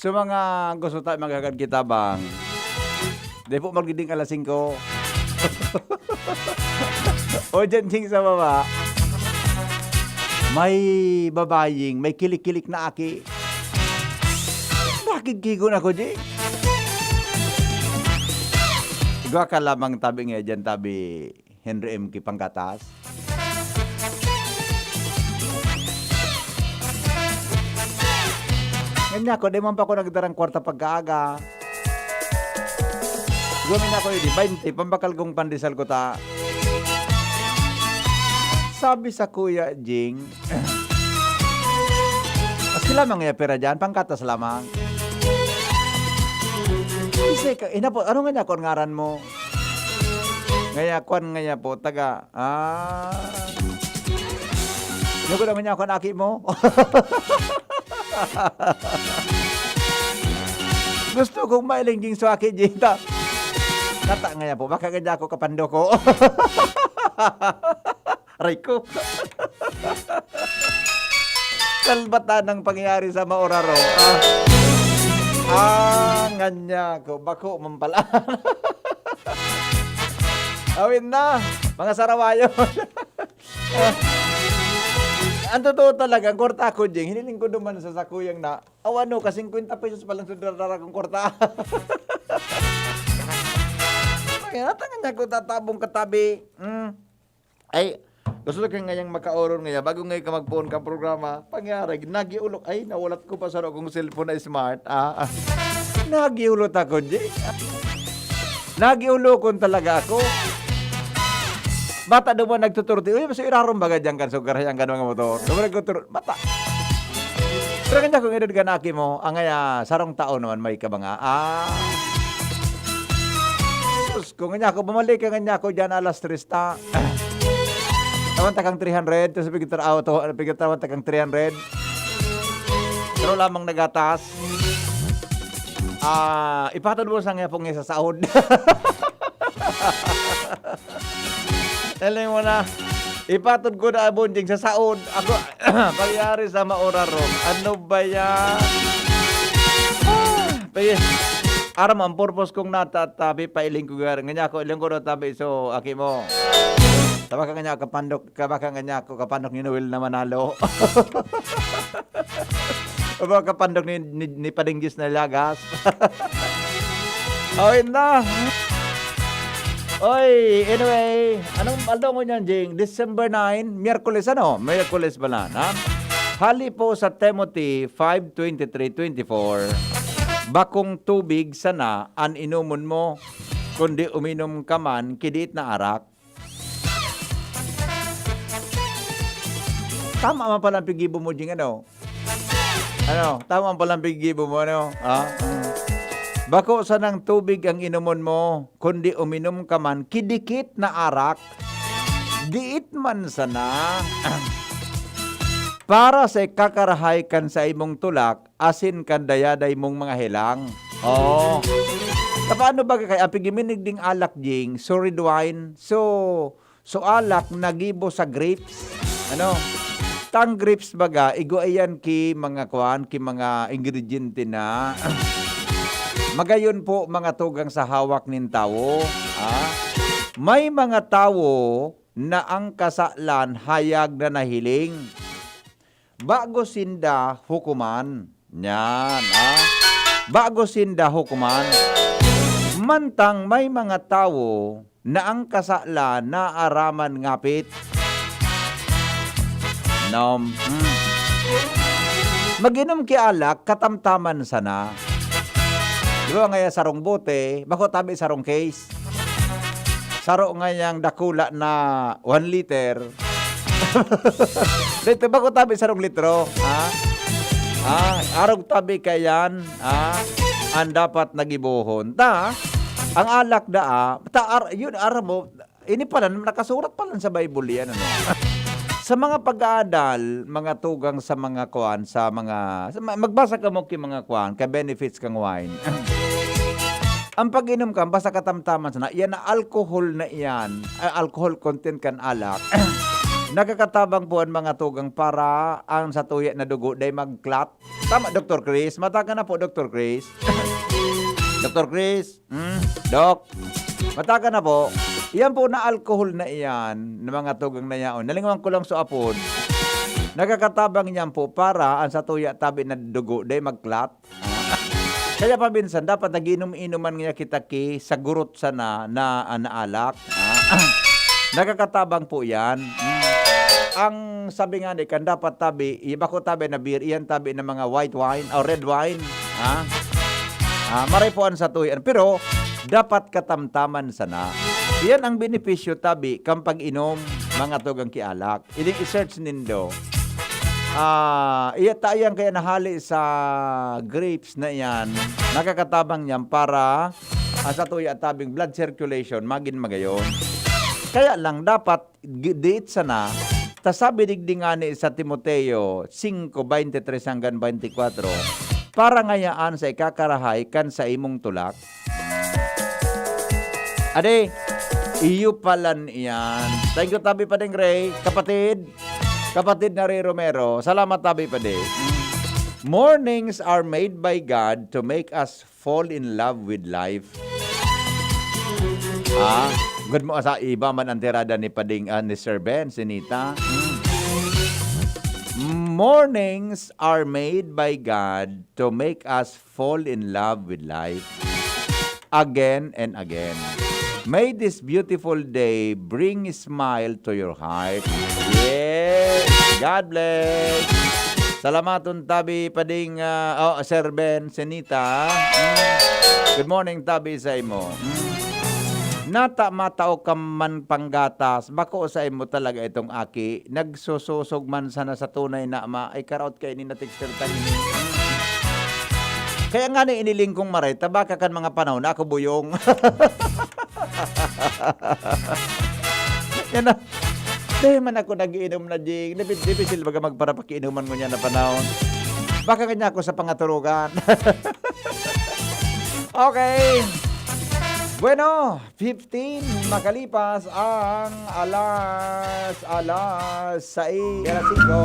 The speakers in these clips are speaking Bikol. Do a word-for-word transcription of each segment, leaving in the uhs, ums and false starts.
Sa mga gusto ta maghagad kita bang, di po magdiding alas singko. O dyan, Ching, sa baba. May babaying, may kilik-kilik na aki. Nakikigon ako, Ching. Igwa ka lamang tabi nga dyan, tabi. Henry M. Kipanggatas. Nganyan ako, di man pa ako nagdarang kwarta pagkaaga. Gumin ako yun, baynte, pambakal kong pandesal ko ta. Sabi sa Kuya Jing, maski lamang ya pera dyan, pangkatas lamang. Kasi, ka- ina po, ano nga niya kung ngaran mo? Ngaya, kwan ngaya po, taga, ah. Yung ko naman niya, kwan, aki mo. Gusto kong mailingging sa aki, Jita. Kata ngaya po, baka ganyan ako kapando ko. Aray ko. Salbatan ang pangyayari sa Mauraro. Ah, ah, nganya ko. Bako man pala. Awin na, mga sarawayon. Ah, ang totoo talaga, ang kwarta ko, Jing, hiniling ko duman sa sakuyang na, aw ano, ka singkwenta pesos pa lang sa darara kong kwarta. Ay, natangan niya ko tatabong katabi. Mm. Ay, gusto ko ngayang makaoron ngaya, bago ngayon ka magpoon ka programa, pangyari, nagiulok, ay, nawalat ko pa sa kong cellphone na smart, ah, ah. Nagiulot ako, di? Nagiulokon talaga ako. Bata daw mo nagtuturti, uy, mas irarom baga dyan kan sugar, yan kan mga motor. Daw mo nagtutur-, bata. Pero kanya kung edad ka na, aki mo, ang ngaya, sarong taon naman may kabanga. Ah. Sus, kung nga ako, bumalik ka nga ako dyan alas tres ta. Tawan ta kang three hundred, tapos pigit ta, ah, to, pigit tawan ta kang three hundred. Pero lamang nagatas. Ah, ipatod mo sa nga pong isa saod. Alam mo na, ipatod ko na abon ding sa saod. Ako, pagyari sa mauraro. Ano ba yan? Ah, pag-, aram, ang purpose kong natatabi, pailing ko gari. Nganya ko, iling ko natabi, so, aki mo. Tama ka nganya, kapandok, kaba ka nganya, ako, kapandok ni Noel na manalo. O ba, kapandok ni, ni, ni Padinggis na lagas. Oh, yun na. Oy, anyway, anong aldaw mo niyan, Jing? December nine, Miyerkules, ano? Miyerkules pala, ha? Hali po sa Timothy five twenty-three twenty-four, "Bakong tubig sana an inomon mo, kundi uminom ka man ki diit na arak." Tama man pala ang pigibo mo, Jing, ano? Ano? Tama man pala ang pigibo mo, ano? Ha? Mm. Bako sanang tubig ang inomon mo, kundi uminom ka man ki dikit na arak. Diit man sana. Para sa ikakarahay kan saimong tulak, asin kan dayaday mong mga helang. Oo. Sa paano ba kaya ang pigiminig ding alak, Jing? So, red wine. So, so alak na gibo sa grapes. Ano? Tang grapes baga, igwa iyan ki mga kuan, ki mga ingrediente na. Magayon po, mga tugang sa hawak nin tawo. Ah? May mga tawo na ang kasalan hayag na nahiling. Bago sinda hukuman. Yan, ah. Bago sinda hukuman. Mantang may mga tawo na ang kasalan naaraman ngapit. Nom, hmm. Mag-inom ki alak, katamtaman sana. Di ba, ngaya sarong bote, bako tabi sarong case. Saro ngayang dakula na one liter. Dito, bako tabi sarong litro, ha? Ah, arog tabi kayan, ha? Ang dapat nagibohon. Ta, ang alak daa, ta, ar-, yun, aram mo, ini pala, nakasurat pala sa Bible yan, ano? Sa mga pag-aadal, mga tugang sa mga kuan, sa mga, sa ma-, magbasa ka mo ki mga kuan, ka benefits kang wine. Ang pag-inom ka, basta katamtaman sana, yan na alcohol na iyan, ah, alcohol content kan alak. Nakakatabang po an mga tugang para an satuya na dugo dai mag-clot. Tama, Doktor Chris? Matagan na po, Doktor Chris. Doktor Chris? Hmm? Doc? Matagan na po. Iyan po na alcohol na iyan, na mga tugang na yaon. Nalingawan ko lang sa apod. Nakakatabang niyan po para an satuya tabi na dugo dai mag-clot. Kaya pa minsan, dapat nagiinom-inuman niya kita ki sa gurot sana na, ah, na alak. Ah, nakakatabang po yan. Mm. Ang sabi nga ni kan, dapat tabi, i-, bako tabi na beer, iyan tabi na mga white wine o red wine. Ha? Ah, maray po an satuya. Pero, dapat katamtaman sana. Iyan ang benepisyo tabi kan pag-inom, mga tugang ki alak. Ini i-search nindo. Ah, iya ta iyan kaya nahali sa grapes na iyan, nakakatabang niyan para, ah, sa tuya tabing blood circulation, magin magayon. Kaya lang, dapat gi-, diit sana, ta sabi digdi ngani sa Timoteo singko, baynte tres hanggan baynte kwatro, para ngayaan sa ikakarahay kan sa imong tulak, Ade, iyo palan iyan. Thank you, Tabi Pading Ray. Kapatid, kapatid na Ray Romero. Salamat, Tabi Padi. Mornings are made by God to make us fall in love with life. Ah, good mo sa iba man ang tirada ni Pading, ah, ni Sir Ben, Sinita. Mm. Mornings are made by God to make us fall in love with life again and again. May this beautiful day bring smile to your heart. Yes! God bless! Salamaton tabi pading, ah, oh, Sir Ben, Senita. Mm. Good morning, tabi sa imo. Mm. Nata matao ka man panggatas, bako sa imo talaga itong aki. Nagsusosog man sana sa tunay na ama. Ay, karaot kaini na texter ta ini. Kaya nga ni iniling kong maray, tabaka kan mga panahon na ako buyong. Yan na. Dahil man ako nag-iinom na, Jing. Dipi-, dipisil baga magparapakiinuman ngunyan na panahon. Baka kanya ako sa pangaturugan. Okay. Bueno, fifteen makalipas ang alas, alas sais, alas singko.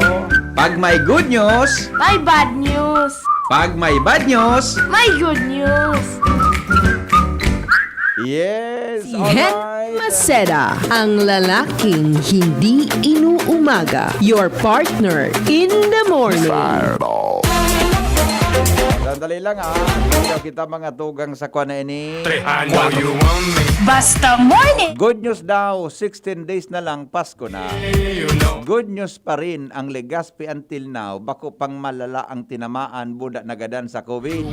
Pag may good news, May bad news. Pag may bad news, May good news. Yes, Si Hen alright. Maceda, ang lalaking hindi inuumaga. Your partner in the morning. Sandali lang, ha. Ayaw kita mga tugang sa kwan na ini. Basta morning. Good news daw, sixteen days na lang, Pasko na. Good news pa rin ang Legazpi until now. Bako pang malala ang tinamaan, buda nagadan sa COVID.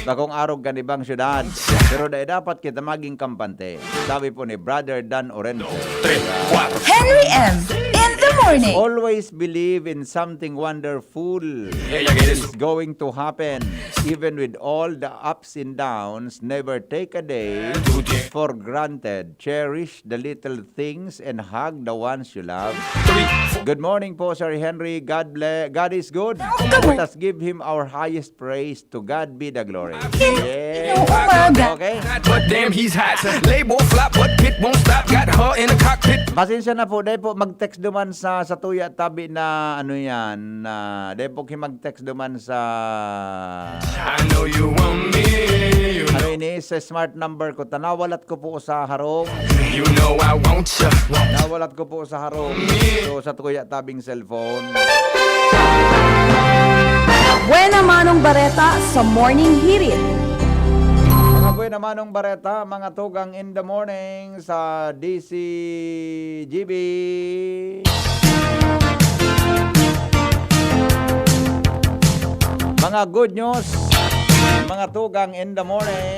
Bakong arog kan ibang syudad. Pero dai dapat kita maging kampante. Sabi po ni Brother Dan Orense. Henry M in the morning. Always believe in something wonderful is going to happen. Even with all the ups and downs, never take a day for granted. Cherish the little things and hug the ones you love. Good morning po, Sir Henry. God bless. God is good. Let us give Him our highest praise. To God be the glory. Yes. Umaga. Okay. But damn, he's hot. Label flop, but pit won't stop. Got her in the cockpit. Pasensya na po, dai po mag-text duman sa, sa tuya tabi na ano yan, na dai po ki mag-text duman sa I know you want me. You know. Ano ini, sa smart number ko, tanawalat ko po sa harong. You know I want you. Nawalat ko po sa harong. So, sa tuya tabing cellphone. Buena Manong Bareta sa Morning Hirit. Mga buena Manong Bareta, mga tugang in the morning sa D C G B. Mga good news, mga tugang in the morning.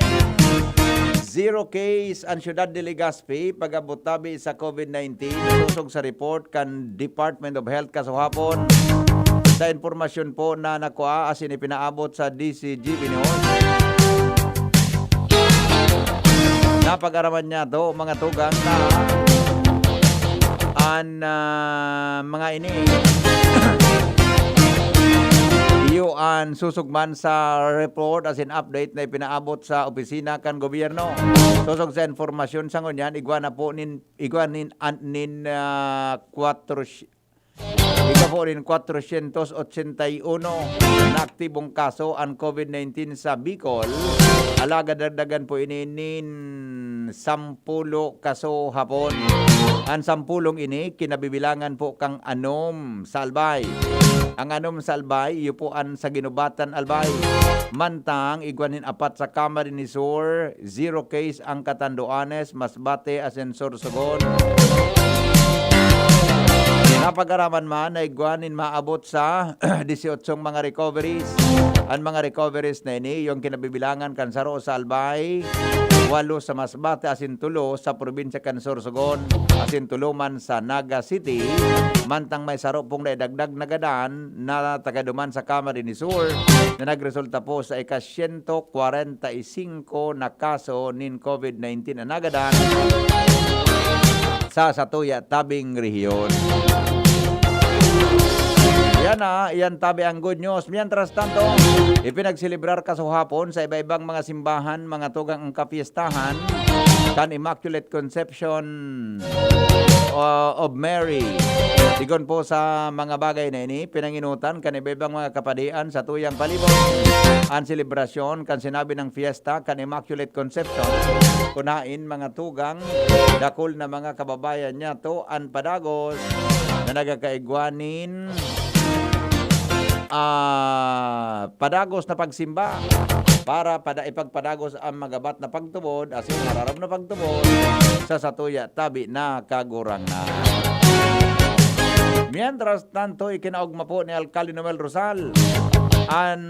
Zero case ang siyudad de Legazpi pag-abot tabi sa COVID nineteen, sosog sa report kan Department of Health kasuhapon. Sa impormasyon po na nakua asin ipinaabot sa D C G B News, napag-araman niya to, mga tugang na an, ah, mga ini. An susog man sa report asin update na ipinaabot sa opisina kan gobyerno. Sosog sa impormasyon sa ngunyan, igwa na po nin, igwa nin, an, nin, ah, kwatro, igwa po nin kwatrosyentos otsenta y uno na aktibong kaso an COVID nineteen sa Bicol. Alagad dagdagan po ini nin sampulo kaso hapon. An sampulong ini, kinabibilangan po kan anom sa Albay. Ang anom sa Albay, iyo po an sa Guinobatan, Albay. Mantang, igwa nin apat sa Camarines Sur, zero case ang Catanduanes, Masbate, asin Sorsogon. Napag-araman man na igwa nin maabot sa disyotso mga recoveries. An mga recoveries na ini, iyo an kinabibilangan kan saro sa Albay, walo sa Masbate, asin tulo sa probinsya kan Sorsogon, asin tulo man sa Naga City, mantang may saro pong naidagdag na gadan na taga duman sa Camarines Sur na nagresulta po sa ika-siyento kwarenta y singko na kaso nin COVID nineteen na nagadan sa satuya tabing rehiyon. Yan na, yan tabi ang good news. Mientras tanto, ipinagselebrar kasuhapon sa iba-ibang mga simbahan, mga tugang ang kapiestahan kan Immaculate Conception, uh, of Mary. Sigon po sa mga bagay na ini, pinanginutan kan iba-ibang mga kapadian sa tuyang palibot an selebrasyon kan sinabi ng fiesta kan Immaculate Conception. Kunain mga tugang, dakul na mga kababayan niyato an padagos na nagkakaigwa nin, ah, padagos na pagsimba para pada-, ipagpadagos ang magabat na pagtubod asin mararam na pagtubod sa satuya tabi na Kagurangnan. Mientras tanto, ikinaogma po ni Alkalde Noel Rosal an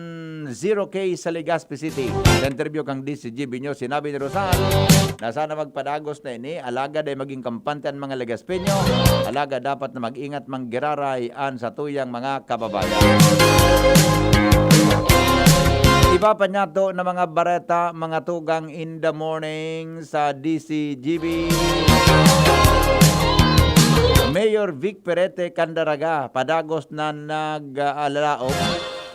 zero case sa Legazpi City. Sa interview kan D Z G B News, sinabi ni Rosal na sana magpadagos na ini, alagad ay maging kampante an mga Legazpeño, alagad dapat na mag-ingat, manggiraray an satuyang mga kababayan. Iba pa niyato na mga bareta, mga tugang, in the morning sa D Z G B. Mayor Vic Perete kan Daraga, padagos na nag-alalaog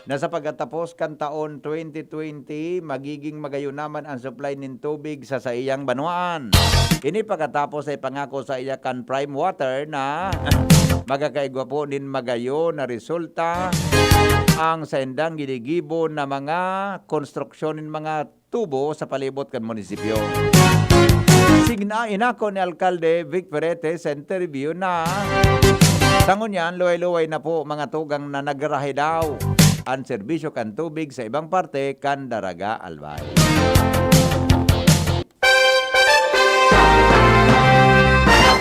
na sa pagkatapos kan taon twenty twenty, magiging magayon naman ang supply nin tubig sa saiyang banwaan. Ini pagkatapos ay pangako sa iya kan Prime Water na magkakaigwa po nin magayon na resulta ang saindang ginigibo na mga konstruksyon nin mga tubo sa palibot kan munisipyo. Signa, inako ni Alkalde Vic Perete sa interview na sa ngunyan, luway-luway na po mga tugang na nagrahay daw an serbisyo kan tubig sa ibang parte kan Daraga, Albay.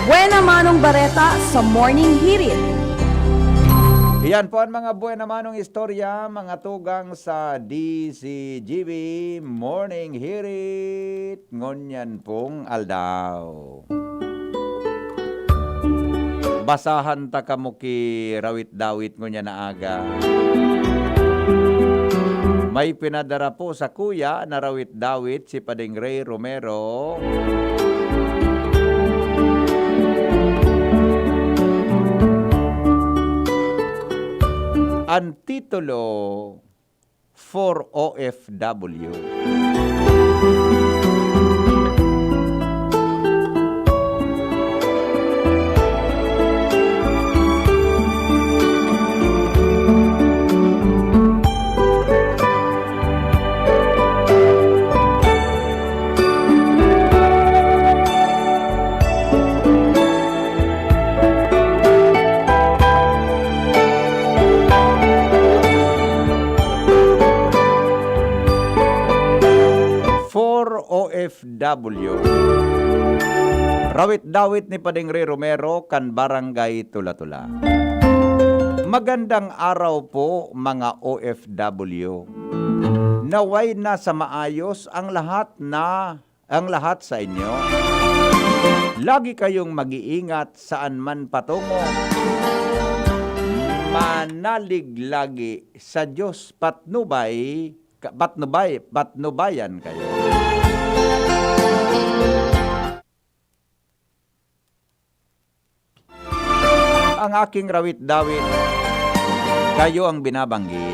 Buena Manong Bareta sa Morning Hirit. Iyan po ang mga buena manong istorya, mga tugang sa D Z G B Morning Hirit ngunyan pong aldaw. Basahan ta kamo ki rawit-dawit ngunyan na aga. May pinadara po sakuya na rawit-dawit si Pading Ray Romero. An titulo, For O F W. For O F W. Rawit-dawit ni Pading Ray Romero kan Barangay Tula-Tula. Magandang araw po, mga O F W. Naway nasa maayos ang lahat na, ang lahat sa inyo. Lagi kayong mag-iingat saan man patungo. Manalig lagi sa Diyos, patnubay, ka-, patnubay, patnubayan kayo. Ang aking rawit-dawit, kayo ang binabanggit.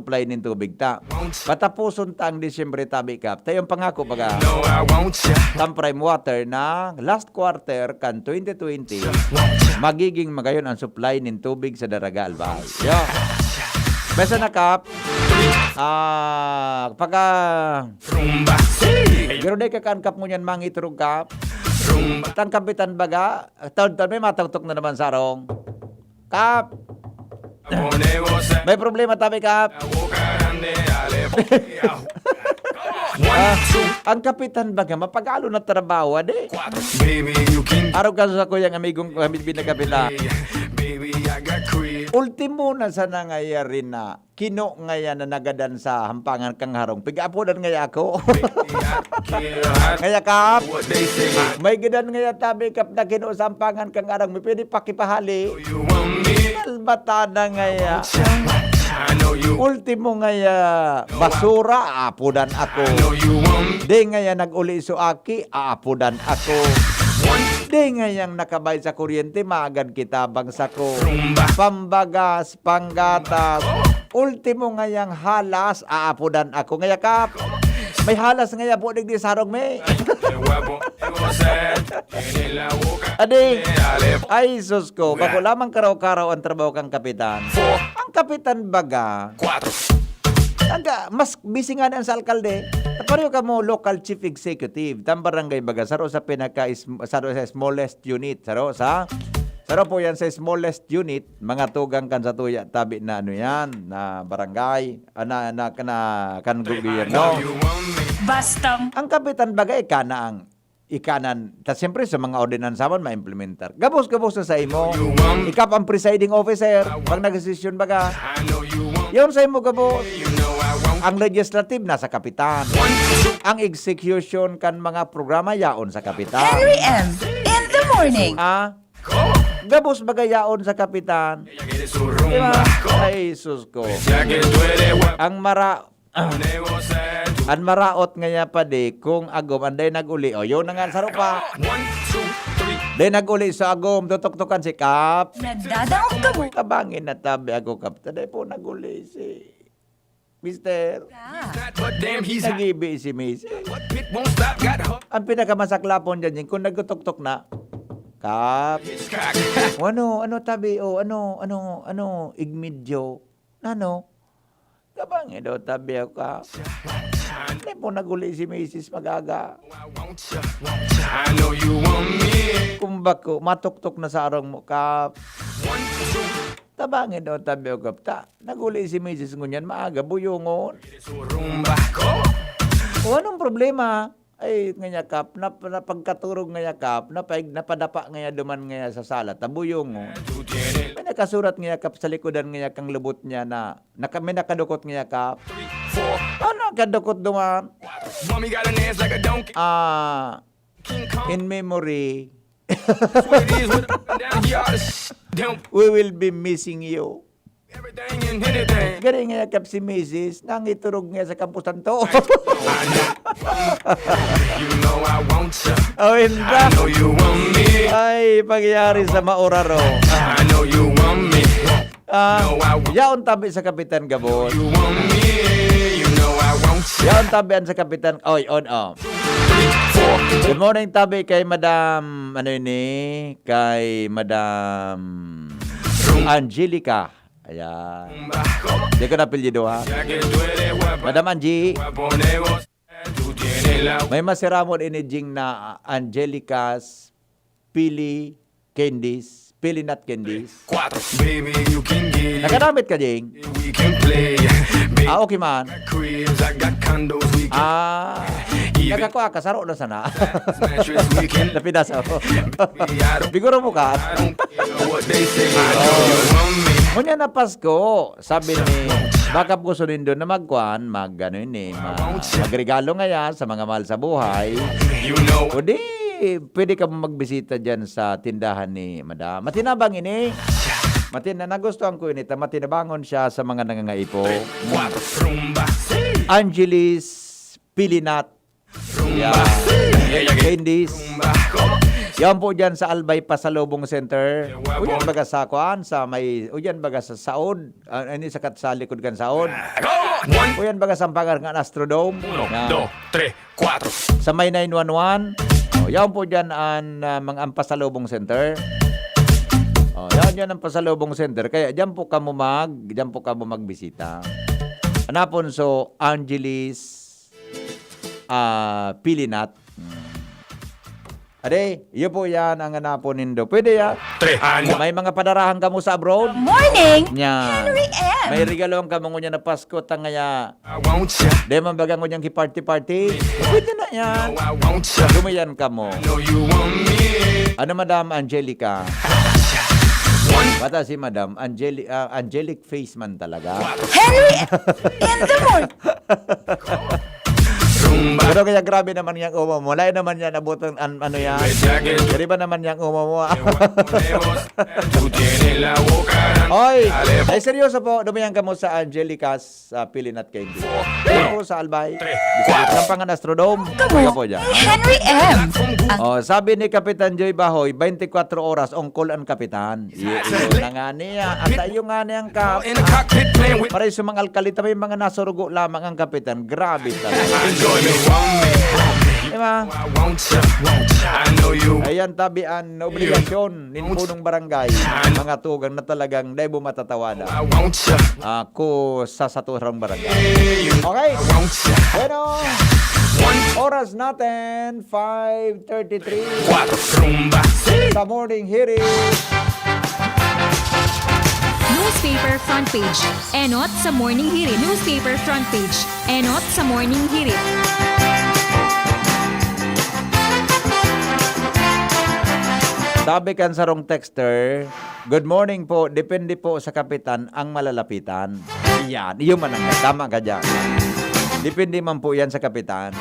supply nin tubig ta. Patapuson ta ang Disyembre, tabi, Kap. Ta yung pangako, baga, Tampray Water na last quarter kan twenty twenty, magiging magayon ang supply nin tubig sa Daraga, Albay. Yo. Basta na, Kap. Ah, pagka Pero di ka kan, Kap, ngunyan mangiturog, Kap. Tang kapitan, baga, taon-taon may matugtok na naman sa arong. Kap! May problema, tabi, Kap. Ah, ang kapitan, baga, mapagalo na trabaho, adi. Arog ka sa kuyang amigong ko, Hamid bin na kapitan. Ultimo na sa nangyayari na kino ngaya na nagadan sa hampangan kang harong. Pig-aapodan ngaya ako. Ngaya, Kap, may gadan ngaya, tabi, Kap, na kino sa hampangan kang harong. May pwede pakipahali. Kalbatada ngaya. Ultimo ngaya, basura, aapodan ako. Di ngaya nag-uli so aki, aapodan ako. Di ngayang nakabayad sa kuryente, maagad kita bang sako. Pambagas, panggatas. Ultimo ngayang halas, aapodan ako. Ngaya, Kap, may halas ngaya po digdi sa harong mi. Adi, ay sus ko, bako lamang karaw-karaw ang trabaho kang kapitan. Ang kapitan, baga, ang ka-, mas busy nga na sa alkalde. Pareho ka mo local chief executive, tang barangay, baga, saro sa pinaka, saro sa smallest unit, saro sa, saro po yan sa smallest unit, mga tugang kan sa tuya, tabi na ano yan, na barangay, ah, na, na, na, kan gobyerno. Bastang Ang kapitan, baga, ika na ang ikanan. Ta siyempre, sa mga ordinansa man, ma-implementar. Gabos, gabos na sa imo. Ika pa ang presiding officer, pag nagdesisyon, baga. Yun sa imo, gabos. Ang legislative, nasa kapitan. Ang execution kan mga programa, yaon sa kapitan. Henry M. In the morning. Ah, gabos, baga, yaon sa kapitan. Diba? Ay, sus ko. Ang mara-, an maraot ngaya pa di, kung agom, anday nag-uli. O, yun na nga, saro pa. Day nag-uli sa agom, tutuktukan si Kap. Nadadangog ka mo. Kabangin na tabi ako, Kap. Taday po nag-uli si Mister. Ka. Nag-ibi si Miss. Ang pinakamasaklapon dyan, yung kung nagtutuktok na, Kap. O ano, ano tabi, o ano, ano, ano, igmidyo. Ano? Kabangi daw tabi ako, Kap. Hindi po nag-uli si Misis mag-aga. Kung bako, matuktok na sa arong mo, Kap. Tabangi daw tabi ako, Kap. Ta, nag-uli si Misis ngunyan, maaga, buyungon. O anong problema? Ay, ngaya, Kap, nap-, napagkaturog ngaya, Kap, napaig-, napadapa ngaya duman ngaya sa sala, tabuyong, oh. May nakasurat ngaya, Kap, sa likodan ngaya kang lubot niya na, naka-, may nakadukot ngaya, Kap. Ano ang kadukot duman? Ah, in memory, we will be missing you. Gari nga yakap si misis, nangiturog nga sa Campo Santo. Oh, inda. Ay, pagyari sa mauraro. Ah, yaon tabi sa Kapitan Gabon. Yaon tabi an sa Kapitan. Oy, on, oh. Good morning, tabi, kay Madam, ano ini? Kay Madam Angelica. Ayan. Di ko naapelyidohan. Madam Angie, may masiramon ini, Jing, na Angelica's Pili Candies, Pili Nut Candies. Nakagamit ka, Jing? Ah, okay man. Ah, nagkakua ka, saro na sana. Napinas ako. Siguro mo ka. Ngunyan na Pasko, sabi ni, baka gusto nindo na magkuan, mag, ano ini, ma-, magregalo ngaya sa mga mahal sa buhay. O di, pwede ka magbisita dyan sa tindahan ni Madam. Matinabang ini. Matin-, nagustuhan ko ini. Ta-, matinabangon siya sa mga nangangaipo. Angelis Pilinat. Yeah. Candies. Yan po dyan sa Albay Pasalubong Center. O yan baga sa kuan, sa may, o yan baga sa Saod. Ah, ano sa kat-, sa likod kan Saod. O yan baga sa Sampangan kan Astrodome. Uno, Yan. dos, tres, kuatro. Sa may nine one one. O, yan po dyan ang, ah, mga, ang Pasalubong Center. O, yan, yan ang Pasalubong Center. Kaya dyan po kamo mag, dyan po kamo magbisita. Hanapon so Angelis, ah, Pilinat. Hmm. Ade, iyo po yan ang hanapon nindo. Pwede yan. Tres. May mga padarahan kamo sa abroad? Morning, Yan. Henry M. May regalohan kamo ngunyan na Pasko, tangaya. I want ya. Di man baga ngunyan ki-party-party. Pwede na yan. No, I want ya. Dumayan kamo. No, you want me. Ano, Madam Angelica? One. Bata si Madam Angeli-, ah, angelic face man talaga. Henry in the morning. Pero kaya grabe naman yang uma mo. Lain naman yan, abot ang, an-, ano yan. Kaya ba naman yang uma mo, ah? Oy, ay seryoso po, dumayan kamo sa Angelica's, ah, Pilinat Candy. Pero sa Albay, Sampangan Astrodome. Kaya po dyan. Henry M. Oh, sabi ni Kapitan Joy Bahoy, twenty-four oras, ongkol ang kapitan. Iyo, iyo na nga niya. At iyo nga niyang kap-, In the cockpit playing with Pareho sa mga alkalita, may mga nasurugo lamang ang kapitan. Grabe talaga. Enjoy me, want me. Di ba? I want ya, want ya. I know you. Ayan, tabi an obligasyon nin punong barangay. Mga tugang na talagang dai mo matatawada. I want ya. Ako sa saturang barangay. Okay? I want ya. Bueno, One. Oras natin, five thirty-three. Cuatro, rumba. Sa Morning Hirit. Newspaper front page. Enot sa Morning Hirit. Newspaper front page. Enot sa Morning Hirit. Sabi kan sarong texter, "Good morning po. Depende po sa kapitan ang malalapitan." Yan. Iyo man ang tama ka dyan. Depende man po yan sa kapitan.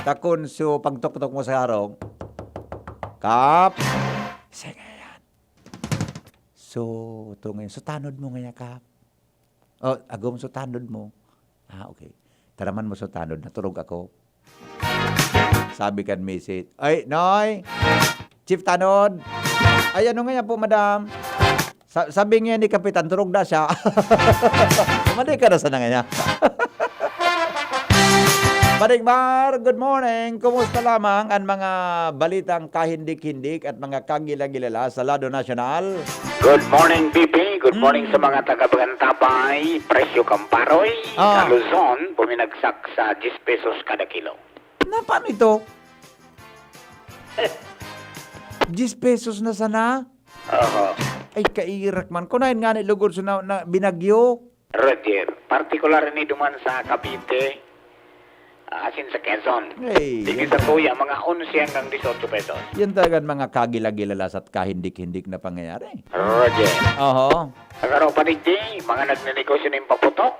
Takon, so, pagtuktok mo sa harong, "Kap, sige yan. So, ito ngayon. So, tanod mo ngayon, Kap." "Oh, agom, so tanod mo." "Ah, okay. Taraman mo, so tanod. Naturog ako." Sabi kan misis, "Ay, Noy! Chief tanod!" "Ay, ano ngayon po, madam?" Sa-, sabi niya ni Kapitan, "Turog na siya." Mali ka na sana ngayon. Paring Mar, good morning. Kumusta lamang ang mga balitang kahindik-hindik at mga kagila-gilala sa lado nasyonal? Good morning, B P. Good morning Mm. sa mga taga Bagantapay, Presyo Kamparoy, Ah. sa Luzon, buminagsak sa diyes pesos kada kilo. Na, paano ito? Diyes pesos na sana? Oho. Ay, kairak man. Kunain nga ni lugod sa na, na binagyo. Roger, partikular ni duman sa Cavite, ah, asin sa Quezon. Ay, Sige yan sa ta-, tuya, mga onse hanggang dieciocho pesos. Yan talaga ang mga kagila-gilala sa kahindik-hindik na pangyayari. Roger. Oho. Sa Garo Padigdi, mga nagnenegosyo nin paputok,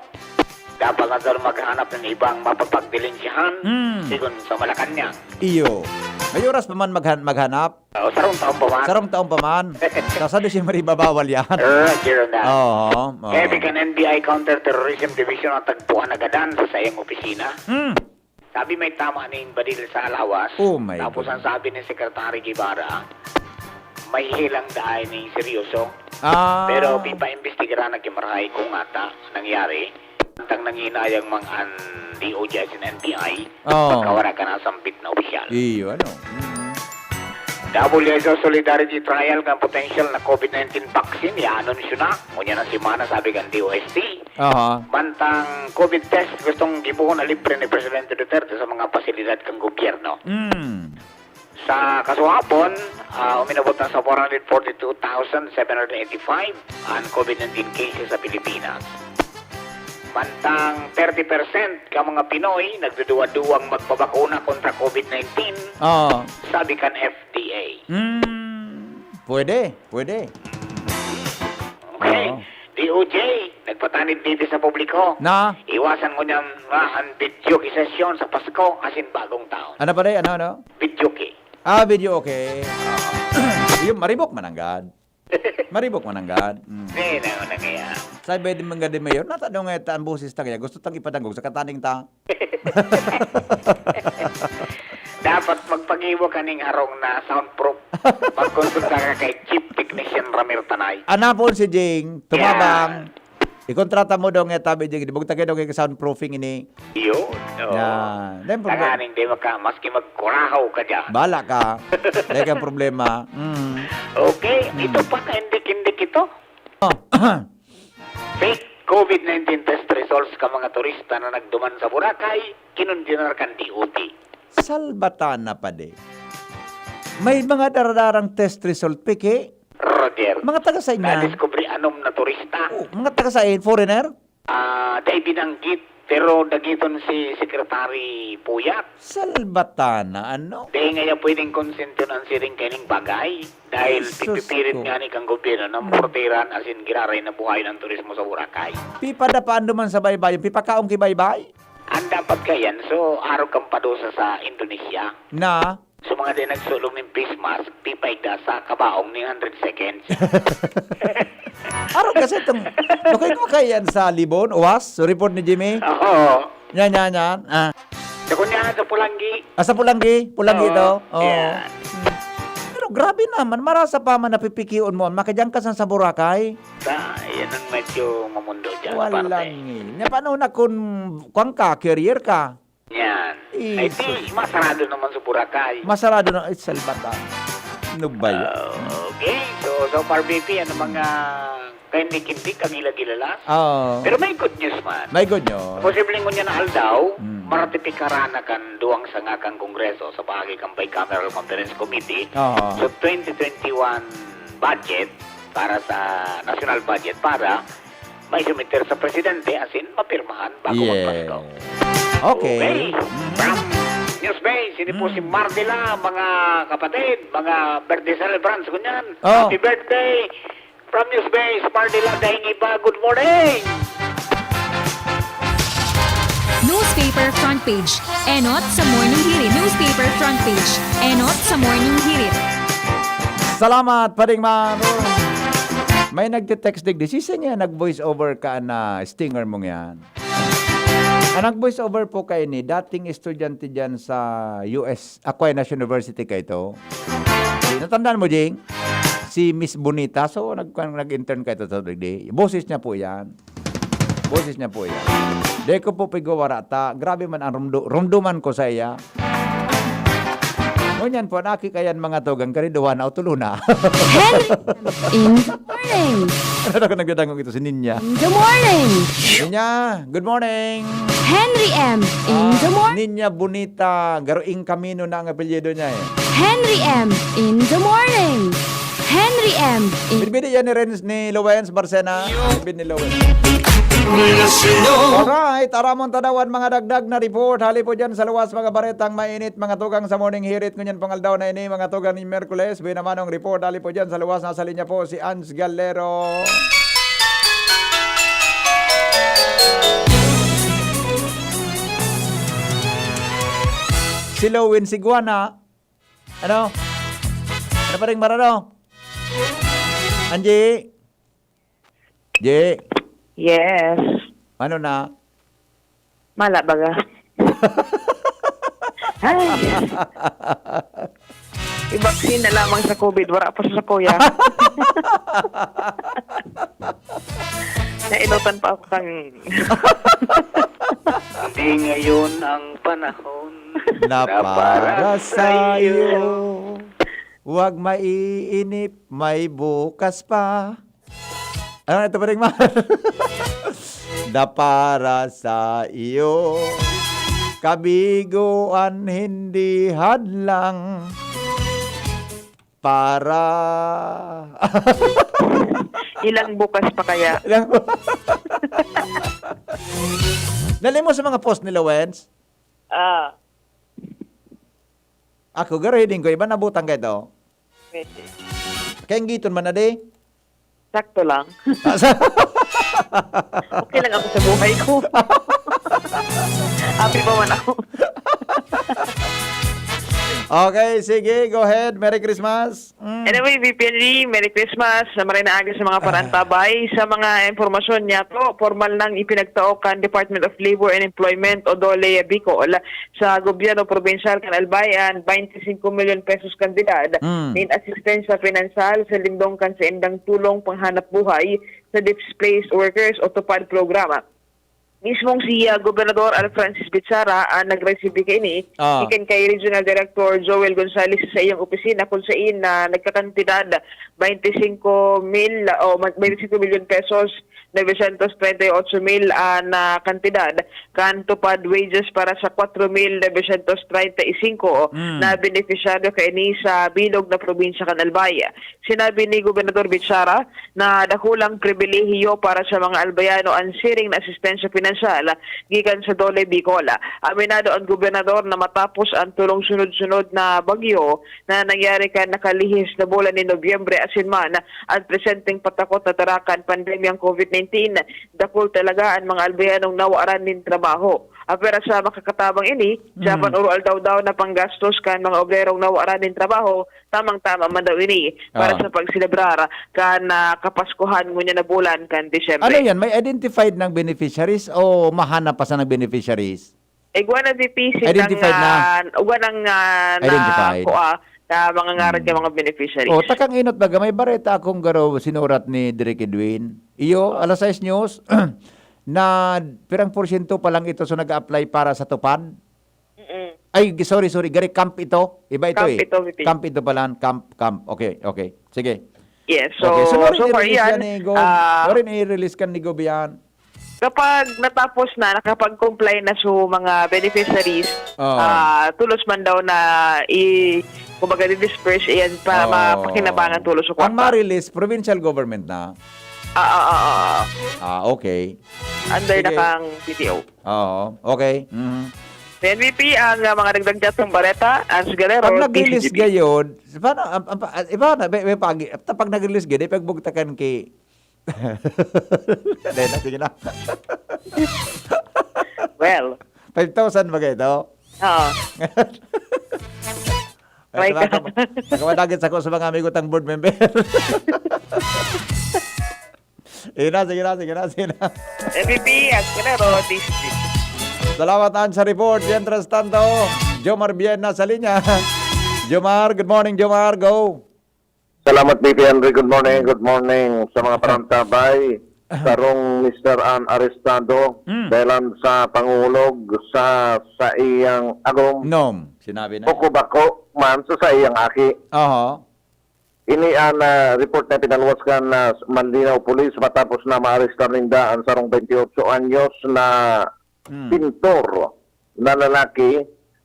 dapat na daw maghanap ng ibang mapapagdilensyahan, Hmm. sigon sa Malacañang. Iyo. May oras pa man maghan-, maghanap? O, sarong taon pa man. Sarong taon pa man. Sa, sa December, ibabawal yan. Roger na. Oo, oo. Kaya di kan N B I Counter-Terrorism Division ang tagpuan na gadan sa saiyang opisina. Hmm. Sabi may tama ning badil sa lawas. Oh my Tapos God. ang sabi ni Secretary Guevara, may hilang daay ning seryoso. Ah. Pero pipaimbestigaran na kimarahay kung ata nangyari. Tang nanginayang mang an D O J asin N B I, Oo. pagkawara ka na sampit na opisyal. Iyo, ano? Mm. W H O Solidarity Trial kan potential na COVID nineteen vaccine, i-anunsyo na. Ngunyan na semana, sabi kan D O S T. Aha. Mantang COVID test, gustong gibohon na libre ni Presidente Duterte sa mga pasilidad kan gobyerno. Mm. Sa kasuhapon, ah, uminabot na sa four hundred forty-two thousand seven hundred eighty-five an COVID nineteen cases sa Pilipinas. Mantang thirty percent ka mga Pinoy nagduduwa-duwang magpabakuna kontra COVID nineteen, Oo. sabi kan F D A. Hmm, pwede, pwede. Okay. Oo. D O J, nagpatanid dito sa publiko. Na? Iwasan mo niyang nga ang videoke sesyon sa Pasko asin Bagong Taon. Ano pa, day? Ano, ano? Videoke. Ah, videoke. Yung maribok mananggad. Maribok mananggad. Mm. Di na ako nangyayari. Sa iba, di man gadi mayor, nata daw nga ita ang boses ta kaya gusto tang ipadangog sa kataning ta. Dapat Pat-, magpagibo ka ning harong na soundproof. Magkonsulta ka kay Chief Technician Ramir Tanay. Anapon si Jing, tumabang. Yan. Ikontrata mo daw nga tabi, Jing. Di bugta kayo daw kay soundproofing ini. Yun, oo. Yan. Then, pag- Tanganing di maka-, maski magkurahaw ka dyan. Bala ka. Dahil kang problema. Mm. Okay, Mm. ito pa, kaindik-indik ito. Oh. Fake covid nineteen test results ka mga turista na nagduman sa Boracay, kinondenar kan D O T. Salbatana pa di. May mga daradarang test result, peke. Roger. Mga taga saan yan? Nadiskubre anom na turista. Oh, mga taga saan? Foreigner? Ah, dai binanggit, pero dagiton si Secretary Puyat. Salbatana, ano? Dai ngaya pwedeng konsentyon an siring kaining bagay. Dahil Jesus pipipirit ko. Nga ni kang gobyerno na Hmm. maporoteran asin giraray na buhayon ang turismo sa Boracay. Pipadapaan duman sa baybay, pipakaon ki baybay? Ang dapat kayan, so, arog kang padusa sa Indonesia. Na? So, mga di nagsulog ng face mask, pipaigda sa kabaong ning hundred seconds. Arog kasi itong, okay ko kaya yan sa Libon, Uwas? So, report ni Jimmy? Oo. Yan, yan, yan. Ah. Sa kunya, sa Pulanggi. Ah, sa Pulanggi? Pulanggi Oo, to? Oo. Yan. Hmm. Pero grabe naman, marasa pa man napipikion mo, makadyan ka sa, sa Boracay? Sa, yan ang medyo mamundo dyan, Walang parte. Nya, paano na kung, kwan ka, carrier ka? Yan. Ay, Iso. Di, masarado naman sa Boracay. Masarado na, ay, salbata. Ano ba yun? Ah, okay. So, so far, B P, ano mga kaindik-indik, kagilag-gilalas? Oo. Pero may good news man. May good news. Posibleng ngunyan na aldaw, Mm. maratipikaran na kan duwang sanga kan Kongreso sa paagi kan Bicameral Conference Committee. Oo. So, twenty twenty-one budget para sa national budget para may sumiter sa presidente asin mapirmahan bago Yeah. magpasko. Okay. Okay. Mm. From News Base, ini po si Mm. Mardila, mga kapatid, mga birthday celebrants, kunyan. Oh. Happy birthday! From News Base, Mardila, daing iba, good morning! Newspaper front page. Enot sa Morning Hirit. Newspaper front page. Enot sa Morning Hirit. Salamat, Pading Maro. May nagte-text digdi, "Sisay nga nag-voice over ka na stinger mong yan?" Ang nag-voice over po kaini, dating estudyante dyan sa U S, Aquinas University kaito. Di, natandaan mo, Jing? Si Miss Bonita. So, nag-, nag-intern kaito sa digdi. Boses niya po yan. Boses niya po yan. Di ko po pigwawara ta. Grabe man ang rumdu-, rumduman ko sa iya. Ngunyan po, naki kayan mga tugang, kariduhan na o tulo na. Henry in the morning. Ano na ka nagdadangog ito si Ninya? In the morning. Ninya, good morning. Henry M in Ah, the morning. Ninya Bonita, Garoing Camino na ang apelyido niya eh. Henry M in the morning. Henry M in Binibini yan ni Renz, ni Lowens Barcena. Binibini ni Lowens. Alright, aramon tadawan mga dagdag na report. Hali po dyan sa luwas mga baretang mainit, mga tugang sa Morning Hirit. Ngunyan pong aldaw na ini, mga tugang ni Merkules. Buena manong report. Hali po dyan sa luwas, nasa linya po si Ans Galero. Si Lowens Iguana. Ano? Ano pa rin, Marano? Angie? Ji? Yes. Ano na? Mala baga. Ay. I-vaccine na lamang sa covid, wala pa sa kuya. Nainutan pa ako kang Hindi ngayon ang panahon Na na para para sa'yo. sa'yo. Huwag maiinip, may bukas pa. Ano ito, Paring Mar? Na para sa iyo, kabigoan hindi hadlang. Para Ilang bukas pa kaya? Ilang bu- Nalimos sa mga post ni Lawens? Ah. Ako, garo hiding ko, iba na butang kayo to. Pwede. Kaya ang giton man na di? Sakto lang. Ah, sa- Okay lang ako sa buhay ko. Happy pa man ako. Okay, sige, go ahead. Merry Christmas. Mm. Anyway, V P N D, Merry Christmas. Maray na aga sa mga parantabay. Sa mga impormasyon niya to, formal nang ipinagtao kan Department of Labor and Employment o DOLE Bicol sa gobyerno probinsyal kan Albay an twenty-five million pesos kantidad Mm. nin asistensya pinansiyal sa lindong kan saindang tulong panghanap buhay sa displaced workers o TUPAD programa. Mismong si, ah, Gobernador Al Francis Bichara ang nagresibi kaini, Ah. gikan kay Regional Director Joel Gonzales sa iyang opisina, kung sain na nagkakantidad twenty-five mil o ma-, twenty-five million pesos, novecientos treinta y ocho mil an, ah, kantidad kan TUPAD wages para sa kwatro mil novecientos treinta y cinco Mm. na benepisyaryo kaini sa bilog na probinsya kan Albay. Sinabi ni Gobernador Bichara na dakulang pribilehiyo para sa mga Albayano an siring na asistensya pinansyal gikan sa DOLE Bicol. Aminado an gobernador na matapos an tulong sunod-sunod na bagyo na nangyari kan nakalihis na bulan ni Nobyembre asin man an presenteng patakot na tarakan pandemyang COVID nineteen, dakul talaga an mga Albayanong nawaran nin trabaho. Apwera sa makakatabang ini, Mm. Japan oro aldaw-daw na panggastos kan mga obrerong nawaran nin trabaho, tamang-tama man daw ini para Ah. sa pagselebrar kan, ah, Kapaskuhan ngunyan na bulan kan Disyembre. Ano yan? May identified ng beneficiaries o mahanap pa sa ng beneficiaries? Igwa na V P, Identified na? ah, igwa ng, ah, na, Identified. kua, na mga ngaran Hmm. ka mga beneficiaries. Oh, takang inot baga, may bareta akong garo sinurat ni Direk Edwin. Iyo, Oh. alas sais news, na pirang porsyento pa lang ito so nag-a-apply para sa TUPAD? Mm-mm. Ay, sorry, sorry. Gari camp ito. Iba ito Camp eh. ito, V P. Camp ito pala. Camp, camp. Okay, okay. Sige. Yes, so, Okay, so, no rin so far i-release yan, yan ni Gob. ah, No rin i-release kan ni Gob yan. Kapag natapos na, nakapag-comply na so mga beneficiaries, Oo. ah, tulos man daw na i-, kumbaga, di-disperse iyan para Oo. mapakinabangan tulos sa Ang kwarta. ma-release, provincial government na. Ah, ah, ah, ah, ah. Ah, okay. Under na Sige. kang P T O. Oo, okay. Mhm. N V P ang, ah, mga dagdag datong bareta, Ans Galero, Pag nag-release D Z G B. gayon, paano, am-, am-, pa-, iba na, may, may pagi-, ta-, pag nag-release gayon, ipagbugtakan ki-, Hindi na, sige na. Well. Five thousand ba kayo ito? Oo. Ay, Try ka. Nakamadagit sa ko sa mga amigo tang board member. Sige na, sige na, sige na, sige na. N V P, Ans Galero, D Z G B. Salamat, Ans, sa report. Mientras tanto, Jomar Bien na sa linya. Jomar, good morning, Jomar. Go. Salamat, V P Henry. Good morning, good morning sa mga parantabay. Sarong Mister An arestado Mm. dahilan sa pangulog sa saiyang agom. Nom, sinabi na. O kubako man sa saiyang aki. Oho. Ini an, ah, report na pinaluwas kan, ah, Manlinao Police matapos na maarestar ninda an sarong twenty-eight anyos na Mm. pintor na lalaki,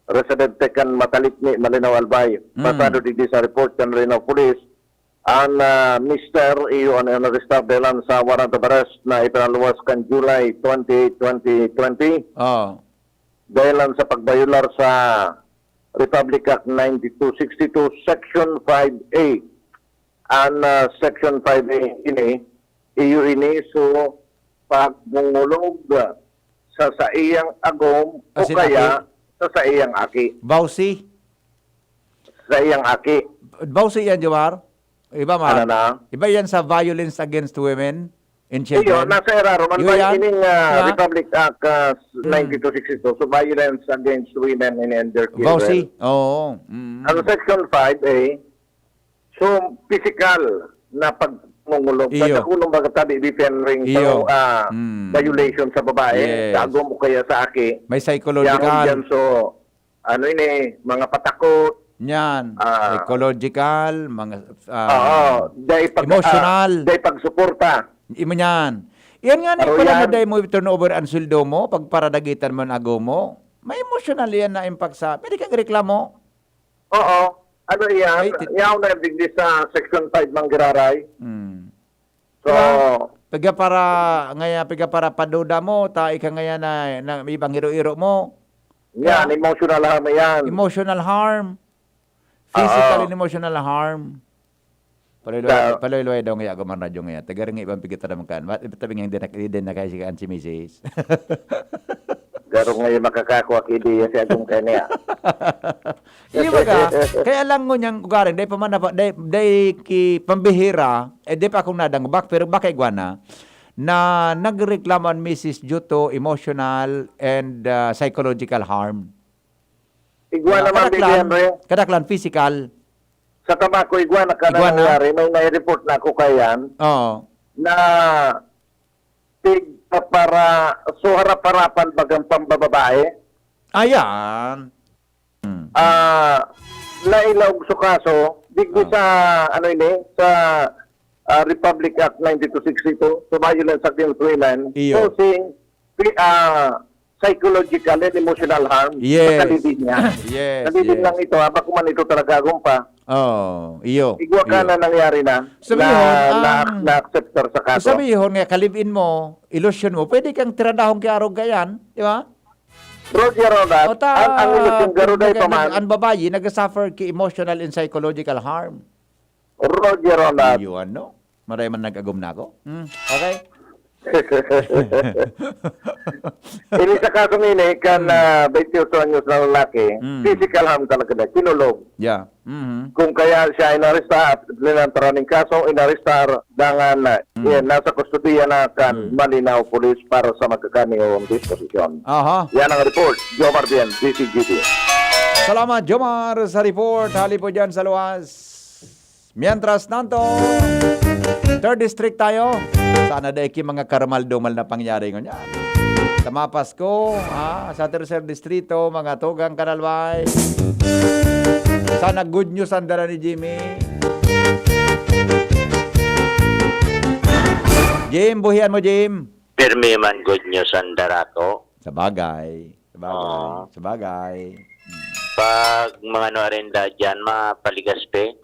residente kan Matalipni, Malinao, Albay. Mm. Basado digdi sa report kan Malinao Police, an, ah, mister iyo an inarestar dahilan sa warrant of arrest na ipinaluwas kan July twenty, twenty twenty. Oh. Dahilan sa pagbayolar sa Republic Act ninety-two sixty-two, Section five A. An, ah, Section five A ini, iyo ini so pagmongolog sa saiyang agom o Asin kaya aki? sa saiyang aki. Vowsy? Sa iyang aki. Vowsy yan, Jomar? Iba man. Ano na? Iba yan sa violence against women and Iyo, children. nasa iraro man Iyo ba yan? ining, ah, Nga? Republic Act, ah, Hmm. ninety-two sixty-two, so violence against women and, and their children. Vowsy? Oo. Mm. Ang Section five A, so, pisikal na pagmongolog. Iyo. Sa dakulong mga tabi, V P Henry, Iyo. sa, ah, Mm. violation sa babae, Yes. sa agom o kaya sa aki. May psychological. Yaon yan, so, ano ini, mga patakot. Yan. Ah. Psychological, mga, ah, Oo. Dahil pag, emotional. ah, dahil pagsuporta. Imo yan. Yan nga na Aro pala yan. na dahil mo turnover ang sweldo mo, pag paradagitan mo ang agom mo. May emotional yan na impact sa, pwede kang reklamo. Oo. Ano iyan? Ay, ti- Yaon na digdi sa Section five, Manggiraray. Hmm. So, Diba? Piga para, ngaya, piga para paduda mo, ta ika ngaya na, na may ibang iro-iro mo. Yan, Kaya, emotional harm yan. emotional harm. Physical Oo. and emotional harm. Paloy-loy, Sa paloy-loy daw ngaya, agom ang radyo ngaya. Taga rin nga ibang pigit na magkaan. Wa-, tabi nga hindi na, hindi na kaya si, si misis. Garo ngayon makakakwa ki ideya si Agong kaniya. Iyo baga, kaya lang ngunyan ugaring, dai pa man napa-, dai, dai ki pambihira, eh, dai pa akong nadangobak, pero baka igwa na, na nagreklamo an misis due to emotional and, ah, psychological harm. Igwa Ah, naman, kadaklan, Bibi Henry. kadaklan, physical. Sa tabako, igwa na ka na Igwa na? nangyari. May nai-report na ako kayan Oo. na tig para, so, harap-harapan bagang pambababae. Ayan. Mm. Ah, nailaog sa kaso, digdi Ah. sa, ano ini, sa, ah, Republic Act ninety-two sixty-two, sa Violence Against Women, Iyo. causing, pi-, ah, psychological and emotional harm Yes. sa kalibin niya. Yes, Kalibin yes. lang ito, ha, bako man ito talaga agumpa. Oh, iyo, Igwa ka iyo. na nangyari na, Sabihon, na, na, ang na-accept sa kaso. Sabihon nga, kalibin mo, ilusyon mo, pwede kang tiradahon ki arog kayan, di ba? Roger Rodas, O ta, ang, ang ilusyon, garo na kumbaga, ito man. nag-, ang babayi, nag-suffer ki emotional and psychological harm. Roger Rodas. Iyo, ano? Maray man nag-agom na ako. Hmm, okay. Ini sa kasong ini, kan, Hmm. ah, twenty-eight anyos na lalaki, Hmm. physical harm talaga na, kinulog. Yeah. Mhm. Kung kaya siya inaresta at linantaran ning kaso, inarestar, dangan, ah, Hmm. yan, nasa kustodiya na kan Hmm. Malinao Police para sa magkakanihong disposisyon. Aha. Yan ang report. Jomar Bien, D C G T. Salamat, Jomar, sa report. Hali po dyan sa luwas. Mientras tanto, third district tayo. Sana dai ki mga karumal-dumal na pangyari ngunyan. Sa mga Pasko, ha, sa tercer distrito, mga tugang kanalway. Sana good news ang dala ni Jimmy. Jim, buhian mo, Jim. Pirmi man good news ang darato. Sabagay. Sabagay. Oo. Sabagay. Pag mga ano arenda dyan, mapaligas pe.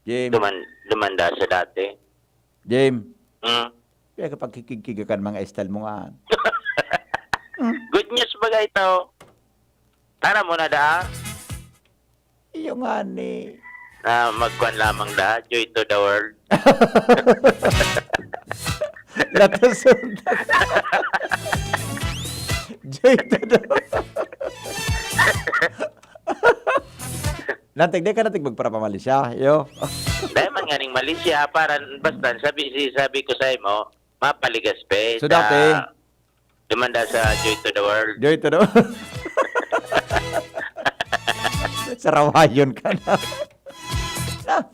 Jim. Duman-, dumanda sa dati. Jim. Hmm? Kaya kapag kikigkiga ka ng mga style mo nga. Hmm. Good news ba ito? Tara mo na da. Iyo nga ni. Na magkuhan lamang da, joy to the world. Latasod. Joy to the world. Lantig, di ka natig magparapamalisya, yo. Dahil man nga ning malisya, para basta sabi, si, sabi ko sa imo, mapaligas pe. So, ta-, dati? Dumanda sa Joy to the World. Joy to the World. Sarawayon ka na. Na,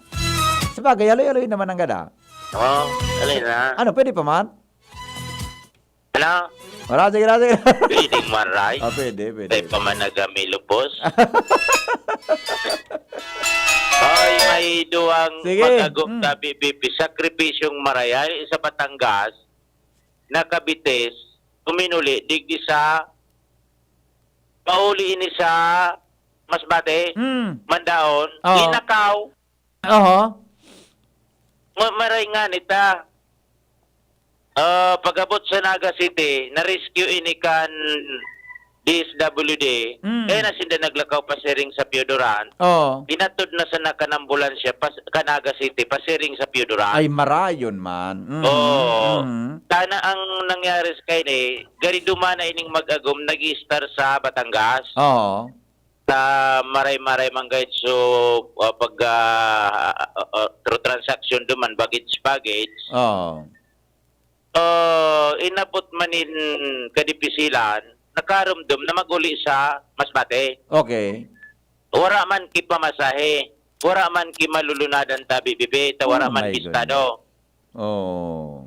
sabagay, aloy-aloy naman ang gada. Oo, alin na? Ano, pwede pa man? Ano? Wala, sige na, sige na. Pwedeng maray. Ah, pwede, pwede. Tayo pa man nagamilupos. Ay, may duwang Sige. pag-agom Mm. tabi, bibi, sakripisyong maray. Ay, sa Batangas, nakabitis, tuminuli, digdi sa, pauli ini sa Masbate, Mm. Mandaon, Oo. Linakaw. Oho. Ma-, maray nga nita. Ah, pag-abot sa Naga City, na-rescue ini kan D S W D. Mm. Kaya na sinda naglakaw pasiring sa Pioduran. Oo. Inatod na sana kan ambulansya pas-, kan Naga City, pasiring sa Pioduran. Ay, marayon man. Mhm, Oo. mhm. Sana ang nangyari sa kaini, gari duman na ining mag-agom, nag-i-star sa Batangas. Oo. Sa maray-maray man gayud, so, ah, pag, ah, ah, ah, through transaction duman, baggage-baggage. Oo. Ah, inabot man nin kadipisilan, nakarumdom na mag-uli sa Masbate. Okay. Wara man ki pamasahe, wara man ki malulunadan tabi bibi, ta wara Oh man my ki estado. Oh.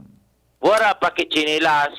Wara pa ki tsinelas.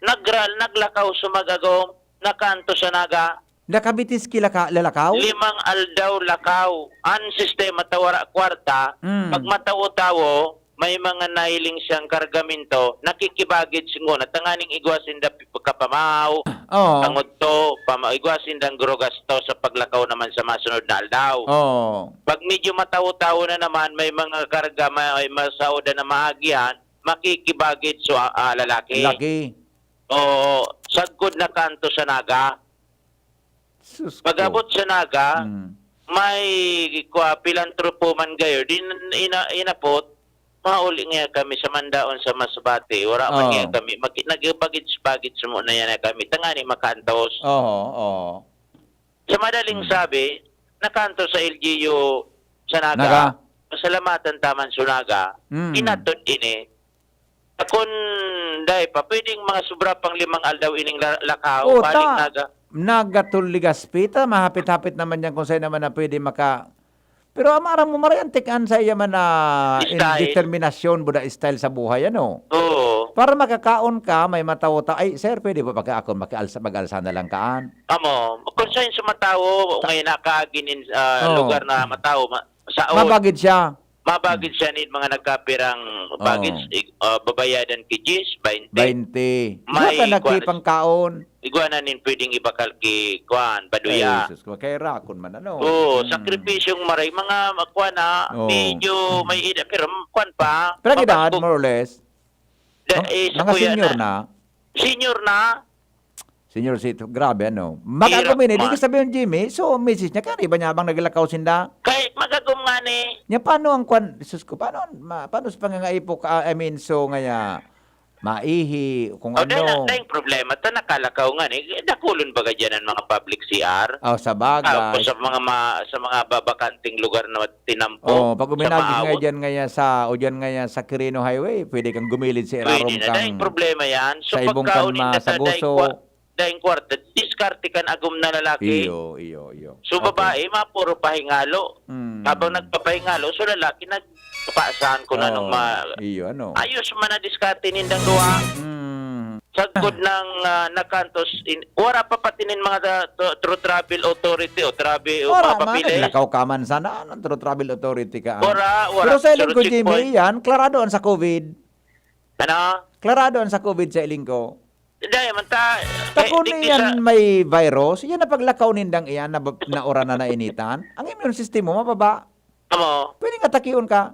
Nagra-, naglakaw sa mag-agom, nakaanto sa Naga. Nakabitis ki laka-, lalakaw? Limang aldaw lakaw. An sistema ta wara kwarta, Mm. pag matawo-tawo, may mga nahiling siyang kargamento, nakikibagid singgona, tanganing igwa sinda pi-, kapamahaw, Oo. pangudto, pama-, igwa sindang guro gasto sa paglakaw naman sa masunod na aldaw. Oo. Pag medyo matawo-tawo na naman, may mga karga, may, may masaodan na maagihan, makikibagid sa, ah, lalaki. Laki. Oo, sagkod na kanto sa Naga. Sus ko. Pag-abot sa Naga, Mm. may kwa, pilantropo man gayo, din ina-, inapot, mauli nga kami sa Mandaon sa Masbate, wala man Oo. nga kami, maki-, nag-bagits-bagits mo na yan na kami, tangani makaantos. Oo, oo. Sa madaling Hmm. sabi, nakanto sa L G U sa Naga. Naga. Pasalamatan taman sa Naga. Hmm. Inatod ini. Kun dai pa, pwedeng mga sobra pang limang aldaw ining la-, lakaw, Oh, balik ta-, Naga. Naga to Legazpi, ta mahapit-hapit naman yan kung saan naman na pwede maka-, pero ama, aram mo, maray an tik-an sa iya man na in-, Style. determinasyon, buda style sa buhay, ano? Oo. Para makakaon ka, may matawo ta, "Ay, sir, pwede ba pagka ako makialsa-, mag-alsa na lang kaan?" Amo, kung saan sa matawo, Ta- ngayon nakaagi nin, ah, Oo. lugar na matawo, ma-, saon. Mabagid siya. Mabagid siya nin mga nagkapirang bagid, Oo. ig-, ah, babayadan ki diyes, baynte. Baynte. May Iba ka kwan- nagkipangkaon. Igwa na nin pwedeng ibakal ki, kwan, baduya. Ay, Jesus ko, kay rakon man, ano? Oo, Hmm. sakripisyong maray, mga, mga kwan na, Oo. medyo may edad, pero kwan pa, Pero ang edad, mabagkog. more or less? Da-, Mga, eh, sa mga kuya senior na. na? Senior na. Senior citizen, grabe, ano? Hirap Mag-agom ini, di man. ko sabihin, Jimmy, so, misis niya, kaya iba niya bang naglakaw sinda? Kay, mag-agom nga ni. Nya, paano ang kwan, Jesus ko, paano, ma-, paano sa pangangaipo ka, I mean, so, ngaya, maihi, kung O, dahil ano. na, dahil problema, ta nakalakaw nga ni, dakulon baga dyan ang mga public C R? Oh, sa bagay. Ah, sa mga ma-, sa mga babakanting lugar na tinampo, Oh, pag sa uminagis nga maaawon. dyan ngaya sa, o dyan ngaya sa Quirino Highway, pwede kang gumilid sa Pwede irarom na, kang dahil problema yan. So, sa ibong pagkaon kan nila sa masaguso. dahil kwa-, dahil kwarta, diskarte kan agom na lalaki. Iyo, iyo, iyo. So, Okay. babae, ma-, puro pahingalo. Mm. Habang nagpapahingalo, so lalaki, nagpapaasahan ko na Oh, nung ma-, iyo, ano. ayos man na diskarte nindang duha. Mm. Sagkod ng, ah, nakantos, in-, wala pa pati nin mga da-, to-, through travel authority o travel o Wala mga man, papeles. naglakaw ka man sana, anong through travel authority ka, ah? Wala, wala. Pero sa Through lingkod, Jimmy, checkpoint. yan, klarado an sa COVID. Ano? Klarado an sa COVID sa iling ko. Dahil man ta, Ta eh, kun digdi iyan sa may virus, iyan na paglakaw nindang iyan na, na ora na nainitan, ang immune system mo mababa. Amo. Pwede nga takion ka.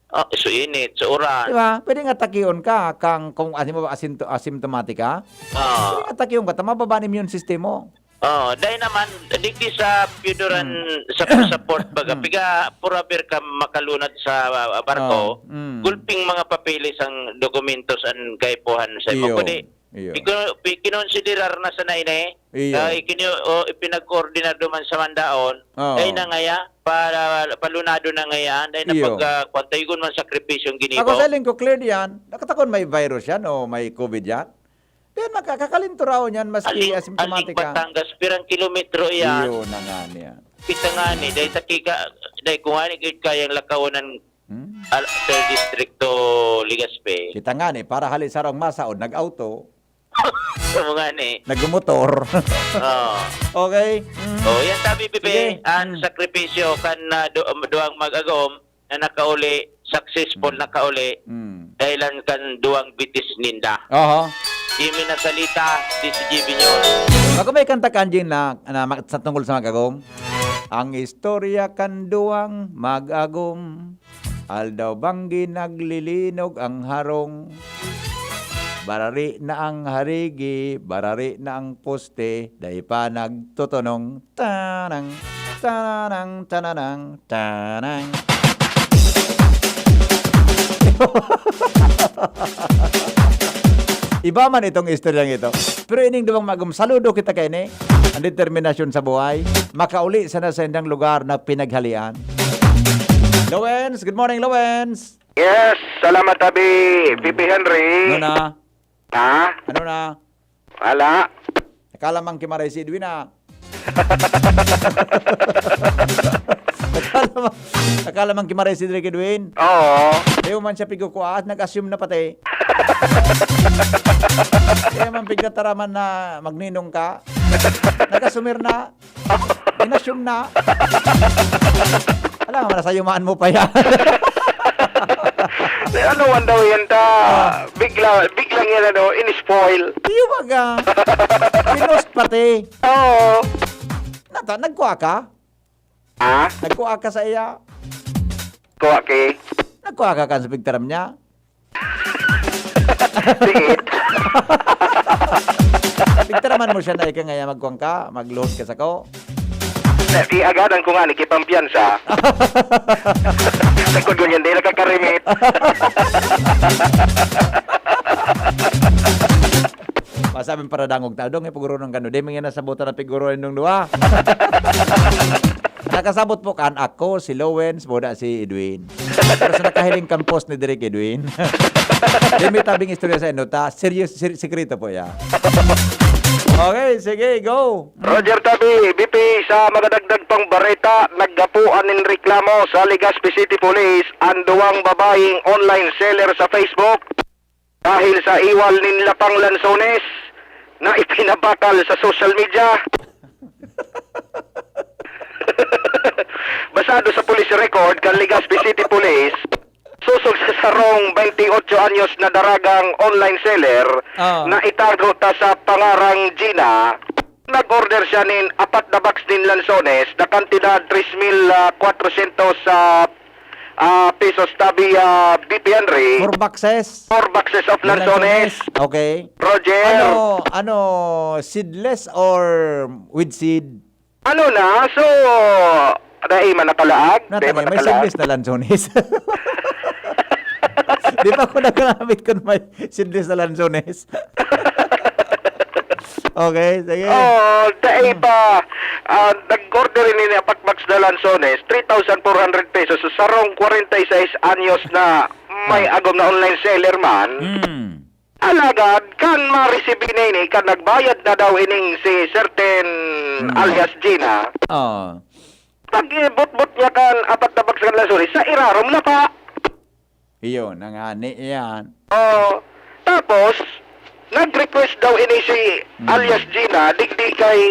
Ah, so init, sa uran. Di ba? Pwede nga takion ka kang, kung asim-, asinto-, asymptomatic ka. Ah. Pwede nga takion ka, ta mababa an immune system mo. Oh, dahil naman, digdi sa Piudoran, Hmm. sa, sa port, baga, Hmm. piga, purabir ka makalunad sa, ah, barko, Oh, hmm. gulping mga papeles ang dokumentos ang kaipuhan sa imo. Iyo, Kundi, iyo. iko-, pi-, kinonsiderar na sana ini, Iyo. ah, ikini-, o, ipinag-koordinar duman sa Mandaon, Oh. dahil na ngaya, para, palunado na ngaya, dahil na Iyo. pag, ah, kwan, taygon man sakripisyong ginibo. Ako sa lingko, clear diyan. Nakatakon may virus yan o may COVID yan? Yan, makakakalinturaw niyan, maski Aling, asymptomatic aling ka. Batangas, pirang kilometro iyan? Iyo na nga niya. Kita nga ni, dahil sa kika, dahil kung nga ni, kayang lakawan ng Hmm? al-, third district to Legazpi. Kita nga ni, para hali sa rong masaod, nag-auto. Sa mga ni. Nagmumotor. Oo. Okay. Mm. Oh, yan sabi, Bibi, Sige. Ang Mm. sakripisyo kan, ah, du-, duwang mag-agom, na nakauli, successful Mm. nakauli, Mm. dahilan kan duwang bitis ninda. Oho. Jimmy Nasalita, D C G B News. Ako may kanta, Kanjin, na, na ma-, sa tungkol sa mag-agom. Ang istorya kan duwang mag-agom, aldaw banggi naglilinog ang harong. Barari na ang harigi, barari na ang poste, dai pa nagtutunong. Tanang, tanang, tananang, tanang. Iba man itong istoryang ito. Pero ining duwang mag-agom, saludo kita kaini. Ang determinasyon sa buhay. Makauli sana sa indang lugar na pinaghalian. Lowens, good morning, Lowens. Yes, salamat, Abi, Pipi Henry. Ano na? Ha? Ano na? Wala. Akala man ki Maray si Edwin, ah. Akala man, akala man ki Maray si Drake Edwin. Oo. Ayaw man siya pigkukuha at nag-assume na pati. Kaya man pigtataraman na magninong ka. Nag-assume na. Inassume na. Alam nga, nasayumaan mo pa yan. Eh, ano man daw yan ta? Ah. Bigla, biglang yan, ano, in-spoil. Iyo baga. Pinost pati. Oo. Nata, nagkuha ka? Ha? Nagkuha ka sa iya? Kuha ki. Nagkuha ka kan sa pigtaram niya? Sige. Pigtaraman mo siya na ika ngaya magkuwang ka, magluhod ka sako. Na, iagadan ko nga ni kipampiyansa. Sagkod ko niyan, di nakakarimit. Masabing paradangog ta, dong, eh, pagurunong kano. Di, mga nasabutan na piguro nindong duwa. Nakasabot po kan ako, si Lowens, boda si Edwin. Pero sa nakahiling kan post ni Direk Edwin. Di, may tabing istorya sa inyo, ta. Serious, ser-, sekreto po, ya. Okay, sige, go. Roger Tabi, B P, sa mga dagdag pang bareta, naggapuan nin reklamo sa Legazpi City Police an duwang babayeng online seller sa Facebook dahil sa iwal nin lapang lansones na ipinabakal sa social media. Basado sa police record kan Legazpi City Police, sosog sa sarong twenty-eight anyos na daragang online seller Ah. na itago ta sa pangarang Gina, nag-order siya nin apat na box nin lansones na kantidad tres mil, ah, kwatrosyentos, ah, ah, pesos, tabi, ah, B P Henry. Four boxes? Four boxes of Ng lansones. lansones. Okay. Roger. Ano, ano, seedless or with seed? Ano na? So, dai man nakalaag? Dai Natangay, man may nakalaag? seedless na lansones. Di pa ako nagamit kun may seedless na lansones. Okay, sige. Oh, dai Hmm. pa. Ah, nag-order ini ni Apak Max na lansones, three thousand four hundred pesos. So, sarong kwarenta y seis anyos na may Ah. agom na online seller man. Hmm. Alagad, kan ma-receive ini, kan nagbayad na daw ining si certain Hmm. alias Gina, Oo. pag-ibot-bot niya kan apat na box kan lansones, sa irarom na pa. Iyon, nangani yan. Oo. Tapos, nag-request daw ini si Hmm. alias Gina, digdi kay,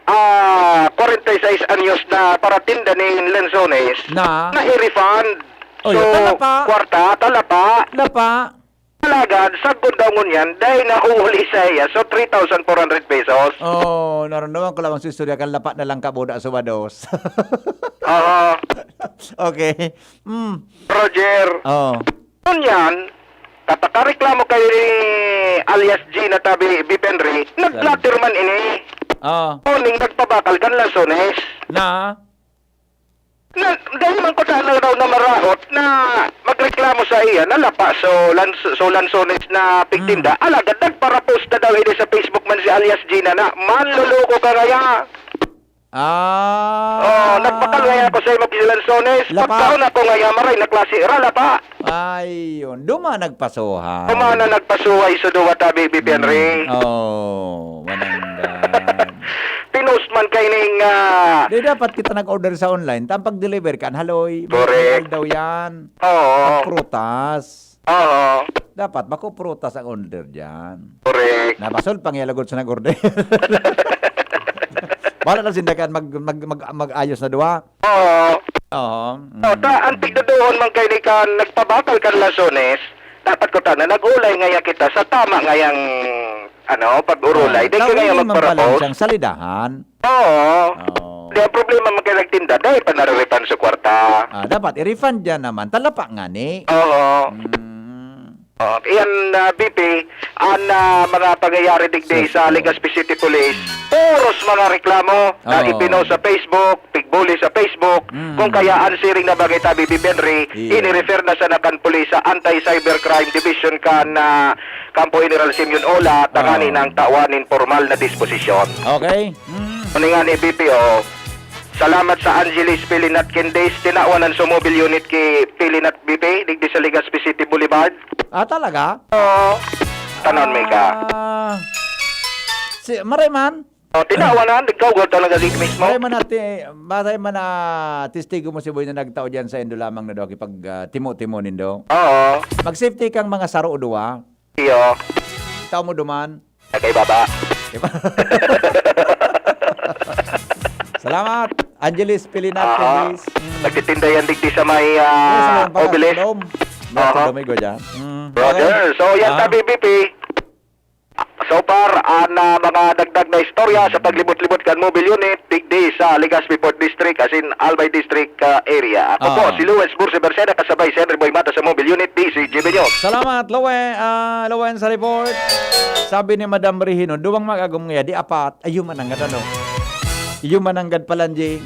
ah, kwarenta y seis anyos na paratinda nin lansones, Na? na i-refund. Oh, So, yun, talapa. kwarta, talapa. Talapa. Alagad, sagkod daw ngunyan, dai na uuli sa iya. So, three thousand four hundred pesos. Oh, naramdaman ko lamang sa istorya kan lapa na lang kabuda sa wados. Oo. Okay. Mm. Roger. Oh. Ngunyan, katakareklamo kayo ni alias Gina tabi, Bip Henry, nag-flatter man ini. Oh. Kuning nagpabakal kan lansones. Na? Na, dai man ko sana daw na maraot na magreklamo sa iya na lapa so, lans-, so lansones na pigtinda. Mm. Alagad nagparapost na daw ini sa Facebook man si alias Gina na, "Manloloko ka ngaya." Ah. Oh, nagbakal ngaya ako sa imo, si lansones. Lapa. Pagkaon ako ngaya, maray na klase, ra lapa. Ay, yun. Duma nagpasuhan. Duma na nagpasuhay sa duwa tabi, Bip Henry. Mm. Oh, mananggad. Pinost man kaining, ah, Di dapat kita nag-order sa online, tapos pag-deliver kan haloy, may Correct. Daw yan. Oo. At prutas. Oo. Dapat bako prutas ang order diyan. Correct. Nabasol pang yalagod sa nag-order. Wala lang sinda kan mag, mag, mag, mag-ayos na duwa. Oo. Oo. Oh, Mm. ta, ang tigduduon man kay ni kan nagpabakal kan lansones, dapat ko ta na nag-ulay ngaya kita sa tama ngayang, ano, pag-urulay. Oh, Di ka tawagin ngaya man pala magparapos. Siyang salidahan. Oo. Oo. Di, ang problema man kay nagtinda, dai pa nare-refund sa kwarta. Ah, dapat i-refund yan naman. Talapa nga ni. Oo. Mm. Oh, iyan, ah, B P, ang, ah, mga pangyayari digdi sa Legazpi City Police, puros mga reklamo na Oo. Ipino sa Facebook, pigbuli sa Facebook, Mm. kung kaya ang siring na bagay tabi, Bip Henry, Iya. ini-refer na sa nakan pulis sa Anti-Cybercrime Division kan, ah, Kampo General Simeon Ola, tangani Oo. Nang tawan nin pormal na disposisyon. Okay. Mm. Kuning nga ni B P O, Salamat sa Angeles Pilinat Candies, tinawan an Sumobil Unit ki Pilinat B P, digdi sa Legazpi City Boulevard. Ah, talaga? Oo. Tanon mi ka. Ah, si, maray man? Oh, tinawan na, nagkaugaw talaga gid mismo. Maray man ati, maray man na testigo mo si Boy na nagtao diyan sa indo lamang na daw kipag, ah, timo-timo nindo. Oo. Mag-safety kang mga saro o duwa. Iyo. Tao mo duman. Nagkaibaba. Diba? Salamat, Angeles Pilinat Aha. Candies. Mm. Nagtitinda yan digdi sa may, ah, Yes, sa Obelis. Loob. Yes, Aha. Sa Domingo dyan. Mm. Brother, Okay. so yan Ah. tabi, B P. So far, ang, ah, mga dagdag na istorya sa Mm. paglibot-libot kan mobile unit, digdi sa Legazpi Fourth District, as in Albay District, ah, area. Ako po, Ah. si Luis Bursi Bercena, kasabay si Henry Boy Mata sa mobile unit, D C G B News. Salamat, Lowe-, ah, Lowen, sa report. Sabi ni Madam Regino, "Duwang mag-agom ngaya, di apat." Ay, yun mananggad, ano? Yun mananggad pala, Jing.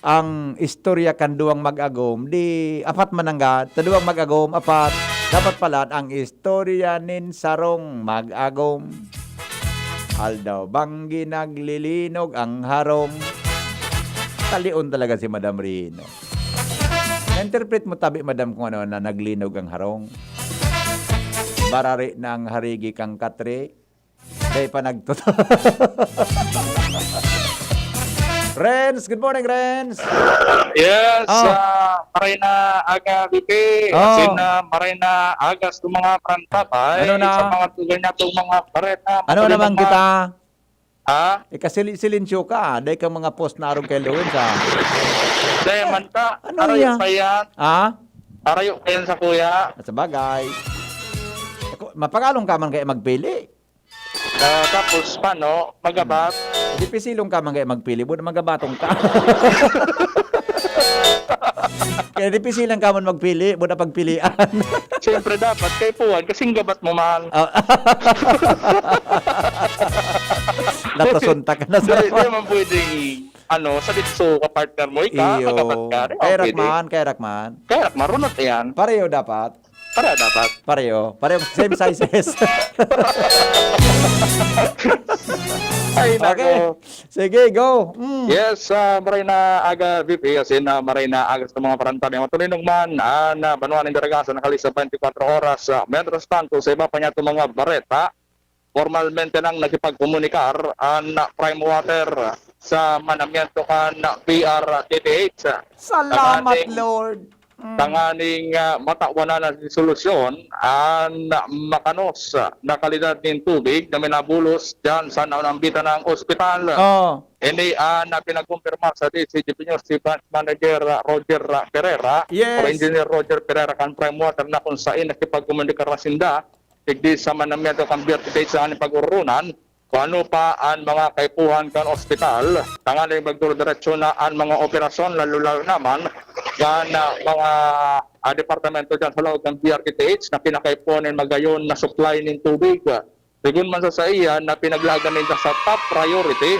ang istorya kan duwang mag-agom, di apat man nanggad, sa duwang mag-agom, apat. Dapat pala ang istorya nin sarong mag-agom. Aldaw banggi naglilinog ang harong. Talion talaga si Madam Rino. Na-interpret mo tabi, Madam, kung ano na naglinog ang harong. Barari na ang harigi kang katre. Dai pa nagtuto. Renz, good morning, Renz. Yes, Oh. ah, maray na aga, Bibi. Oh. Asin na maray na aga sa mga parantapay. Ano na? Sa mga tugon niya, itong mga bareta, Ano matuloy naman naman. kita? Ha? Ikasili-, silensyo ka, ah. Dai kang mga post na arog kay Lowen sa Dai man ta. Ano Arayo iya? pa yan. Ha? Arayo pa yan sa kuya. Sa bagay. Ako, mapagalong ka man kaya magpili. Ah, tapos, paano? Magabat? Dipisilong ka man kaya magpili, buda magabatong ka. Kaya dipisilan ka man magpili, buda pagpilian. Siyempre, dapat kaipuhan, kasing gabat mo man. Ah. Natasunta ka na sa Di, di man pwedeng, ano, sa ditso ka partner mo, ika, Iyo. magabat ka. Di man Kaya pwede. rakman, kaya rakman. Kaya rakman, runot yan. Pareho dapat. Para dapat. Pareho. Pareho. Same sizes. Ay, Okay. nako. Sige, go. Mm. Yes, ah, maray na aga, V P, asin, ah, maray na aga sa mga parantabi. Matulinong man, ah, na banwa nin Daraga sa nakalista twenty-four oras. Ah, mientras tanto, sa iba pa niya itong mga bareta, formalmente nang nakipagkomunikar an Prime Water sa manamiento kan B R T T H. Salamat, Tanganing, Lord. Mm. tanganing, ah, matawan na ng solusyon an makanos na kalidad nin tubig na minabulos diyan sa naunambitan ng ospital. Oh. Ini an pinagkumpirma sa D C G P News si Branch Manager, ah, Roger, ah, Pereira Yes. o Engineer Roger Pereira kan Prime Water na kung sain nakipagkomunikar na sinda digdi sa manamiento kan B R T T H sa aning pag-urunan kung ano pa an mga kaipuhan kan ospital, tanganing magduro-diretso na an mga operasyon, lalo-lalo naman kan, ah, mga, ah, departamento diyan sa laog kan B R T T H na pinakaipuhan nin magayon na supply nin tubig. Sigon man sa saiya na pinaglagan ninda sa top priority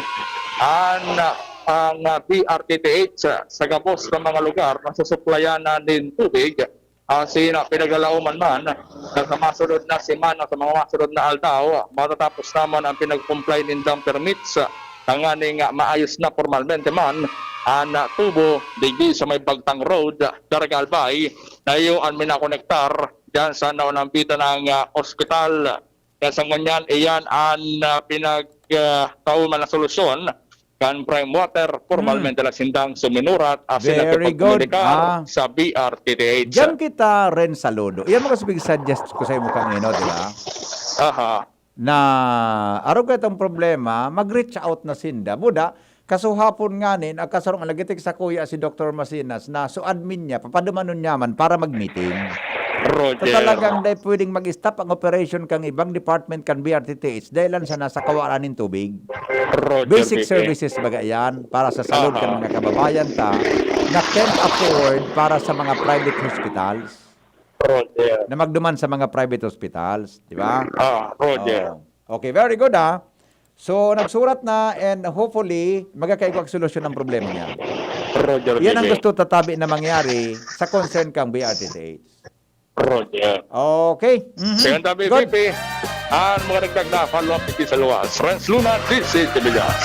an, ah, ang, ah, B R T T H sa gabos na mga lugar na susuplayan na nin tubig. Asin, ah, pinaglalaoman man na sa masunod na semana, sa mga masunod na aldaw, matatapos naman ang pinag-comply nindang permits, tanganing, ah, maayos na pormalmente man an, ah, tubo digdi sa may Bagtang Road, Daraga Albay, na iyo an minakonektar diyan sa naunambitan ng, ah, ospital. Kaya sa ngunyan, iyan an, ah, pinag, ah, kauman na solusyon kan Prime Water, pormalmente Hmm. na sindang suminurat asin Very good. nakipagkomunikar Ah. sa B R T T H. Diyan kita rin saludo. Iyan mga subig suggest ko sa imo kanino, di ba? Aha. Na arog ka itong problema, mag-reach out na sinda. Buda, kasuhapon nganin, ang kasarong nagitik sa kuya si Doktor Masinas na so admin niya, papadumanon niya man para mag-meeting. Roger. So, talagang dai pwedeng mag-stop ang operation kang ibang department kan B R T T H dahil lang sa nasa kawalan nin tubig. Roger, Basic B P. services baga yan para sa salud kan Aha. mga kababayan ta na can't afford para sa mga private hospitals. Roger. Na magduman sa mga private hospitals, di ba? Ah, Roger. Oo. Okay, very good, ah. So, nagsurat na and hopefully, magkakaigwag solusyon ang problema niya. Roger, Yan ang B P. gusto tatabi na mangyari sa concern kang B R T T H. Roger. Okay. Mhm. Kaya tabi, Good. V P, ang mga nagdag na follow-up dito sa luwas. Renz Luna, D C T V Jazz.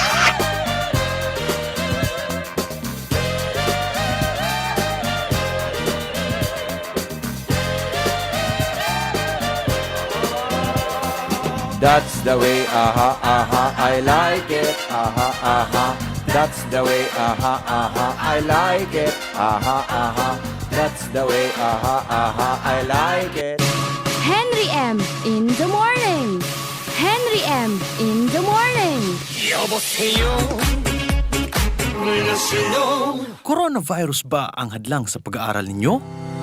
That's the way, aha, aha, I like it. Aha, aha. That's the way, aha, aha, I like it. Aha, aha. That's the way, aha, aha, I like it. Henry M in the morning. Henry M in the morning. 여보세요. Coronavirus ba ang hadlang sa pag-aaral ninyo?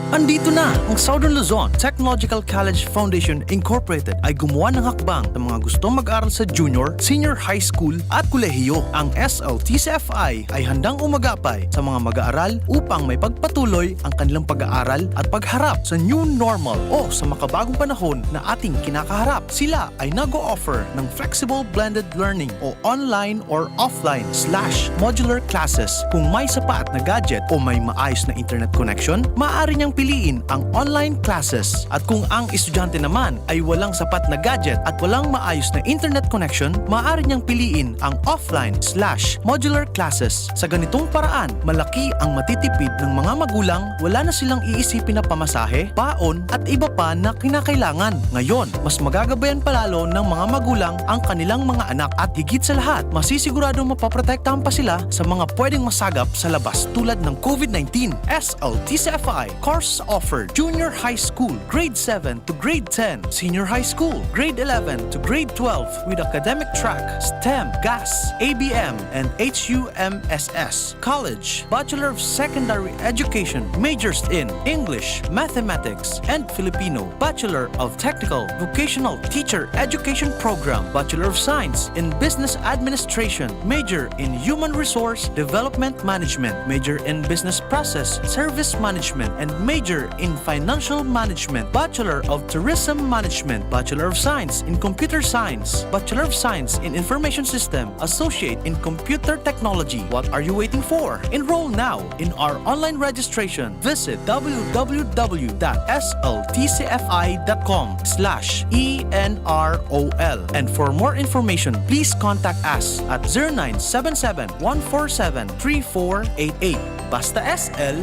Andito na ang Southern Luzon Technological College Foundation Incorporated ay gumawa ng hakbang sa mga gustong mag-aral sa junior, senior high school at kolehiyo. Ang S L T C F I ay handang umagapay sa mga mag-aaral upang may pagpatuloy ang kanilang pag-aaral at pagharap sa new normal o sa makabagong panahon na ating kinakaharap. Sila ay nag-o-offer ng flexible blended learning o online or offline slash modular classes. Kung may sapat na gadget o may maayos na internet connection, maaari niyang piliin ang online classes. At kung ang estudyante naman ay walang sapat na gadget at walang maayos na internet connection, maaari niyang piliin ang offline slash modular classes. Sa ganitong paraan, malaki ang matitipid ng mga magulang, wala na silang iisipin na pamasahe, baon, at iba pa na kinakailangan. Ngayon, mas magagabayan pa lalo ng mga magulang ang kanilang mga anak at higit sa lahat, masisiguradong mapoprotektahan pa sila sa mga pwedeng masagap sa labas tulad ng COVID nineteen. S L T C F I course offer: Junior High School, Grade seven to Grade ten, Senior High School, Grade eleven to Grade twelve with academic track, STEM, GAS, A B M, and H U M S S. College, Bachelor of Secondary Education, majors in English, Mathematics, and Filipino, Bachelor of Technical Vocational Teacher Education Program, Bachelor of Science in Business Administration, major in Human Resource Development Management, major in Business Process Service Management, and major in Financial Management, Bachelor of Tourism Management, Bachelor of Science in Computer Science, Bachelor of Science in Information System, Associate in Computer Technology. What are you waiting for? Enroll now in our online registration. Visit w w w dot s l t c f i dot com slash e n r o l. And for more information, please contact us at zero nine seven seven, one four seven, three four eight eight. Basta S L,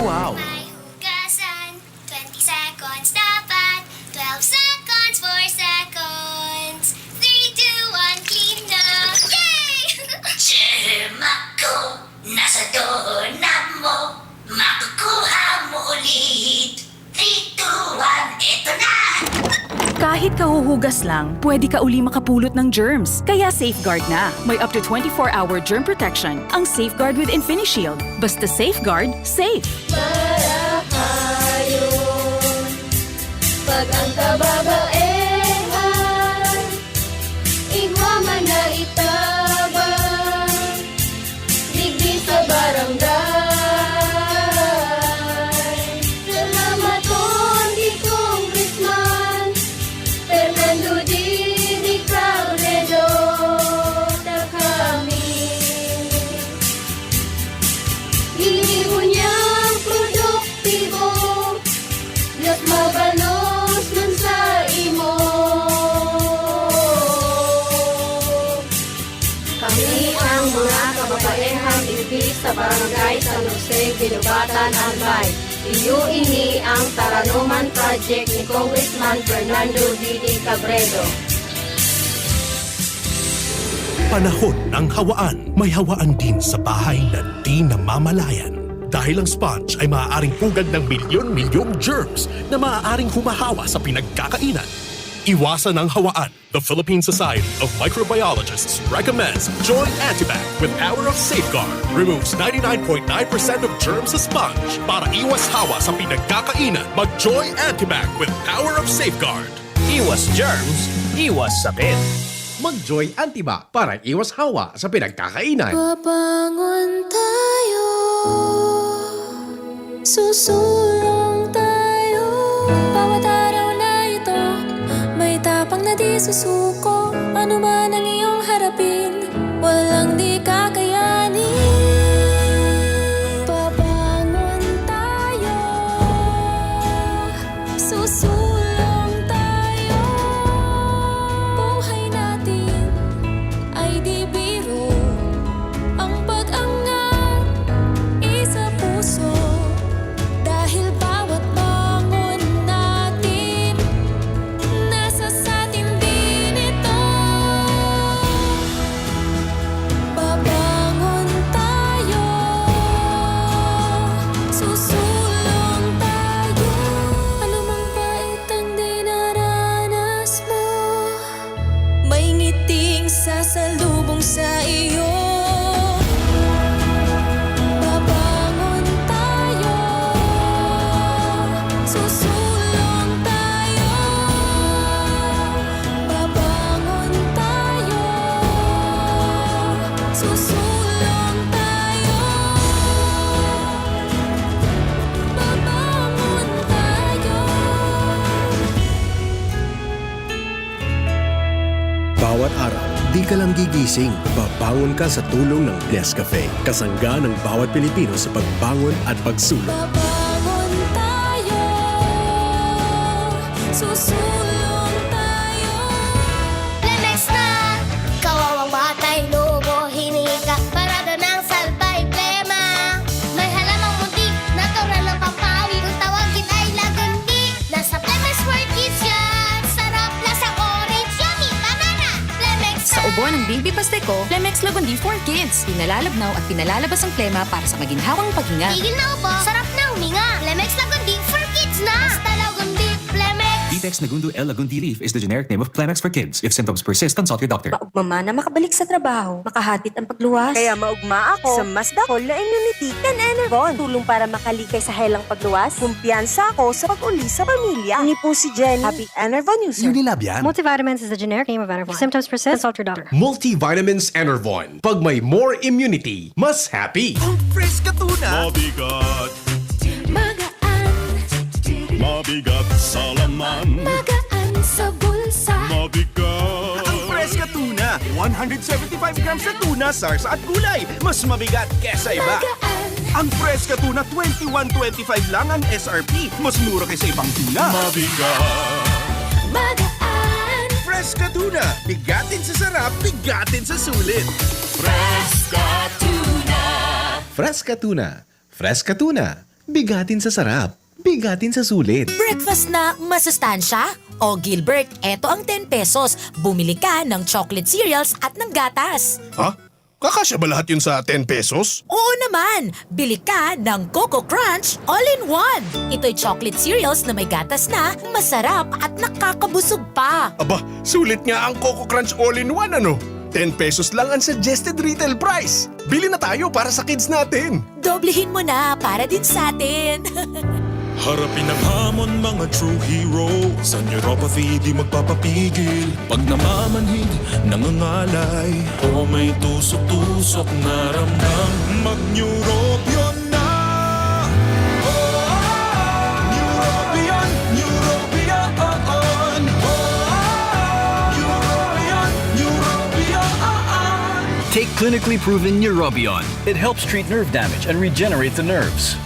wow! May hugasan, twenty seconds dapat, twelve seconds, four seconds, three, two, one, clean na! Yay! Germ ako, nasa doorknob mo, makukuha mo ulit. Three, two, one, eto na! Kahit kahuhugas lang, pwede ka uli makapulot ng germs. Kaya Safeguard na. May up to twenty-four hour germ protection ang Safeguard with InfiniShield. Basta Safeguard, safe. Marahayon, pag ang kababaehan, igwa man na itabang, digdi sa barangay. Salamaton ki Congressman Fernando Didi Cabredo, ta kami ginibo niyang produktibo, mas mabalos man sa imo. Kami ang mga kababaehan digdi sa Barangay San Jose, Guinobatan, Albay. Iyo ini ang Taranoman Project ni Congressman Fernando Didi Cabredo. Panahon ng hawaan. May hawaan din sa bahay na di namamalayan. Dahil ang sponge ay maaaring pugad ng milyon-milyong germs na maaaring humahawa sa pinagkakainan. Iwasan ang hawaan. The Philippine Society of Microbiologists recommends Joy Antibac with Power of Safeguard. Removes ninety-nine point nine percent of germs sa sponge. Para iwas hawa sa pinagkakainan, mag Joy Antibac with Power of Safeguard. Iwas germs, iwas sakit. Mag Joy Antibac para iwas hawa sa pinagkakainan. Babangon tayo, susulong tayo. Bawat araw na ito, may tapang na di susuko. Ano man ang iyong harapin, walang di kakayanin. Babangon tayo, susulong tayo. Buhay natin ay di biro. Ang pag-angat isa puso, dahil bawat bangon natin, nasa satin din ito. Bawat araw, di ka lang gigising, babangon ka sa tulong ng Nescafe. Kasangga ng bawat Pilipino sa pagbangon at pagsulong. Babangon tayo, susulong tayo. Lemex na! Kawawang batay, lobo, hinika, parada ng salbay, plema. May halamang munti, natural ng pampawi. Kung tawagin ay lagundi, nasa Lemex for Kids yan. Sarap, lasang orange, yummy, banana. Lemex Sa na! ubo ng Baby Pasteco, Lemex Lagundi for Kids. Pinalalabnaw at pinalalabas ang plema para sa maginhawang paghinga. Tigil na ubo, sarap na huminga. Lemex Lagundi for Kids na! Basta Lagundi, Lemex! Ditex Nagundu L Lagundi Leaf is the generic name of Clemex for Kids. If symptoms persist, consult your doctor. Maugma man na makabalik sa trabaho, makahatit ang pagluwas. Kaya maugma ako sa mas dakol na immunity kan Enervon. Tulong para makalikay sa helang pagluwas. Kumpiyansa ako sa pag-uli sa pamilya. Ini po si Jenny, happy Enervon user. Unilab yan. Multivitamins is the generic name of Enervon. If symptoms persist, consult your doctor. Multivitamins Enervon. Pag may more immunity, mas happy. Ang Fresca Tuna. Mabigat. Magaan. Mabigat sa laman. Magaan sa bulsa. Mabigat. Ang Fresca Tuna. One hundred seventy-five grams na tuna, sarsa at gulay. Mas mabigat kesa iba. Magaan. Ang Fresca Tuna, twenty-one twenty-five lang ang S R P. Mas mura kaysa ibang tuna. Mabigat. Magaan. Fresca Tuna. Bigatin sa sarap, bigatin sa sulit. Fresca Tuna. Fresca Tuna. Fresca Tuna. Bigatin sa sarap, bigatin sa sulit. Breakfast na masustansya? O Gilbert, eto ang ten pesos. Bumili ka ng chocolate cereals at ng gatas. Ha? Kakasya ba lahat yun sa ten pesos? Oo naman! Bili ka ng Coco Crunch All-in-One. Ito'y chocolate cereals na may gatas na, masarap at nakakabusog pa. Aba, sulit nga ang Coco Crunch All-in-One, ano? Ten pesos lang ang suggested retail price. Bili na tayo para sa kids natin. Doblehin mo na para din sa atin. Harapin ang hamon, mga true hero. Sa neuropathy, di magpapapigil. Pag namamanhid, nangangalay, o may tusok-tusok na ramdam, mag-Neurobion na. Oh, Neurobion, Neurobion, oh, oh. Oh, Neurobion, Neurobion, oh, oh. Take clinically proven Neurobion. It helps treat nerve damage and regenerate the nerves.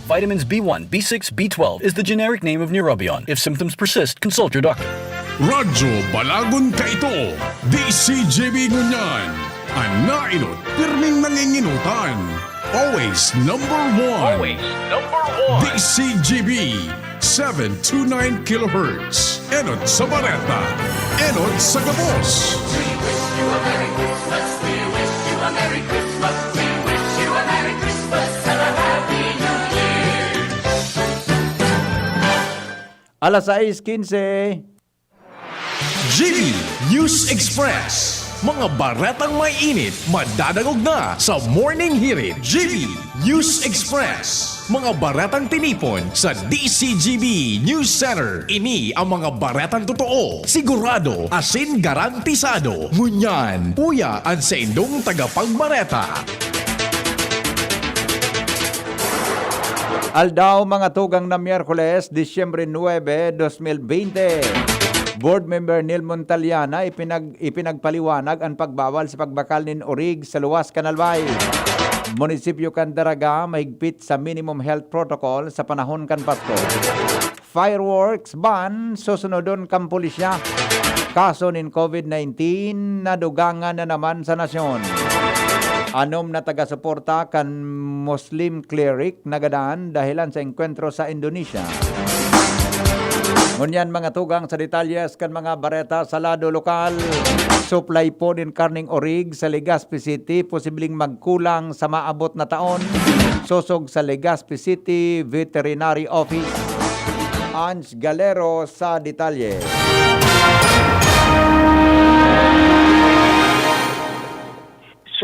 Vitamins B one, B six, B twelve is the generic name of Neurobion. If symptoms persist, consult your doctor. Radyo Balagon kaito, D C G B ngunyan. An naenot, pirming nangingenotan. Always number one. Always number one. D C G B, seven two nine kilohertz. Enot sa bareta. Enot sa gabos. We wish you a Merry Christmas. We wish you a Merry Christmas. We wish you a Merry Christmas and a Happy New Year. Alas sais quince. G B News Express. Mga baretang may init, madadangog na sa Morning Hirit. G B News Express. Mga baretang tinipon sa D C G B News Center. Ini ang mga baretang totoo, sigurado, asin garantisado. Ngunyan, uya an saindong tagapagbareta. Aldaw, mga tugang, na Miyerkules, Disyembre nuebe, dos mil bente. Board Member Neil Montaliana ipinag-, ipinagpaliwanag an pagbawal sa pagbakal nin orig sa luwas kan Albay, munisipyo kan Daraga, mahigpit sa minimum health protocol sa panahon kan Pasko. Fireworks ban susunodon kan pulisya. Kaso nin COVID nineteen nadugangan na naman sa nasyon. Anom na taga-suporta kan Muslim cleric nagadan dahelan sa engkwentro sa Indonesia. Ngunyan, mga tugang, sa detalyes kan mga bareta sa lado lokal. Supply po nin karneng orig sa Legazpi City posibleng magkulang sa maabot na taon. Sosog sa Legazpi City Veterinary Office. Ange Galero sa detalye.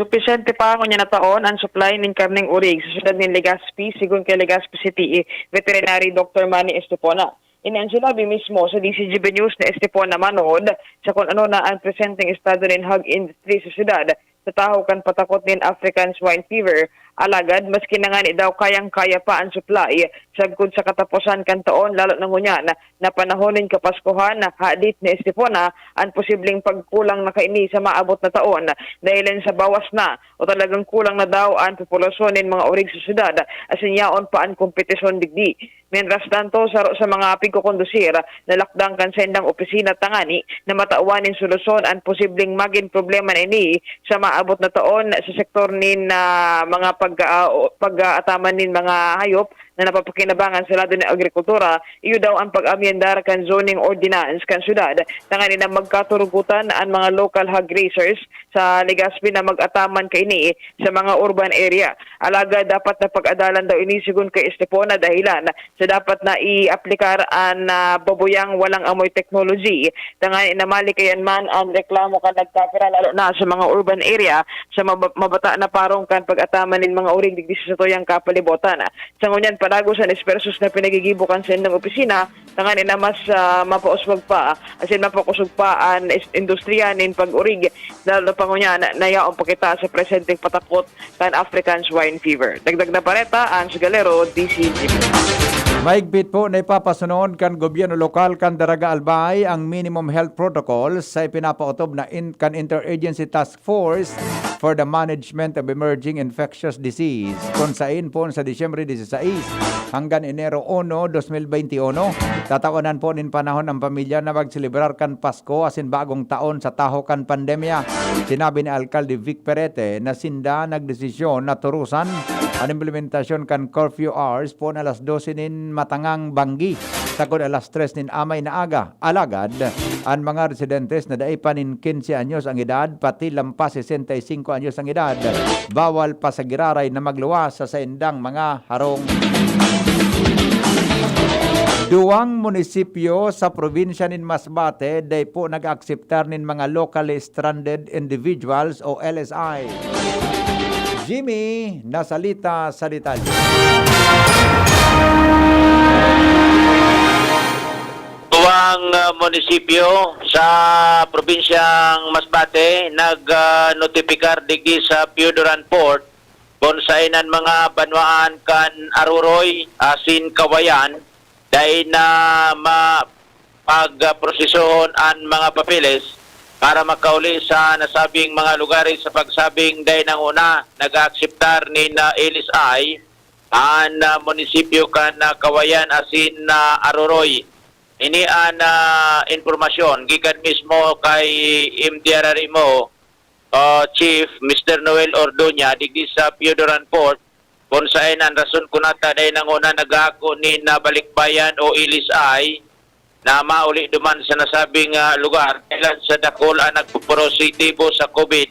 Supisyente pa ngunyan na taon an supply nin karneng orig sa syudad nin Legazpi, sigon kay Legazpi City Veterinary Doctor Manny Estepona. Ini an sinabi mismo sa D C G B News ni Estepona manongod sa kun ano na an presenteng estado nin hog industry sa syudad sa tahaw kan patakot nin African Swine Fever Alagad maski na ngani daw kayang-kaya pa an supply sagkod sa kataposan kan taon, lalo na ngunyan na panahon nin Kapaskuhan, hadit ni Estefona an posibleng pagkulang na kaini sa maabot na taon, dahilan sa bawas na o talagang kulang na daw an populasyon nin mga orig sa syudad, asin yaon pa an kompetisyon digdi. Mientras tanto, saro sa mga pigkokondusir na lakdang kan saindang opisina tangani na matawan nin solusyon an posibleng magin problema na ini sa maabot na taon sa sektor nin, ah, mga pag, ah, o, pag-aataman nin mga hayop na napapakinabangan sa lado nin agrikultura, iyo daw an pag-amyendar kan zoning ordinance kan syudad, tangani na magkaturugutan an mga local hog raisers sa Legazpi na mag-ataman kaini sa mga urban area. Alagad dapat na pag-adalan daw ini, sigon kay Estefona, dahilan sa dapat na iaplikar an, ah, babuyang walang amoy technology. Tangani na malikayan man an reklamo kan nagkapira, lalo na sa mga urban area, sa mab-, mabata na parong kan pag-ataman nin mga orig digdi sa satuyang kapalibotan. Sa ngunyan, padagos an espersos na pinagigibo kan saindang opisina, tangani na mas, ah, mapauswag pa, asin mapakosog pa an is-, industriya nin pag-orig, lalo pa ngunyan na, na yaon pa kita sa presenteng patakot kan African Swine Fever. Dagdag na bareta, Ange Galero, D C G B. Mahigpit po na ipapasunod kan gobyerno lokal kan Daraga Albay ang minimum health protocols sa ipinapaotob na in-, kan Interagency Task Force for the Management of Emerging Infectious Disease, kun sain po sa Disyembre dieciséis hanggang Enero uno, dos mil beinti uno, tatawanan po nin panahon ang pamilya na magselebrar kan Pasko asin Bagong Taon sa tahaw kan pandemya. Sinabi ni Alkalde Vic Perete na sinda nagdesisyon na turusan an implementasyon kan curfew hours poon alas dose nin matangang banggi, sagkod alas tres nin amay na aga. Alagad, an mga residentes na dai pa nin quince anyos ang edad, pati lampas sesenta y cinco anyos ang edad, bawal pa sa giraray na magluwas sa saindang mga harong. Duwang munisipyo sa probinsya nin Masbate dai po nag-akseptar nin mga locally stranded individuals o L S I. Jimmy Nasalita sa detalye. Duwang, ah, munisipyo sa probinsyang Masbate nag, ah, notipikar digdi sa Pio Duran Port kun saen an mga banwaan kan Aroroy asin Kawayan dai na ma-, pagprosesohon an mga papeles para makauli sa nasabing mga lugares sa pagsabing dai nanguna nag-aakseptar nin, ah, L S I an, ah, munisipyo kan, ah, Kawayan asin, ah, Aroroy. Ini an, ah, impormasyon gikan mismo kay M D R R M O, ah, Chief Mister Noel Ordoña digdi sa Pio Duran Port, kun saen an rason kunata dai nanguna nag-aako nin, ah, balikbayan o L S I na mauli duman sa nasabing, ah, lugar, dahelan sa dakul an nagpopositibo sa COVID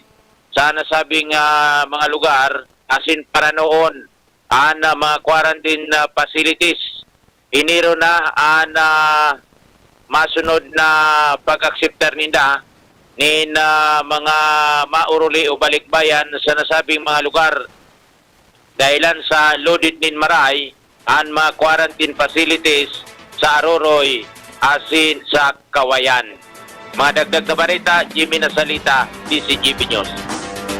sa nasabing, ah, mga lugar, asin paranoon an, ah, mga quarantine, ah, facilities. Enero na an, ah, masunod na pag-akseptar ninda nin, ah, mga mauruli o balikbayan sa nasabing mga lugar. Dahelan sa loaded nin maray an mga quarantine facilities sa Aroroy asin sa Kawayan. Mga dagdag na bareta, Jimmy Nasalita, D C G B News.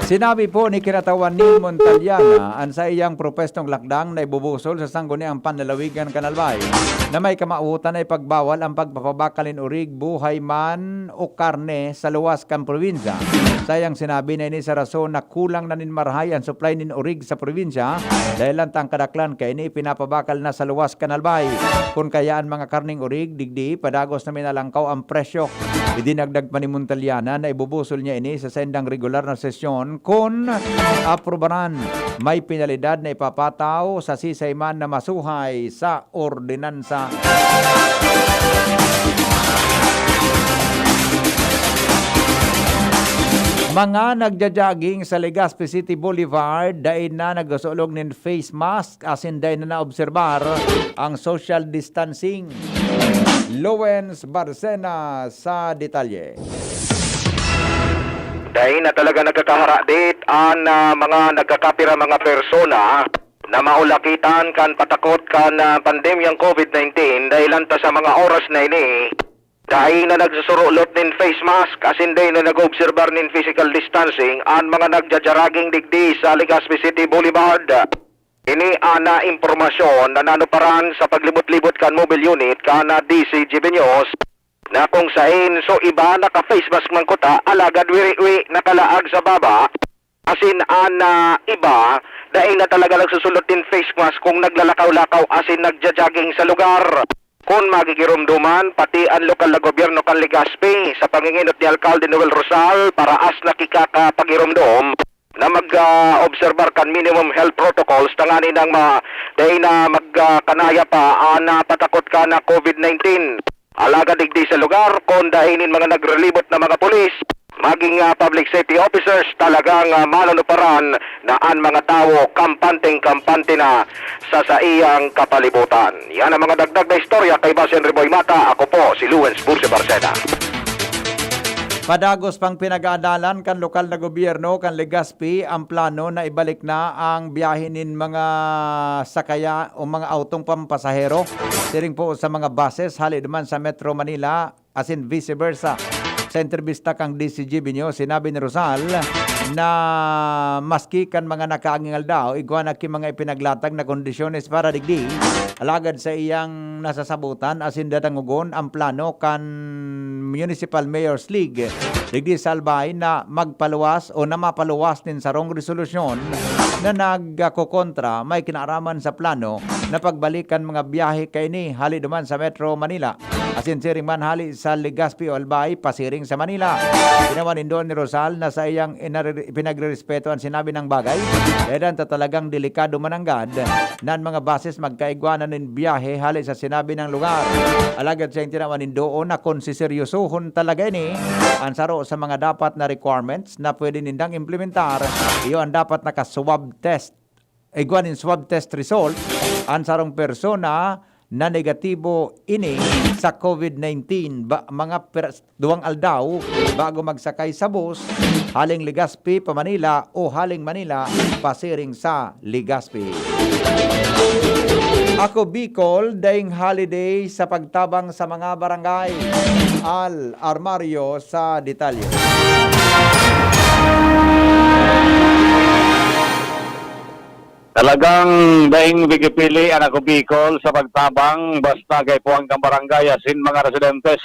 Sinabi po ni Kinatawan Neil Montaliana an saiyang propwestong lakdang na ibubusol sa Sangguniang Panlalawigan kan Albay na may kamawotan na ipagbawal ang pagpapabakal nin orig, buhay man o karne, sa luwas kan probinsya. Saiyang sinabi na ini sa rason na kulang na nin marahay an supply nin orig sa probinsya, dahelan ta an kadaklan kaini ipinapabakal na sa luwas kan Albay. Kun kaya an mga karneng orig digdi, padagos na minalangkaw an presyo. Idinagdag pa ni Montaliana na ibubusol niya ini sa saindang regular na sesyon kun aprubaran. May penalidad na ipapataw sa sisay man na masuhay sa ordinansa. Mga nagja-jogging sa Legazpi City Boulevard dai na nagsusulog nin face mask asin dai na naobserbar ang social distancing. Lowens Barcena sa detalye. Dai na talaga nagkakaharadit an, ah, mga nagkakapira mga persona na maulakitan kan patakot kan, ah, pandemyang COVID nineteen, dahelan ta sa mga oras na ini, Dai na nagsusurulot nin face mask asin dai na nag-obserbar nin physical distancing an mga nagjajaraging digdi sa Legazpi City Boulevard. Ini ana impormasyon na nanuparan sa paglibot-libot kan mobile unit kan D C G B News, na kung saen so iba naka-face mask man kuta, alagad wiri-wi nakalaag sa baba. Asin an, ah, iba, dai na talaga nagsusulot nin face mask kung naglalakaw-lakaw asin nagja-jogging sa lugar. Kun magigiromdoman, pati an lokal na gobyerno kan Legazpi, sa panginginot ni Alkalde Noel Rosal, paraas na kikakapagiromdom na mag, ah, obserbar kan minimum health protocols tanganing ma-, dai na mag, ah, kanaya pa an, ah, patakot kan COVID nineteen. Alagad digdi sa lugar, kun dai nin mga nagrelibot na mga pulis, maging, ah, public safety officers, talagang, ah, manunuparan na an mga tawo kampanteng-kampante na sa saiyang kapalibutan. Yan ang mga dagdag na istorya kaiba si Henry Boy Mata. Ako po si Lawrence Bursi Barcena. Padagos pang pinag-aadalan kan lokal na gobyerno kan Legazpi ang plano na ibalik na ang biyahe nin mga sakaya o mga autong pampasahero, siring po sa mga buses hali duman sa Metro Manila, asin vice versa. Sa entrebista kan D C G B News, sinabi ni Rosal na maski kan mga nakaaging aldaw, igwa na ki mga ipinaglatag na kondisyones para digdi, alagad sa iyang nasasabotan asin dadangogon ang plano kan Municipal Mayors League digdi sa Albay na magpaluwas o na mapaluwas nin sarong resolusyon na nagkokontra may kinaaraman sa plano na pagbalik kan mga biyahe kaini hali duman sa Metro Manila. Asin siring man hali sa Legazpi o Albay, pasiring sa Manila. Ginawa nindo ni Rosal na sa iyang inare-, pinagrerespeto an sinabi nang bagay. Kaya dan ta talagang delikado mananggad na an mga buses magkaigwa na nin biyahe hali sa sinabi nang lugar. Alagad sa tinawan nindoon na kung siseryosohon talaga ini, ang saro sa mga dapat na requirements na pwede nindang implementar, iyo ang dapat naka-swab test. Igwa nin swab test result an sarong persona na negatibo ini sa COVID nineteen. Ba, mga per-, duwang aldaw bago magsakay sa bus, haling Legazpi pa Manila o haling Manila pasiring sa Legazpi. Ako Bicol, daing holiday sa pagtabang sa mga barangay. Al Armario sa detalye. Talagang daing bigipili an Ako Bicol sa pagtabang basta kaipuhan kan barangay asin mga residentes.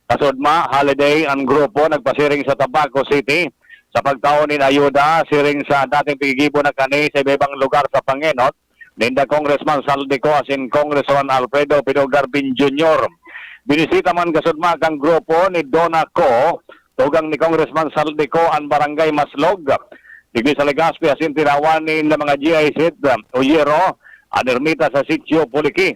Kasudma, holiday an grupo nagpasiring sa Tabaco City sa pagtao nin ayuda siring sa dating pigigibo na kani sa iba-ibang lugar sa pangenot ninda Congressman Saldico asin Congressman Alfredo Pido Garbin Junior. Binisita man kasudma kan grupo ni Dona Co, tugang ni Congressman Saldico an Barangay Maslog, digdi sa Legazpi asin tinawan nin mga G I Z o Yero an ermita sa Sitio Puliki.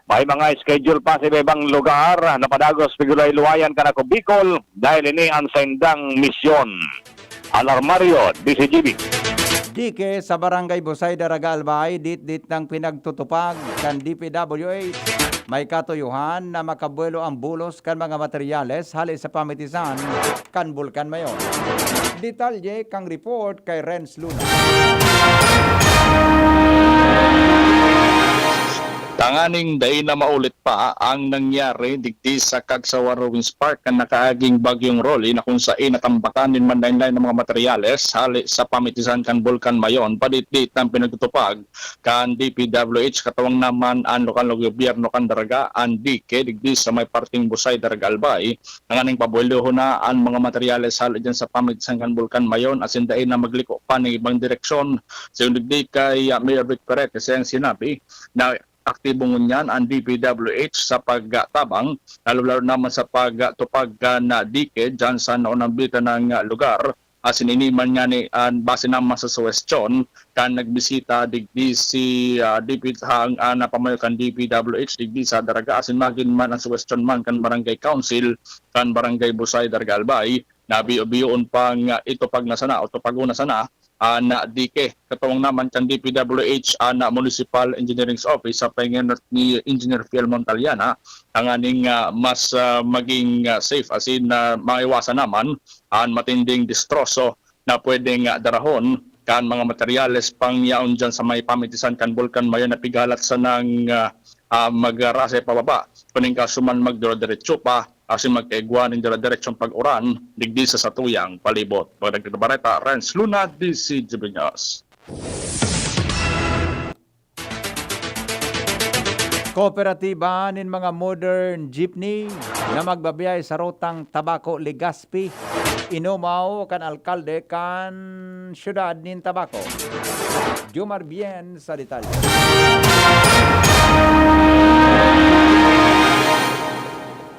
May mga schedule pa sa iba-ibang lugar na padagos pigulay-luwayan kan Ako Bicol dahil ini an saindang misyon. Alarmario, D C G B. Dike sa Barangay Busay, Daraga, Albay, ditdit nang pinagtutupag kan D P W H. May katuyohan na makabuelo ang bulos kan mga materyales hali sa pamitisan kan Bulkan Mayon. Detalye kang report kay Renz Luna. Tanganing dai na maulit pa ang nangyari digdi sa Cagsawa Ruins Park kan nakaaging Bagyong Rolly, na kung saen natambakan nin manlaen-laen na mga materyales hali sa pamitisan kan Bulkan Mayon, paditdit nang pinagtutupag kan D P W H, katuwang naman an lokal na gobyerno kan Daraga, an Dike, digdi sa may parteng Busay, Daraga, Albay, tanganing pabuelohon na an mga materyales hali diyan sa pamitisan kan Bulkan Mayon asin dai na magliko pa ning ibang direksyon. Sa digdi kay, ah, Mayor Vic Perete, siyang sinabi na aktibo ngunyan an D P W H sa pagtabang, lalo-lalo naman sa pagtupag kan, ah, dike diyan sa naunang bitan ng, ah, lugar. Asin ini man ngani an base naman sa suwestyon kan nagbisita digdi si, ah, D P, ang, ah, napamayo kan D P W H digdi sa Daraga, asin magin man ang suwestyon man kan Barangay Council kan Barangay Busay, Daraga, Albay, na biyo-biyoon pang, ah, itupag na sana o tupagon na sana an, ah, dike. Katuwang naman kan D P W H an, ah, Municipal Engineering Office sa pangenot ni Engineer Fiel Montaliana, tanganing, ah, mas, ah, maging, ah, safe asin, ah, maiwasan naman an matinding destroso na pwedeng, ah, darahon kan mga materyales pangyaon diyan sa may pamitisan kan Bulkan Mayon na pighalat sanang, ah, ah, magrasay pababa. Kuning kaso man magdiro-diretso pa asin magkaigwa nin dire-diretsong pag-uran digdi sa satuyang palibot. Magdagdag na bareta, Renz Luna, D C G B News. Kooperatiba nin mga modern jeepney na magbabiyahe sa rutang Tabaco, Legazpi, inumaw kan alkalde kan siyudad nin Tabaco. Jomar Bien sa detalye.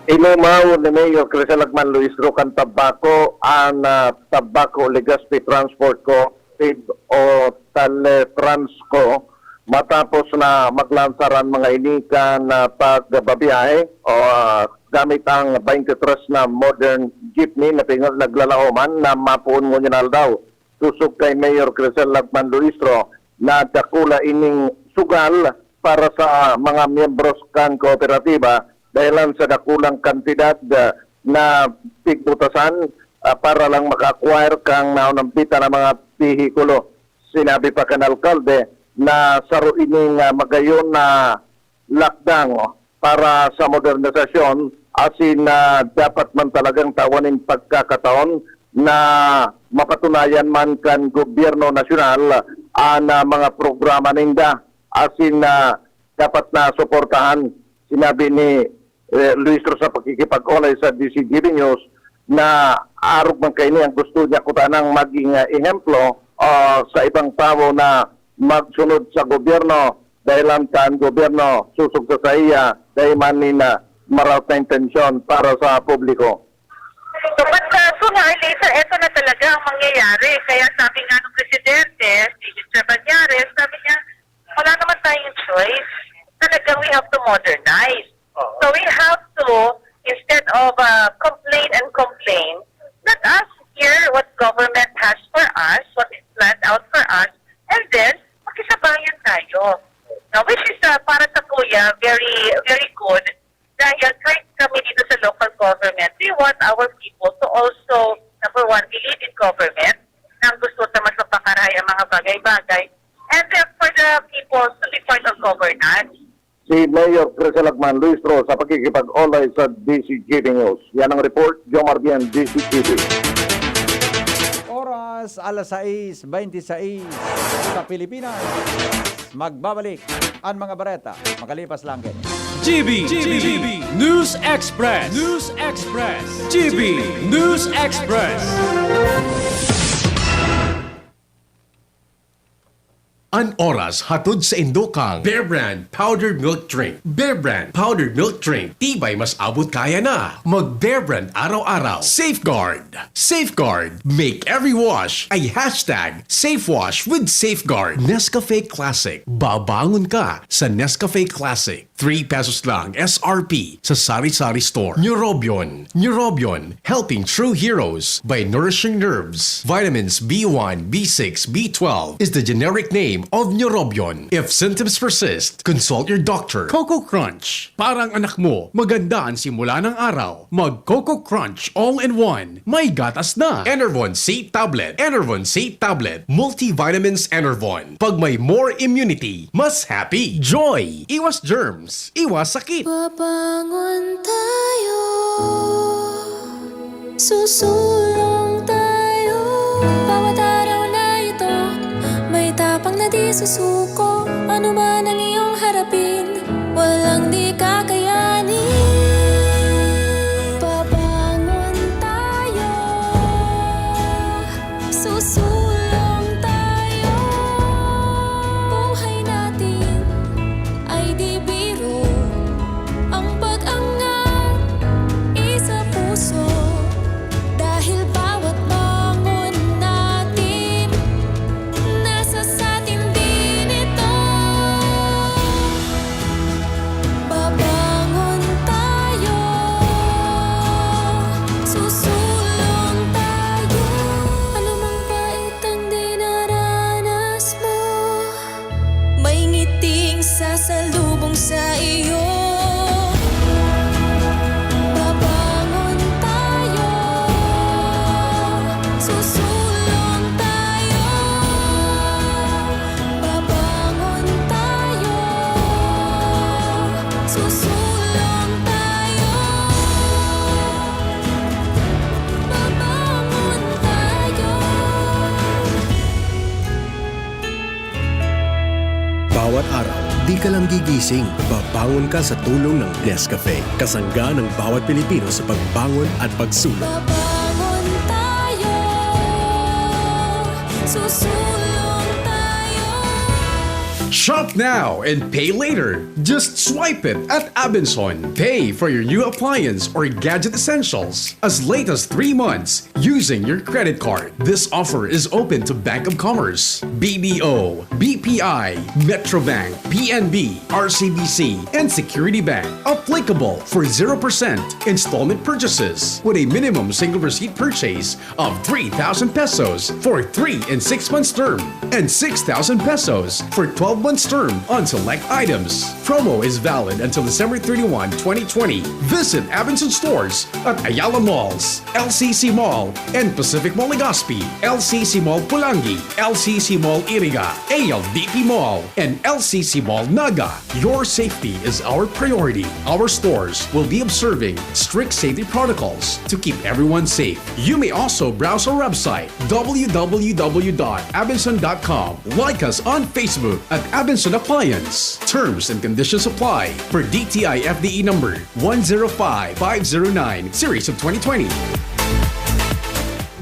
Inumaw ni Mayor Crisel Agman Luistro kan Tabaco an, ah, Tabaco Legazpi Transport Cooperative o Teletransco matapos na maglansar an mga ini kan, ah, pagbabiyahe o, ah, gamit ang twenty-three na modern jeepney na pinag-, naglalahoman na mapoon ngunyan aldaw. Sosog kay Mayor Crisel Agman Luistro na dakula ining sugal para sa mga miyembros kan kooperatiba dahelan sa dakulang kantidad, ah, na pigbutasan, ah, para lang maka-acquire kan naunambitan na mga behikulo. Sinabi pa kan alkalde na saro ining, ah, magayon na lakdang para sa modernisasyon asin, ah, dapat man talagang tawan nin pagkakataon na mapatunayan man kan gobyerno nasyonal an, ah, mga programa ninda asin, ah, dapat na suportahan. Sinabi ni, eh, Luistro sa pakikipag-onay sa D C G B News na arog man kaini ang gusto niya kutanang maging, ah, ehemplo, ah, sa ibang tawo na magsunod sa gobyerno dahelan ta an gobyerno sosog sa saiya dai man nin, ah, maraot na intensyon para sa publiko. So, but, uh, so nga, Elisa, eto na talaga ang mangyayari. Kaya sabi nga ng presidente, si Mister Bañares, sabi niya, "Wala naman tayong choice. Talagang we have to modernize." Oo. So, we have to, instead of, uh, complain and complain, let us hear what government has for us, what is planned out for us, and then, makisabayan tayo. Now, which is, uh, para sa kuya, very, very good. Dahil kahit kami dito sa local government, we want our people to also, number one, believe in government na ang gusto ta mas mapakarahay ang mga bagay-bagay. And then for the people to be part of governance. Si Mayor Crisel Agman Luistro sa pakikipag-onay sa D C G B News. Yan ang report, Jomar Bien, D C G B. Oras, alas sais beintisais sa Pilipinas. Magbabalik an mga bareta makalipas lang kaini. G B, G B, News Express, News Express, G B News Express. An oras hatod saindo kan Bear Brand Powdered Milk Drink. Bear Brand Powdered Milk Drink, tibay mas abot kaya na. Mag Bear Brand araw-araw. Safeguard. Safeguard. Make every wash a hashtag safe wash with Safeguard. Nescafe Classic. Babangon ka sa Nescafe Classic. Three pesos lang S R P sa sari-sari store. Neurobion. Neurobion. Helping true heroes by nourishing nerves. Vitamins B one, B six, B twelve is the generic name of Neurobion. If symptoms persist, consult your doctor. Coco Crunch. Parang anak mo, maganda ang simula ng araw. Mag Coco Crunch all in one. May gatas na. Enervon C Tablet. Enervon C Tablet. Multivitamins Enervon. Pag may more immunity, mas happy. Joy. Iwas germs. Iwas sakit. Babangon tayo. Susulong tayo. Bawat araw na ito, may tapang na di susuko. Ano man ang iyong harapin, walang di kakayanin. Babangon tayo, susulong tayo. Buhay natin ay di biro. Ang pag-angat isa puso, dahil bawat bangon natin, nasa satin din ito. Di ka lang gigising, babangon ka sa tulong ng Nescafe. Kasangga ng bawat Pilipino sa pagbangon at pagsulong. Babangon tayo, susulong tayo. Shop now and pay later. Just swipe it at Abenson. Pay for your new appliance or gadget essentials as late as three months using your credit card. This offer is open to Bank of Commerce, B D O, B P I, Metrobank, P N B, R C B C, and Security Bank. Applicable for zero percent installment purchases with a minimum single receipt purchase of three thousand pesos for three and six months term and six thousand pesos for twelve months term on select items. Promo is valid until December thirty-one, twenty twenty. Visit Abenson stores at Ayala Malls, L C C Mall and Pacific Mall Legazpi, L C C Mall Pulangi, L C C Mall Iriga, A L D P Mall, and L C C Mall Naga. Your safety is our priority. Our stores will be observing strict safety protocols to keep everyone safe. You may also browse our website, w w w dot abenson dot com. Like us on Facebook at Abenson Appliance. Terms and conditions apply for D T I F D E number one zero five five zero nine, series of twenty twenty.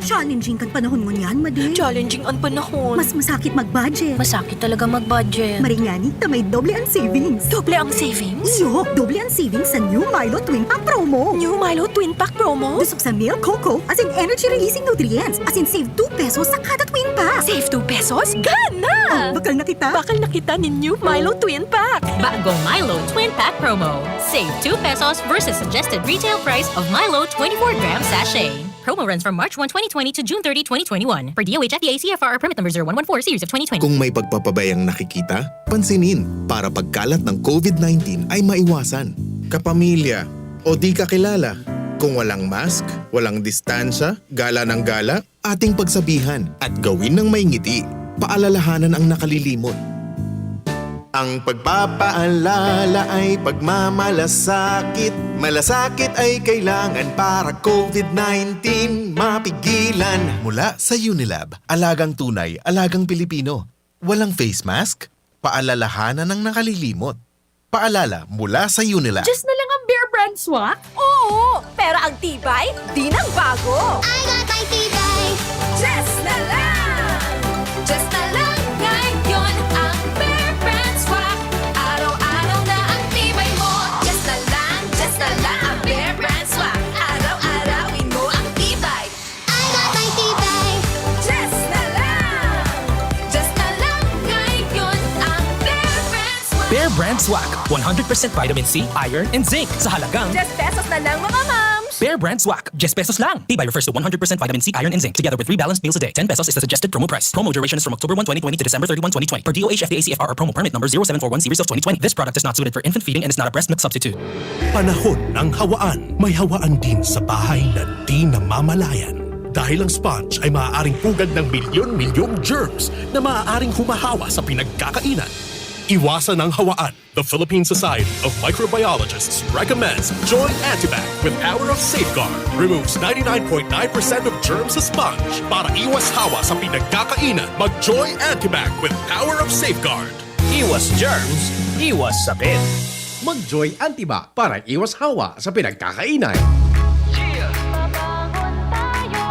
Challenging kan panahon ngunyan, Madi. Challenging an panahon. Mas masakit mag-budget. Masakit talaga mag-budget. Maringani ta may doble ang savings. Doble ang savings? Iyo, doble ang savings sa New Milo Twin Pack Promo. New Milo Twin Pack Promo? Busog sa milk, cocoa, as in energy-releasing nutrients, as in save two pesos sa kada twin pack. Save two pesos? Gana! Oh, bakal na kita. Bakal na kita nin New Milo Twin Pack. Bagong Milo Twin Pack Promo. Save two pesos versus suggested retail price of Milo twenty-four gram sachet. Promo runs from March one, twenty twenty to June thirty, twenty twenty-one. Per D O H F D A C F R R permit number zero one one four series of twenty twenty. Kung may pagpapabayang nakikita, pansinin para pagkalat ng COVID nineteen ay maiwasan. Kapamilya o di kakilala, kung walang mask, walang distansya, gala ng gala, ating pagsabihan at gawin ng may ngiti. Paalalahanan ang nakalilimot. Ang pagpapaalala ay pagmamalasakit. Malasakit ay kailangan para COVID nineteen mapigilan. Mula sa Unilab, alagang tunay, alagang Pilipino. Walang face mask? Paalalahanan ang nakalilimot. Paalala mula sa Unilab. Just na lang ang Bear Brand Swak? Oo! Pero ang tibay, di nang bago! I got my tibay. Just na lang! Just na lang ngayon ang Bear Brand Swak. Araw-araw na ang tibay mo. Just na lang, just na lang ang Bear Brand Swak. Araw-arawin mo ang tibay. I got my tibay. Just na lang. Just na lang ngayon ang Bear Brand Swak. Bear Brand Swak, one hundred percent vitamin C, iron, and zinc sa halagang Just pesos na lang, mga mams! Bear Brand Swak, just pesos lang. Tibay refers to one hundred percent vitamin C, iron, and zinc together with three balanced meals a day. Ten pesos is the suggested promo price. Promo duration is from October one, twenty twenty to December thirty-one, twenty twenty. Per D O H F D A C F R R promo permit number zero seven four one series of twenty twenty. This product is not suited for infant feeding and is not a breast milk substitute. Panahon ng hawaan may hawaan din sa bahay na di namamalayan. Dahil ang sponge ay maaaring pugad ng milyon-milyong germs na maaaring humahawa sa pinagkakainan. Iwasan ang hawaan. The Philippine Society of Microbiologists recommends Joy Antibac with power of safeguard. Removes ninety-nine point nine percent of germs sa sponge para iwas hawa sa pinagkakainan. Mag Joy Antibac with power of safeguard. Iwas germs, iwas sakit. Mag-Joy Antibac para iwas hawa sa pinagkakainan. Babangon tayo.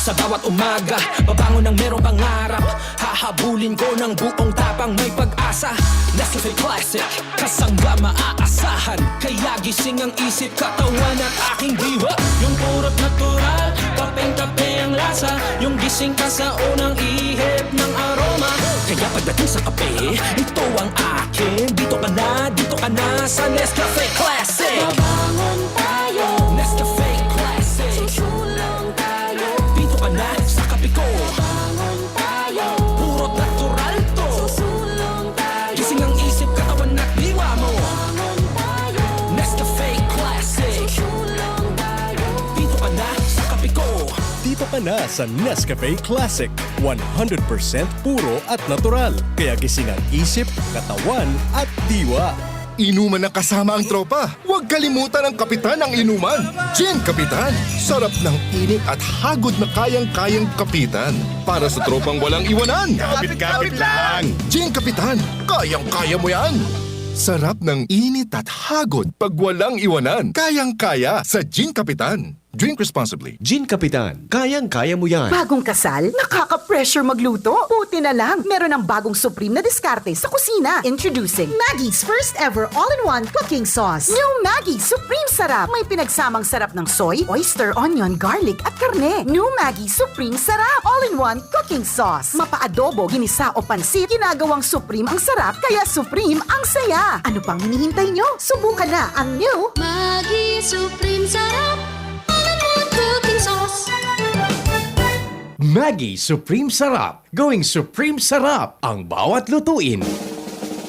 Sa bawat umaga, babangon ng merong pangarap. Hahabulin ko ng buong tapang, may pag-asa. Nescafe Classic, kasangga maaasahan. Kaya gising ang isip, katawan at aking diwa. Yung purot natural, kapeng-kape ang lasa. Yung gising ka sa unang ihip ng aroma. Kaya pagdating sa kape, ito ang akin. Dito ka na, dito ka na sa Nescafe Classic. Babangon tayo. Nescafe Classic. Susulong tayo. Dito ka na sa kape ko. Babangon tayo. Purot natural to. Susulong tayo. Gising ang isip, katawan at diwa mo. Babangon tayo. Nescafe Classic. Susulong tayo. Dito ka na sa kape ko. Dito ka na sa Nescafe Classic, one hundred percent puro at natural. Kaya gising ang isip, katawan at diwa. Inuman na kasama ang tropa. Huwag kalimutan ang kapitan ng inuman. Gin Kapitan. Sarap ng init at hagod na kayang-kayang kapitan. Para sa tropang walang iwanan. Kapit-kapit lang. Gin Kapitan. Kayang-kaya mo yan. Sarap ng init at hagod pag walang iwanan. Kayang-kaya sa Gin Kapitan. Drink responsibly. Gin Kapitan, kayang-kaya mo yan. Bagong kasal? Nakaka-pressure magluto? Buti na lang, meron ang bagong supreme na diskarte sa kusina. Introducing Maggie's first ever all-in-one cooking sauce. New Maggi Supreme Sarap. May pinagsamang sarap ng soy, oyster, onion, garlic, at karne. New Maggi Supreme Sarap. All-in-one cooking sauce. Mapa-adobo, ginisa o pansit, ginagawang supreme ang sarap, kaya supreme ang saya. Ano pang hinihintay nyo? Subukan na ang new Maggi Supreme Sarap. All-in-one cooking sauce. Maggi Supreme Sarap. Going Supreme Sarap ang bawat lutuin.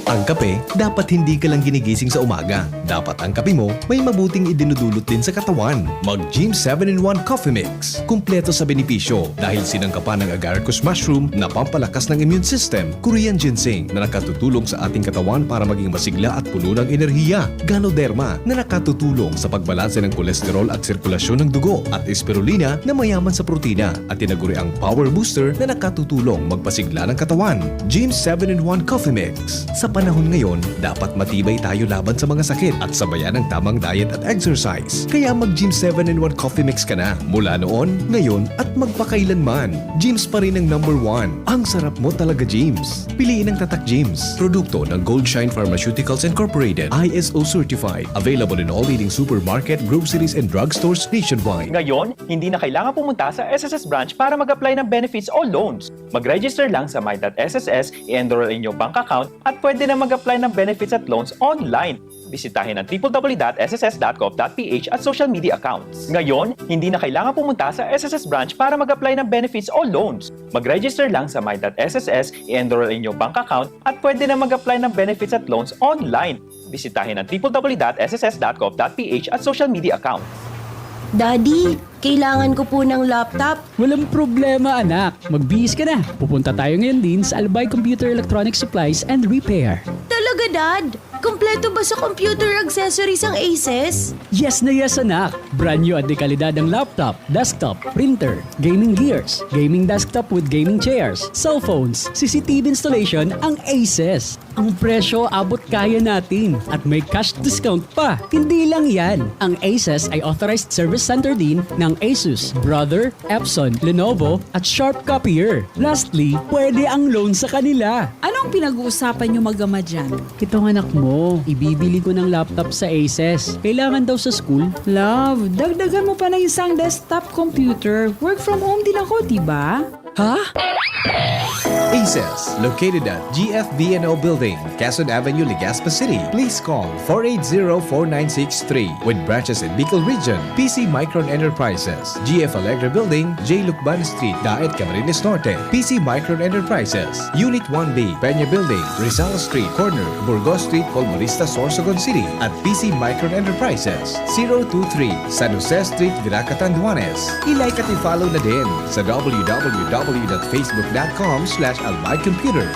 Ang kape, dapat hindi ka lang ginigising sa umaga. Dapat ang kape mo may mabuting idinudulot din sa katawan. Mag Gym seven in one Coffee Mix. Kumpleto sa benepisyo dahil sinangkapan ng agaricus mushroom na pampalakas ng immune system, Korean ginseng na nakatutulong sa ating katawan para maging masigla at puno ng enerhiya, Ganoderma na nakatutulong sa pagbalanse ng kolesterol at sirkulasyon ng dugo, at Spirulina na mayaman sa protina, at tinaguriang Power Booster na nakatutulong magpasigla ng katawan. Gym seven in one Coffee Mix. Sa panahon ngayon, dapat matibay tayo laban sa mga sakit at sabayan ng tamang diet at exercise. Kaya mag Gym seven in one Coffee Mix ka na. Mula noon, ngayon, at magpakailanman. Gyms pa rin ang number one. Ang sarap mo talaga, Gyms. Piliin ang Tatak Gyms. Produkto ng Goldshine Pharmaceuticals Incorporated. I S O certified. Available in all leading supermarket, groceries, and drugstores nationwide. Ngayon, hindi na kailangan pumunta sa S S S branch para mag-apply ng benefits o loans. Mag-register lang sa my dot S S S, i-enroll ang inyong bank account at pwede na mag-apply ng benefits at loans online. Bisitahin ang w w w dot s s s dot gov dot p h at social media accounts. Ngayon, hindi na kailangan pumunta sa S S S branch para mag-apply ng benefits o loans. Mag-register lang sa my dot S S S, i-enroll ang inyong bank account at pwede na mag-apply ng benefits at loans online. Bisitahin ang w w w dot s s s dot gov dot p h at social media accounts. Daddy, kailangan ko po ng laptop. Walang problema, anak. Magbihis ka na. Pupunta tayo ngayon din sa Albay Computer Electronic Supplies and Repair. Talaga, Dad? Kompleto ba sa computer accessories ang Aces? Yes na yes, anak. Brand new at dekalidad ang laptop, desktop, printer, gaming gears, gaming desktop with gaming chairs, cellphones, C C T V installation ang Aces. Ang presyo abot kaya natin at may cash discount pa. Hindi lang yan, ang Aces ay authorized service center din ng Asus, Brother, Epson, Lenovo at Sharp Copier. Lastly, pwede ang loan sa kanila. Anong pinag-uusapan nyo mag-ama dyan? Itong anak mo, ibibili ko ng laptop sa Aces. Kailangan daw sa school. Love, dagdagan mo pa ng isang desktop computer. Work from home din ako, di ba? Ha? Aces, located at G F B N O Building, Quezon Avenue, Legazpi City. Please call four eight zero four nine six three. With branches in Bicol Region, P C Micron Enterprises, G F Alegre Building, J Lucban Street, Daet, Camarines Norte, P C Micron Enterprises, Unit one B, Peña Building, Rizal Street, corner, Burgos Street, Colmonista, Sorsogon City, at P C Micron Enterprises, zero two three, San Jose Street, Virac, Catanduanes. I-like at i-follow na din sa w w w dot facebook dot com slash albay computer.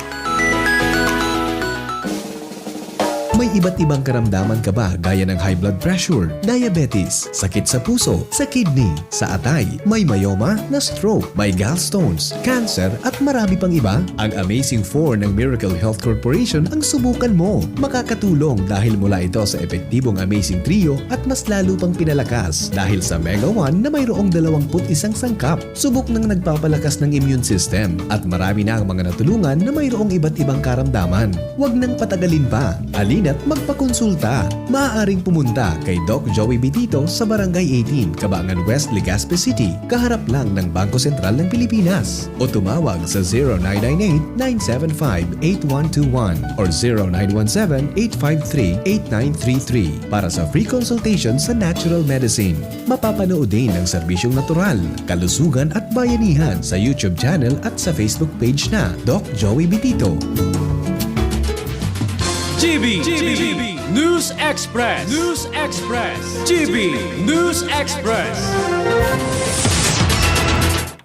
May iba't ibang karamdaman ka ba, gaya ng high blood pressure, diabetes, sakit sa puso, sa kidney, sa atay, may myoma, na-stroke, may gallstones, cancer, at marami pang iba? Ang Amazing four ng Miracle Health Corporation ang subukan mo. Makakatulong dahil mula ito sa epektibong Amazing Trio at mas lalo pang pinalakas dahil sa Mega one na mayroong dalawampu't isang sangkap. Subok nang nagpapalakas ng immune system at marami na ang mga natulungan na mayroong iba't ibang karamdaman. Huwag nang patagalin pa. Halina't magpakonsulta. Maaaring pumunta kay Doc Joey Bitito sa Barangay eighteen, Cabangan West, Legazpi City, kaharap lang ng Bangko Sentral ng Pilipinas. O tumawag sa zero nine nine eight, nine seven five, eight one two one or zero nine one seven, eight five three, eight nine three three para sa free consultation sa natural medicine. Mapapanood din ang serbisyong natural, kalusugan at bayanihan sa YouTube channel at sa Facebook page na Doc Joey Bitito. G B, G B, News Express, News Express, G B News Express.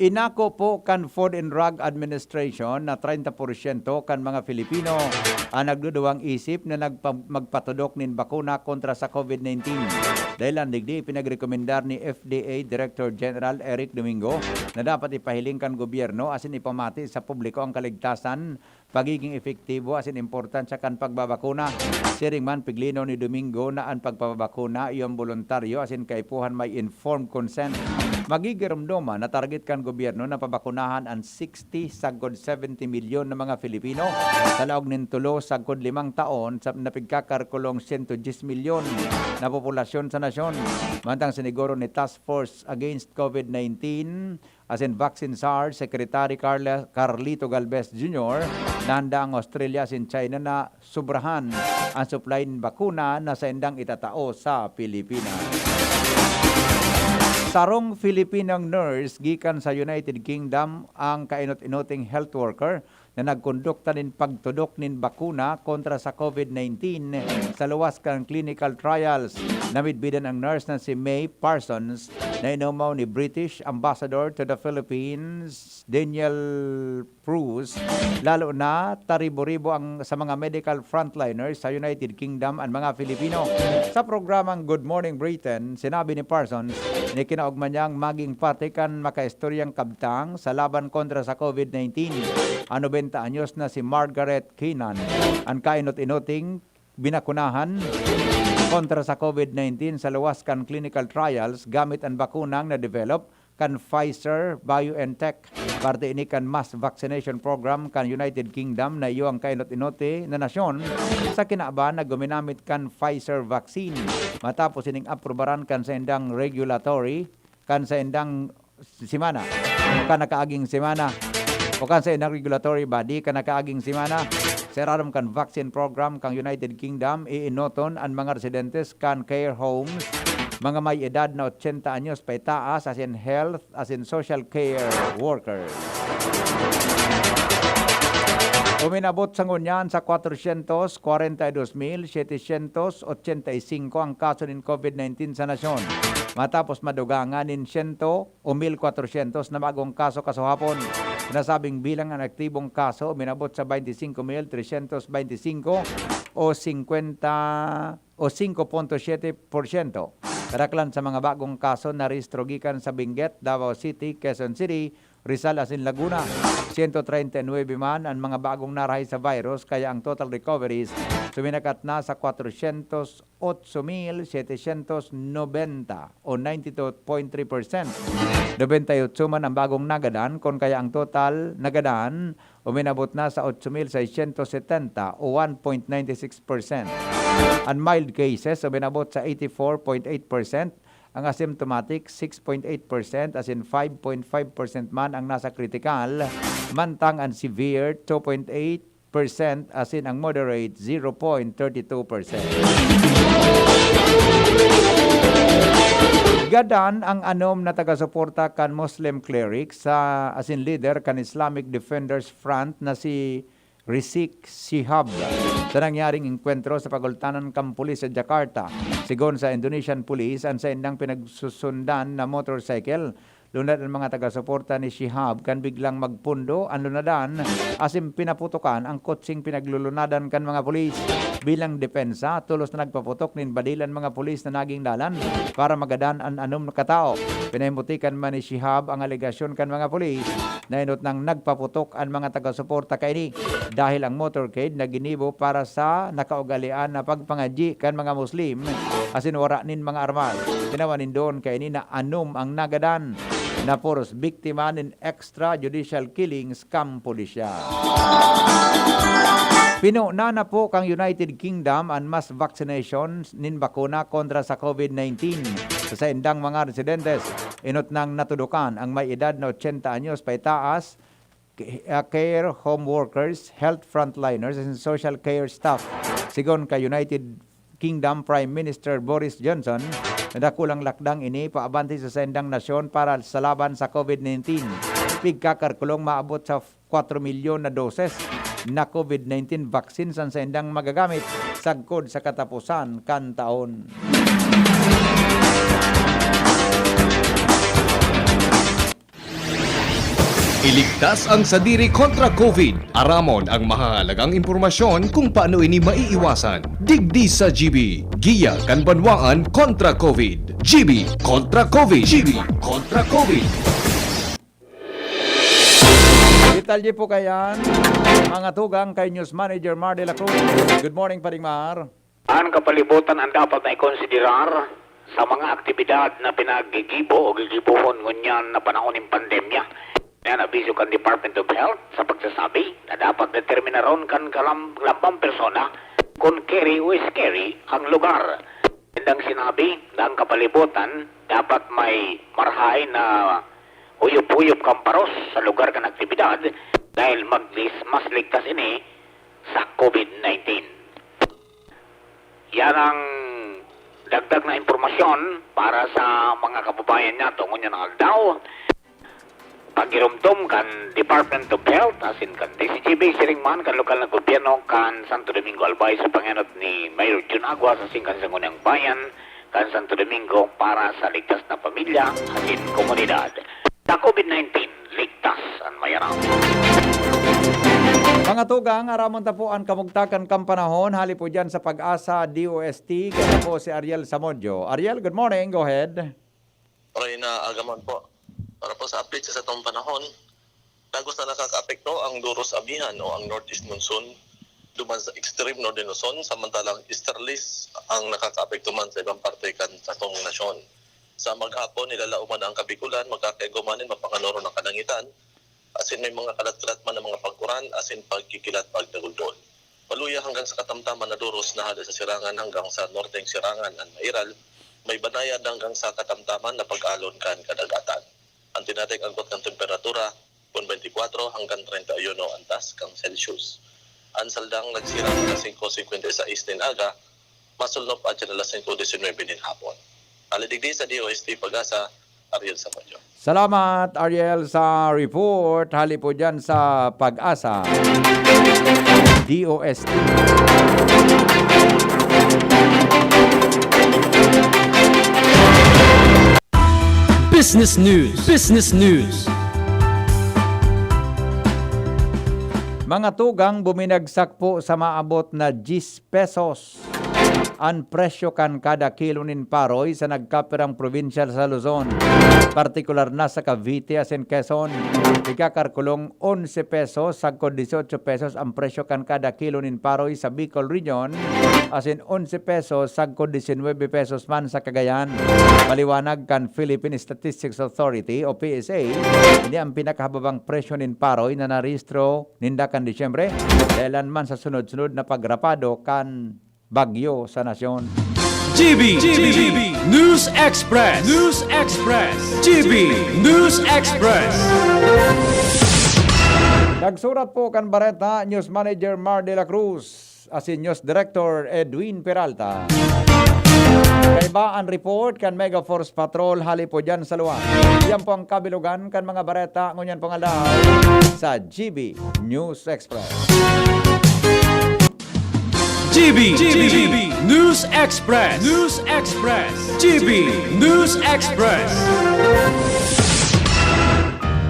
Inako po kan Food and Drug Administration na treinta porsyento kan mga Filipino an nagduduwang isip na nagpa-, magpatudok nin bakuna kontra sa COVID nineteen. Dahelan digdi, ipinagrekomendar ni F D A Director General Eric Domingo na dapat ipahiling kan gobyerno asin ipamati sa publiko ang kaligtasan, pagiging epektibo asin importansya kan pagbabakuna. Siring man, piglinaw ni Domingo na an pagpapabakuna iyo an boluntaryo asin kaipuhan may informed consent. Magigiromdoman na target kan gobyerno na pabakunahan an sixty sagkod seventy milyon na mga Filipino sa laog nin tulo sagkod limang taon sa napigkakarkulong sento dyes milyon na populasyon sa nasyon. Mantang siniguro ni Task Force Against COVID nineteen asin Vaccine Czar Secretary Carla, Carlito Galvez Junior, na handa ang Australia asin China na sobrahan ang supply nin bakuna na saindang itatao sa Pilipinas. Sarong Filipinong nurse gikan sa United Kingdom ang kainot-inoting health worker na nagkondukta nin pagtudok nin bakuna kontra sa COVID nineteen sa luwas kan clinical trials. Namidbidan ang nurse na si May Parsons na inomaw ni British Ambassador to the Philippines, Daniel Cruz, lalo na taribo-ribo ang, sa mga medical frontliners sa United Kingdom an mga Filipino. Sa programang Good Morning Britain, sinabi ni Parsons na kinaogma niyang maging parte kan makaistoryang kabtang sa laban kontra sa COVID nineteen. An nobenta anyos na si Margaret Keenan, an kainot-inoting binakunahan kontra sa COVID nineteen sa luwas kan clinical trials gamit an bakunang na-develop kan Pfizer-BioNTech. Parte ini kan mass vaccination program kan United Kingdom na iyo ang kainot-inote na nasyon sa kinaban na guminamit kan Pfizer vaccine matapos ining aprubaran kan saindang regulatory kan saindang semana, o kan nakaaging semana, o kan saindang regulatory body kan nakaaging semana. Sa irarom kan vaccine program kan United Kingdom, iinoton an mga residentes kan care homes, mga may edad na ochenta anyos paitaas, asin health, asin social care workers. Uminabot sa ngunyan sa kwatrosyentos kwarenta y dos mil setecientos ochenta y singko ang kaso nin COVID nineteen sa nasyon, matapos madugangan nin siyento o mil kwatrosyentos na bagong kaso kasuhapon. Nasabing bilang an aktibong kaso uminabot sa baynte singko mil tresyentos baynte singko o singkwenta o singko punto siyete porsyento. Kadaklan sa mga bagong kaso narehistro gikan sa Benguet, Davao City, Quezon City, Rizal asin Laguna. Siyento treinta y nuebe man an mga bagong narahay sa virus, kaya ang total recoveries suminakat na sa kwatrosyentos otso mil setecientos nobenta o ninety two point three percent. Nobenta y otso man ang bagong nagadan, kun kaya ang total nagadan uminabot na sa otso mil seiscientos setenta o one point ninety six percent. An mild cases uminabot sa eighty-four point eight percent, ang asymptomatic six point eight percent, asin five point five percent man ang nasa kritikal, mantang an severe two point eight percent, asin ang moderate zero point thirty two percent. Gadan ang anom na taga-suporta kan Muslim cleric sa, asin leader kan Islamic Defenders Front na si Rizik Shihab sa nangyaring engkwentro sa pagultanan kan pulis sa Jakarta. Sigon sa Indonesian Police, an saindang pinagsusundan na motorcycle, lunad an mga taga-suporta ni Shihab kan biglang magpundo an lunadan asin pinaputokan ang kotseng pinaglulunadan kan mga pulis. Bilang depensa, tolos na nagpaputok nin badil an mga pulis na naging dalan para magadan an anom na katao. Pinahimutikan man ni Shihab ang alegasyon kan mga pulis na enot nang nagpaputok an mga taga-suporta kaini, dahil ang motorcade na ginibo para sa nakaugalian na pagpangadyi kan mga Muslim asin wara nin mga armas. Tinawan nindon kaini na anom ang nagadan na puros biktima nin extrajudicial killings kan pulisya. Pinuna na po kan United Kingdom an mass vaccination nin bakuna kontra sa COVID nineteen sa saindang mga residentes. Enot nang natudokan ang may edad na ochenta anyos paitaas, ca-, ah, care home workers, health frontliners, and social care staff. Sigon kay United Kingdom Prime Minister Boris Johnson na dakulang lakdang ini paabante sa saindang nasyon para sa laban sa COVID nineteen. Pigkakarkulong maabot sa kwatro milyon na doses na COVID nineteen vaccines an saindang magagamit sagkod sa kataposan kan taon. Iligtas ang sadiri kontra COVID. Aramon ang mahahalagang impormasyon kung paano ini maiiwasan. Digdi sa G B, Giya kan Banwaan kontra COVID. G B kontra COVID. G B kontra COVID. Detalye po kayan, mga tugang kay News Manager Mar de la Cruz. Good morning, Paring Mar. An kapalibutan an dapat na ikonsiderar sa mga aktibidad na pinaggigibo o gigibohon ngunyan na panahon nin pandemya. Yan abiso kan Department of Health sa pagsasabi na dapat determinaron kan kalam- lambang persona kun keri o scary ang lugar. Indang sinabi na ang kapalibutan dapat may marhay na huyop-huyop kan paros sa lugar kan aktibidad dahil maglis- mas ligtas ini sa COVID nineteen. Yan ang dagdag na impormasyon para sa mga kababayan nato ngunyan na aldaw. Pagiromdom kan Department of Health asin kan D C G B, siring man kan lokal na gobyerno kan Santo Domingo Albay sa pangenot ni Mayor Jun Aguas asin kan Sangguniang Bayan kan Santo Domingo para sa ligtas na pamilya asin komunidad. Sa COVID nineteen, ligtas an mayaram. Mga tugang, aramon ta po an kamugtakan kan panahon hali po dyan sa Pag-asa D O S T. Kaya po si Ariel Samodio. Ariel, good morning. Go ahead. Maray na aga man po. Para po sa update sa satong panahon, dagos na nakakaapekto ang Duros Amihan o ang Northeast Monsoon duman sa extreme Northern Luzon, samantalang easterlies ang nakakaapekto man sa ibang parte kan satong nasyon. Sa maghapon, nilalaoman na ang Kabikulan, magkakaigo man nin mapanganoro na kalangitan, asin may mga kalat-kalat man na mga pag-uran asin pagkikilat pagdaguldol. Maluya hanggang sa katamtaman na duros na hale sa sirangan hanggang sa norteng sirangan an mairal, may banayad hanggang sa katamtaman na pag-alon kan kadagatan. An tinatek angkot kan temperatura, kun twenty-four hanggang treinta y uno an taas kan Celsius. An saldang nagsirang alas singko singkwenta y sais nin aga, masulnop atyan alas singko disinwebe nin hapon. Hale digdi sa D O S T Pag-asa, Ariel Samodio. Salamat, Ariel, sa report. Hali po dyan sa Pag-asa D O S T. Business News. Business News. Mga tugang, buminagsak po sa maabot na diyes pesos an presyo kan kada kilo nin paroy sa nagkapirang probinsya sa Luzon, partikular na sa Cavite asin Quezon. Ikakarkulong onse pesos sagkod dieciocho pesos an presyo kan kada kilo nin paroy sa Bicol Region, asin onse pesos sagkod diecinuebe pesos man sa Cagayan. Paliwanag kan Philippine Statistics Authority o P S A, ini ang pinakahababang presyo nin paroy na narehistro ninda kan Disyembre, dahelan man sa sunod-sunod na pagrapado kan bagyo sa nasyon. G B, G B, News Express, News Express, G B, News Express. Nagsurat po kan bareta, News Manager Mar de la Cruz, asin News Director Edwin Peralta. Kaiba an report kan Mega Force Patrol hali po dyan sa luwas. Yan po ang kabilugan kan mga bareta ngunyan pong aldaw sa G B News Express. G B, G B, News Express, News Express, G B News Express.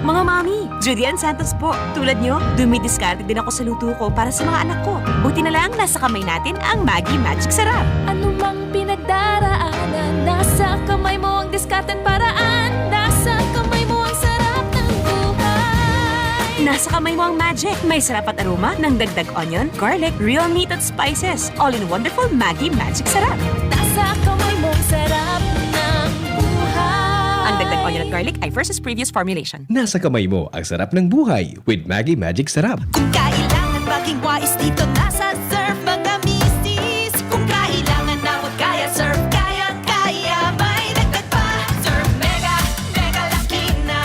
Mga mami, Judy Ann Santos po. Tulad nyo, dumidiskarte din ako sa luto ko para sa mga anak ko. Buti na lang, nasa kamay natin ang Maggi Magic Sarap. Anumang pinagdaraanan, nasa kamay mo ang diskarte at paraan. Nasa kamay mo ang sarap ng buhay. Nasa kamay mo ang magic. May sarap at aroma ng dagdag onion, garlic, real meat at spices. All in wonderful Maggi Magic Sarap. Nasa kamay mo ang sarap ng buhay. Ang dagdag onion at garlic ay versus previous formulation. Nasa kamay mo ang sarap ng buhay with Maggi Magic Sarap. Kung kailangan maging wais dito, nasa Surf mga misis. Kung kailangan na huwag kaya, Surf kaya, kaya may dagdag pa. Surf Mega, Mega Laki na.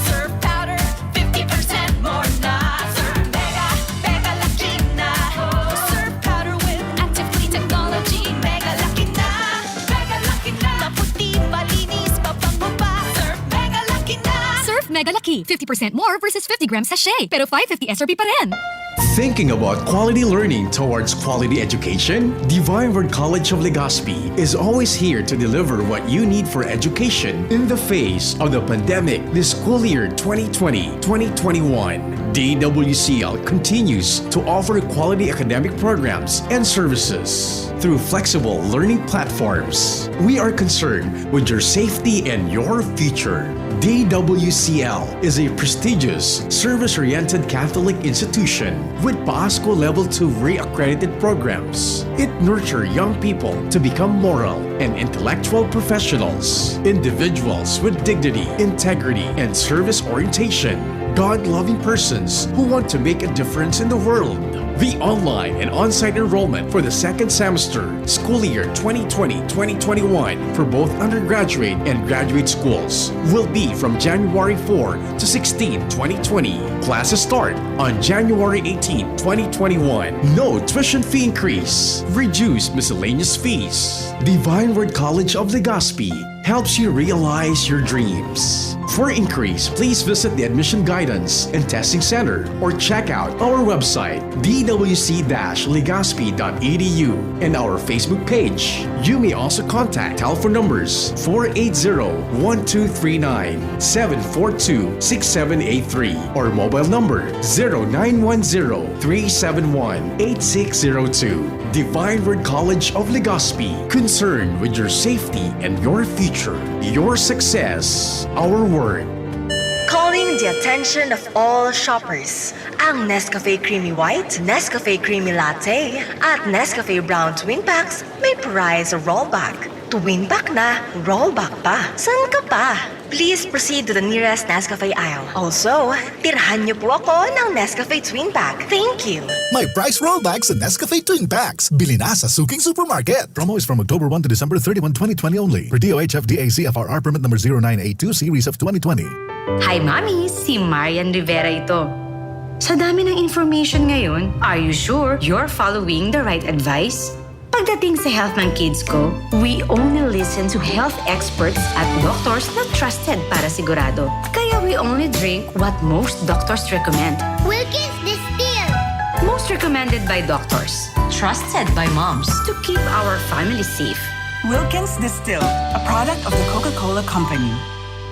Surf Powder, fifty percent more na. Surf Mega, Mega Laki na. Surf Powder with active clean technology. Mega Laki na, Mega Laki na. Maputi, malinis, mabango pa. Surf Mega Laki na. Surf Mega Laki, fifty percent more versus fifty gram sachet, pero five fifty S R P pa rin. Thinking about quality learning towards quality education? Divine Word College of Legazpi is always here to deliver what you need for education in the face of the pandemic this school year twenty twenty, twenty twenty-one. D W C L continues to offer quality academic programs and services through flexible learning platforms. We are concerned with your safety and your future. D W C L is a prestigious, service-oriented Catholic institution with PASCO Level two re-accredited programs. It nurtures young people to become moral and intellectual professionals, individuals with dignity, integrity, and service orientation, God-loving persons who want to make a difference in the world. The online and on-site enrollment for the second semester, school year twenty twenty, twenty twenty-one, for both undergraduate and graduate schools will be from January four to sixteen, twenty twenty. Classes start on January eighteen, twenty twenty-one. No tuition fee increase. Reduced miscellaneous fees. Divine Word College of Legazpi helps you realize your dreams. For inquiries, please visit the Admission Guidance and Testing Center or check out our website, d w c dash legazpi dot e d u, and our Facebook page. You may also contact telephone numbers four eight zero, one two three nine, seven four two, six seven eight three, or mobile number zero nine one zero, three seven one, eight six zero two. Divine Word College of Legazpi, concerned with your safety and your future. Your success, our word. Calling the attention of all shoppers. Ang Nescafe Creamy White, Nescafe Creamy Latte, at Nescafe Brown Twin Packs may prize rollback. Twin pack na, rollback pa. San ka pa? Please proceed to the nearest Nescafe aisle. Also, tirhan niyo po ako ng Nescafe Twin Pack. Thank you! May price rollback sa Nescafe Twin Packs. Bili na sa suking supermarket. Promo is from October one to December thirty-one, twenty twenty only. Per D O H F D A C F R R permit number zero nine eight two series of twenty twenty. Hi, Mommies! Si Marian Rivera ito. Sa dami ng information ngayon, are you sure you're following the right advice? Pagdating sa health ng kids ko, we only listen to health experts at doctors na trusted para sigurado. Kaya we only drink what most doctors recommend. Wilkins Distilled. Most recommended by doctors. Trusted by moms. To keep our family safe. Wilkins Distilled, a product of the Coca-Cola Company.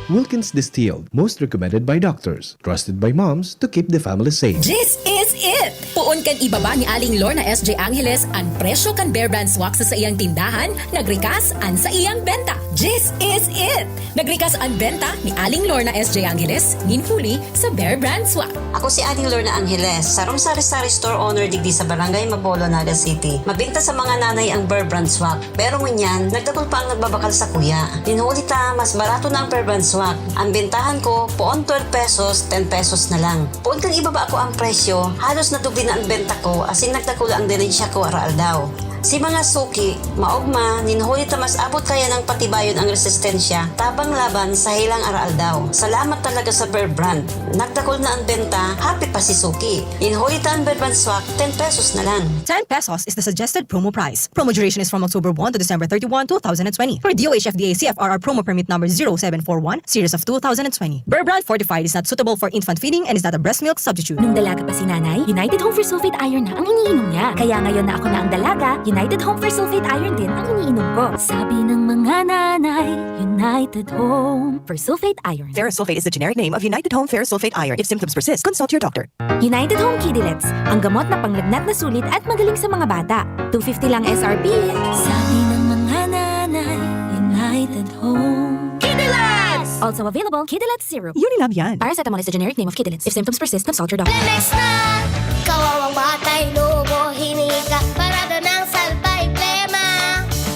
Wilkins Distilled, most recommended by doctors, trusted by moms to keep the family safe. This is it! Poon kan ibaba ni Aling Lorna S J Angeles an presyo kan Bear Brand Swak sa saiyang tindahan, nagrikas an saiyang benta. This is it! Nagrikas an benta ni Aling Lorna S J Angeles nin huli sa Bear Brand Swak. Ako si Aling Lorna Angeles, sarong sari-sari store owner digdi sa Barangay Mabolo, Naga City. Mabenta sa mga nanay ang Bear Brand Swak. Pero ngunyan, nagdakul pa ang nagbabakal sakuya. Nin huli ta, mas barato na ang Bear Brand Swak. Ang bentahan ko, poon twelve pesos, ten pesos na lang. Poon kan ibaba ko ang presyo, halos nadubli na ang benta ko, asin nagdakula ang diligensya ko araaldaw. Si mga suki, maogma, nin huli ta mas abot kaya nang patibayon ang resistensya, tabang laban sa helang araaldaw. Salamat talaga sa Bear Brand. Nagdakul na ang benta, happy pa si suki. Nin huli ta ang Bear Brand Swak, ten pesos na lang. Ten pesos is the suggested promo price. Promo duration is from October one to December thirty-one, two thousand and twenty. Per D O H F D A C F R R promo permit number zero seven four one, series of two thousand and twenty. Bear Brand Fortified is not suitable for infant feeding and is not a breast milk substitute. Nung dalaga pa si nanay, United Home Fersulfate Iron na ang iniinom niya. Kaya ngayon na ako na ang dalaga, United Home Fersulfate Iron din ang iniinom ko. Sabi ng mga nanay, United Home Fersulfate Iron. Ferrosulfate is the generic name of United Home Ferrosulfate Iron. If symptoms persist, consult your doctor. United Home Kidilets, ang gamot na panglagnat na sulit at magaling sa mga bata. Two fifty lang S R P. Sabi ng mga nanay, United Home. Kidilets! Also available, Kidilets Syrup. Unilab yan. Paracetamol is the generic name of Kidilets. If symptoms persist, consult your doctor. Lemex na! Kawawang batay, lobo, hininga, parada ng salbay, plema.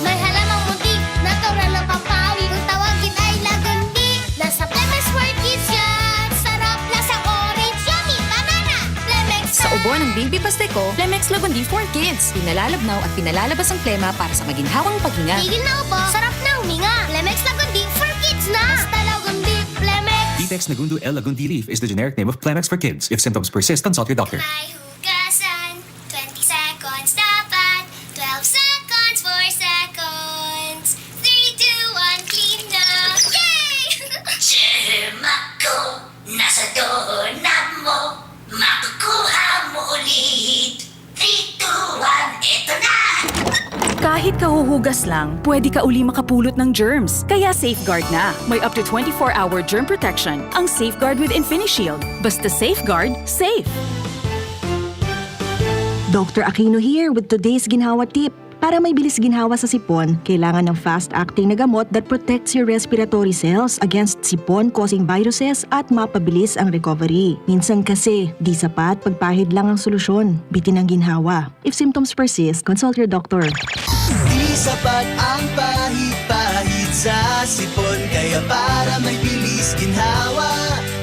May halamang munti, natural ng pampawi. Kung tawagin ay lagundi, nasa Plemex for Kids yan. Sarap, lasang orange, yummy, banana. Plemex Sa na! Ubo ng Baby Pasteco, Plemex Lagundi for Kids. Pinalalabnaw at pinalalabas ang plema para sa maginhawang paghinga. Tigil na ubo, sarap na huminga. Plemex Lagundi for Kids na! Basta Lagundi, Plemex! Vitex Nagundo L Lagundi Leaf is the generic name of Plemex for Kids. If symptoms persist, consult your doctor. May hugasan, twenty seconds dapat, twelve seconds, four seconds, three, two, one, clean na! Yay! Gym ako! Kahuhugas lang, pwede ka uli makapulot ng germs. Kaya Safeguard na. May up to twenty-four hour germ protection ang Safeguard with InfiniShield. Basta Safeguard, safe. Doctor Aquino here with today's ginhawa tip. Para may bilis ginhawa sa sipon, kailangan ng fast-acting na gamot that protects your respiratory cells against sipon-causing viruses at mapabilis ang recovery. Minsan kasi, di sapat pagpahid lang ang solusyon. Bitin ang ginhawa. If symptoms persist, consult your doctor. Di sapat ang pahid-pahid sa sipon. Kaya para may bilis ginhawa,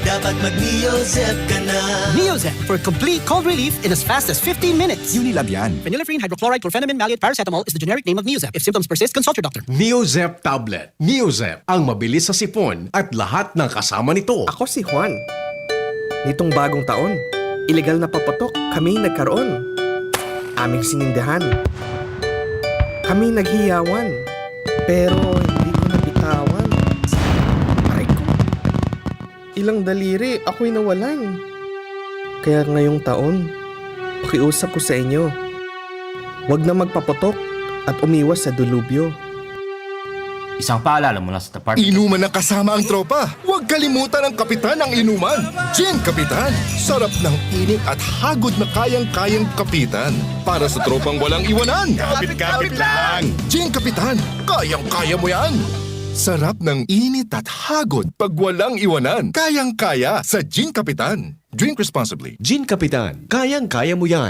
dapat mag-Neozep ka na. Neozep for complete cold relief in as fast as fifteen minutes. Unilab yan. Phenylephrine, hydrochloride, chlorphenamine, maleate, paracetamol is the generic name of Neozep. If symptoms persist, consult your doctor. Neozep tablet. Neozep, ang mabilis sa sipon at lahat ng kasama nito. Ako si Juan. Nitong bagong taon, ilegal na paputok kami nagkaroon. Aming sinindihan. Kami naghiyawan. Pero hindi ko nabitawan. Aray ko. Ilang daliri ako'y nawalan. Kaya ngayong taon, pakiusap ko sa inyo, wag na magpaputok at umiwas sa delubyo. Isang paalala mula sa Department Inuman ng kasama ang tropa. Huwag kalimutan ang kapitan ng inuman. Gin Kapitan. Sarap ng init at hagod na kayang-kayang kapitan. Para sa tropang walang iwanan. Kapit-kapit lang. Gin Kapitan. Kayang-kaya mo yan. Sarap ng init at hagod pag walang iwanan. Kayang-kaya sa Gin Kapitan. Drink responsibly. Gin Kapitan, kayang-kaya mo yan.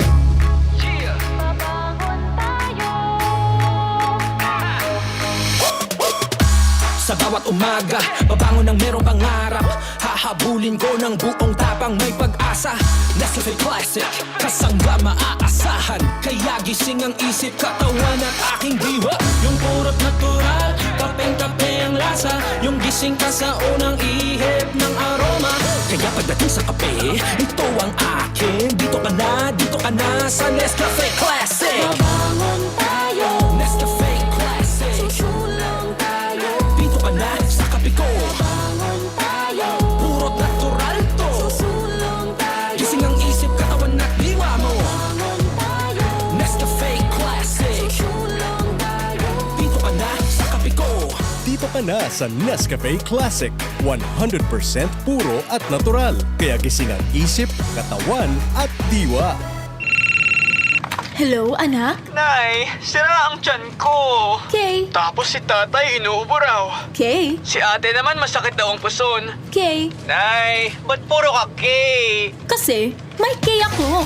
Sa bawat umaga, babangon ng merong pangarap. Hahabulin ko ng buong tapang, may pag-asa. Nescafe Classic, kasangga maaasahan. Kaya gising ang isip, katawan at aking diwa. Yung purot natural, kapeng-kape ang lasa. Yung gising ka sa unang ihip ng aroma. Kaya pagdating sa kape, ito ang akin. Dito ka na, dito ka na sa Nescafe Classic. Mabangon tayo. Nescafe Classic. Susulong tayo. Dito ka na sa kape ko. Mabangon tayo. Puro natural to. Susulong tayo. Gising ang isip, katawan at diwa mo. Mabangon tayo. Nescafe Classic. Susulong tayo. Dito ka na sa kape ko. Dito ka na sa Nescafe Classic. one hundred percent puro at natural. Kaya gising ang isip, katawan, at diwa. Hello, anak? Nay, sira ang tiyan ko. Kay? Tapos si tatay inuubo raw. Kay? Si ate naman masakit daw ang puson. Kay? Nay, ba't puro ka K? Kasi, may K ako.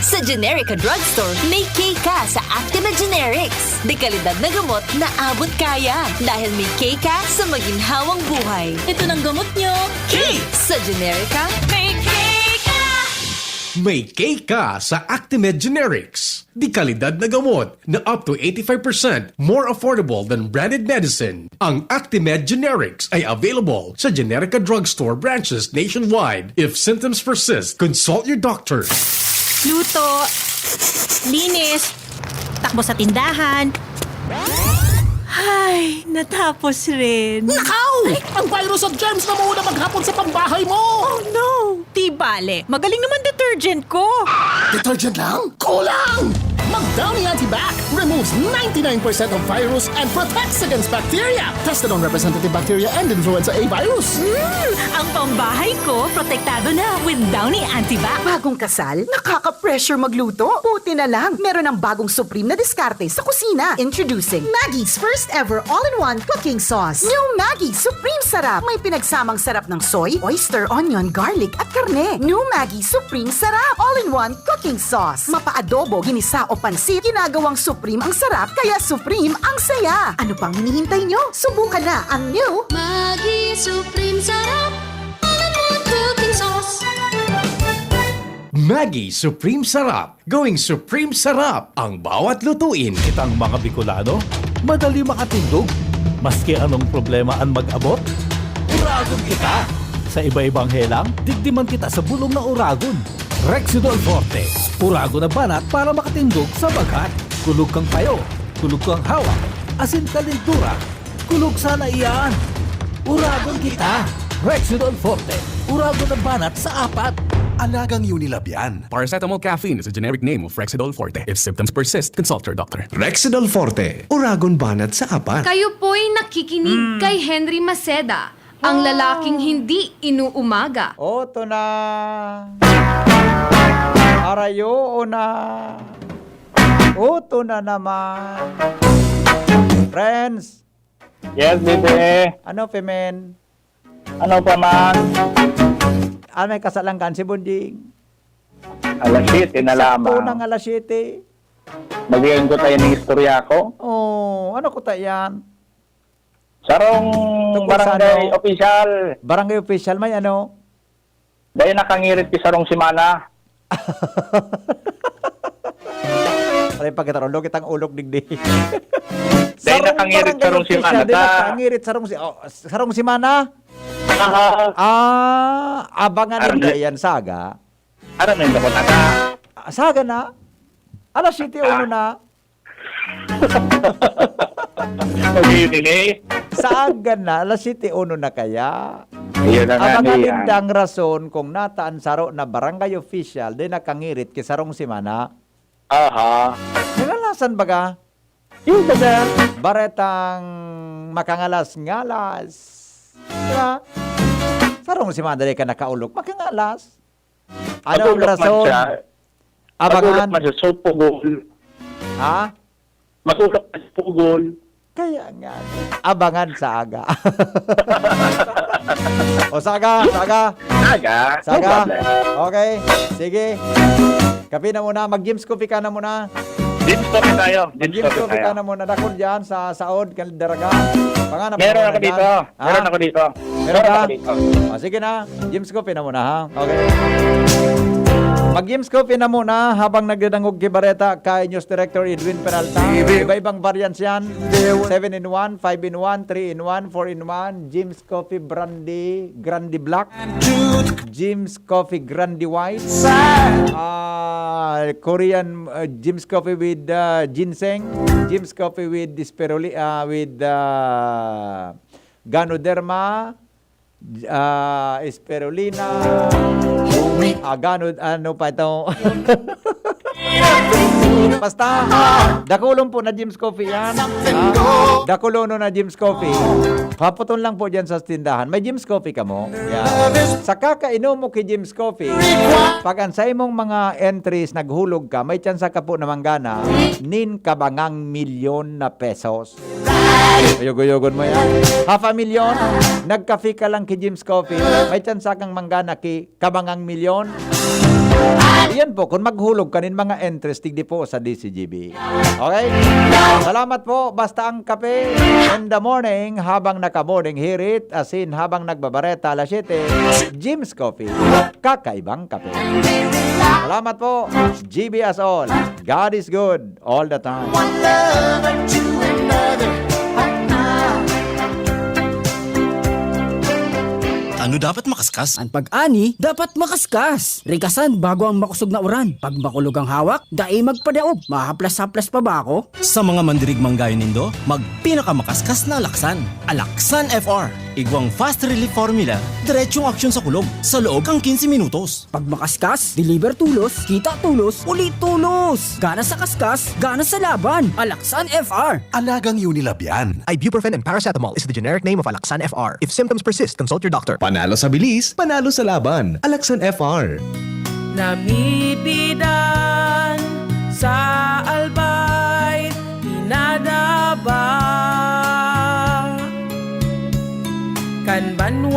Sa Generica Drugstore, may K ka sa Actimed Generics. Dekalidad na gamot na abot kaya. Dahil may K ka sa maginhawang buhay. Ito ng gamot nyo. K! Sa Generica, may K ka! May K ka sa Actimed Generics. Dekalidad na gamot na up to eighty-five percent more affordable than branded medicine. Ang Actimed Generics ay available sa Generica Drugstore branches nationwide. If symptoms persist, consult your doctor. Luto, linis, takbo sa tindahan. Ay, natapos rin. Nakaw! Ang virus at germs na muna maghapon sa pambahay mo! Oh no! Di bale, magaling naman detergent ko. Detergent lang? Kulang! Mag Downy Antibac removes ninety-nine percent of virus and protects against bacteria. Tested on representative bacteria and influenza A virus. Mm, ang pambahay ko, protektado na with Downy Antibac. Bagong kasal? Nakaka-pressure magluto? Buti na lang, meron ng bagong Supreme na diskarte sa kusina. Introducing Maggie's first ever all-in-one cooking sauce. New Maggie Supreme Sarap. May pinagsamang sarap ng soy, oyster, onion, garlic, at karne. New Maggie Supreme Sarap. All-in-one cooking sauce. Mapa-adobo, ginisa o pansit, ginagawang Supreme ang sarap, kaya Supreme ang saya. Ano pang hinihintay nyo? Subukan na ang new Maggie Supreme Sarap. All-in-one cooking sauce. Maggie Supreme Sarap. Going Supreme Sarap ang bawat lutuin. Kitang mga Bicolano, madali makatindog. Maski anong problema an mag-abot, uragon kita. Sa iba-ibang helang, digdi man kita sa bulong na uragon. Rexidol Forte, uragon na banat para makatindog sa baghat. Kulog kang payo, kulog kang hawak, asin kalindura. Kulog sana iyan. Uragon kita. Rexidol Forte, uragon na banat sa apat. Alagang Unilab yan. Paracetamol caffeine is a generic name of Rexidol Forte. If symptoms persist, consult your doctor. Rexidol Forte, uragon banat sa apat. Kayo po'y nakikinig kay Henry Maceda, ang lalaking hindi inuumaga. Oto na. Arayo na. Oto na naman. Friends. Yes, bebe. Ano, Femen? Ano pa man? Ah, may kasalan kan si Bonjing. Alas siyete na lamang. Sakto nang alas siyete. Magiging ko tayo ng istorya ko. Oh, ano ko ta yan? Sarong Tungkol sa barangay ano? Official. Barangay official, may ano? Dahil nakangirit ki sarong semana. Aray, pagkataron, lugit ang ulog digdi. Dahil Sarong nakangirit barangay sarong official, semana di ta. Nakangirit sarong si-, oh, sarong semana? Aha. Ah, abangan Arne- ninda yan, saga. Aram mo yung dakot na ka? Ah, saga na. Alas siyete uno na. Okay, yun, eh. Saga na, alas siyete uno na kaya. Ayun na nga, Abangan Nian. Nindang rason kung nataan saro na barangay official, di nakangirit ki sarong semana. Aha. Nagalasan baga? Yung baga? Baretang makangalas-ngalas. Diba? Sarong semana di ka nakaulog, makangalas. Ano ang Matulog man rason? Siya. Abangan. Matulog man siya, so pugol. Ha? Matulog man siya, pugol. Kaya nga. Abangan sa aga. O, saga, saga. Saga. Saga. No problem. Okay. Sige. Kape na muna. Mag-Jim's Coffee ka na muna. Jim's Coffee tayo. Jim's Coffee tayo. Mag-Jim's Coffee ka na muna. Dakul dyan sa saod, Daraga. Panganap Meron ako dito. Ah? Meron ako dito. Meron Meron ba? Ako dito. Ah, sige na. Jim's Coffee na muna, ha? Okay. Mag-Jim's Coffee na muna habang nagdadangog ki Bareta kay News Director Edwin Peralta. Iba-ibang variants yan. Seven in one, five in one, three in one, four in one. Jim's Coffee Brandy, Grande Black. Jim's Coffee Grande White. Ah, Korean, ah, Jim's Coffee with, ah, ginseng. Jim's Coffee with spiruli-, ah, with, ah, Ganoderma, ah, spirulina, ah, gano, ano pa ito? Basta, dakulon po na Jim's Coffee yan. Ah, dakulonon na Jim's Coffee. Paputon lang po dyan sa tindahan. May Jim's Coffee ka mo? Yan. Sa kakainom mo ki Jim's Coffee, pag ang sa imong mga entries naghulog ka, may tsansa ka po na manggana nin kabangang milyon na pesos. Uyog-uyogon mo yan. Half a million, nagkape ka lang ki Jim's Coffee, may tsansa kang manggana ki kabangang milyon. Iyan po, kung maghulog ka nin mga entries, tigdi po sa D C G B. Okay? Salamat po. Basta ang kape in the morning, habang naka-morning hirit, asin habang nagbabareta, alas siyete, Jim's Coffee. Kakaibang kape. Salamat po. G B us all. God is good all the time. One love to another. Ano dapat makaskas? An pag-ani dapat makaskas. Rikasan bago ang makosog na uran. Pag makulog ang hawak, dai magpadaog. Mahaplas-haplas pa ba ako? Sa mga mandirigmang gayo nindo, magpinakamakaskas na alaksan. Alaksan F R. Igwang fast relief formula, diretsong aksyon sa kulog, sa loob kan quince minutos. Pag makaskas, deliver tolos, kita tolos, uli tolos! Gana sa kaskas, gana sa laban! Alaksan F R! Alagang Unilab yan. Ibuprofen and paracetamol is the generic name of Alaxan F R. If symptoms persist, consult your doctor. Panalo sa bilis, panalo sa laban. Alaxan F R. Namibida.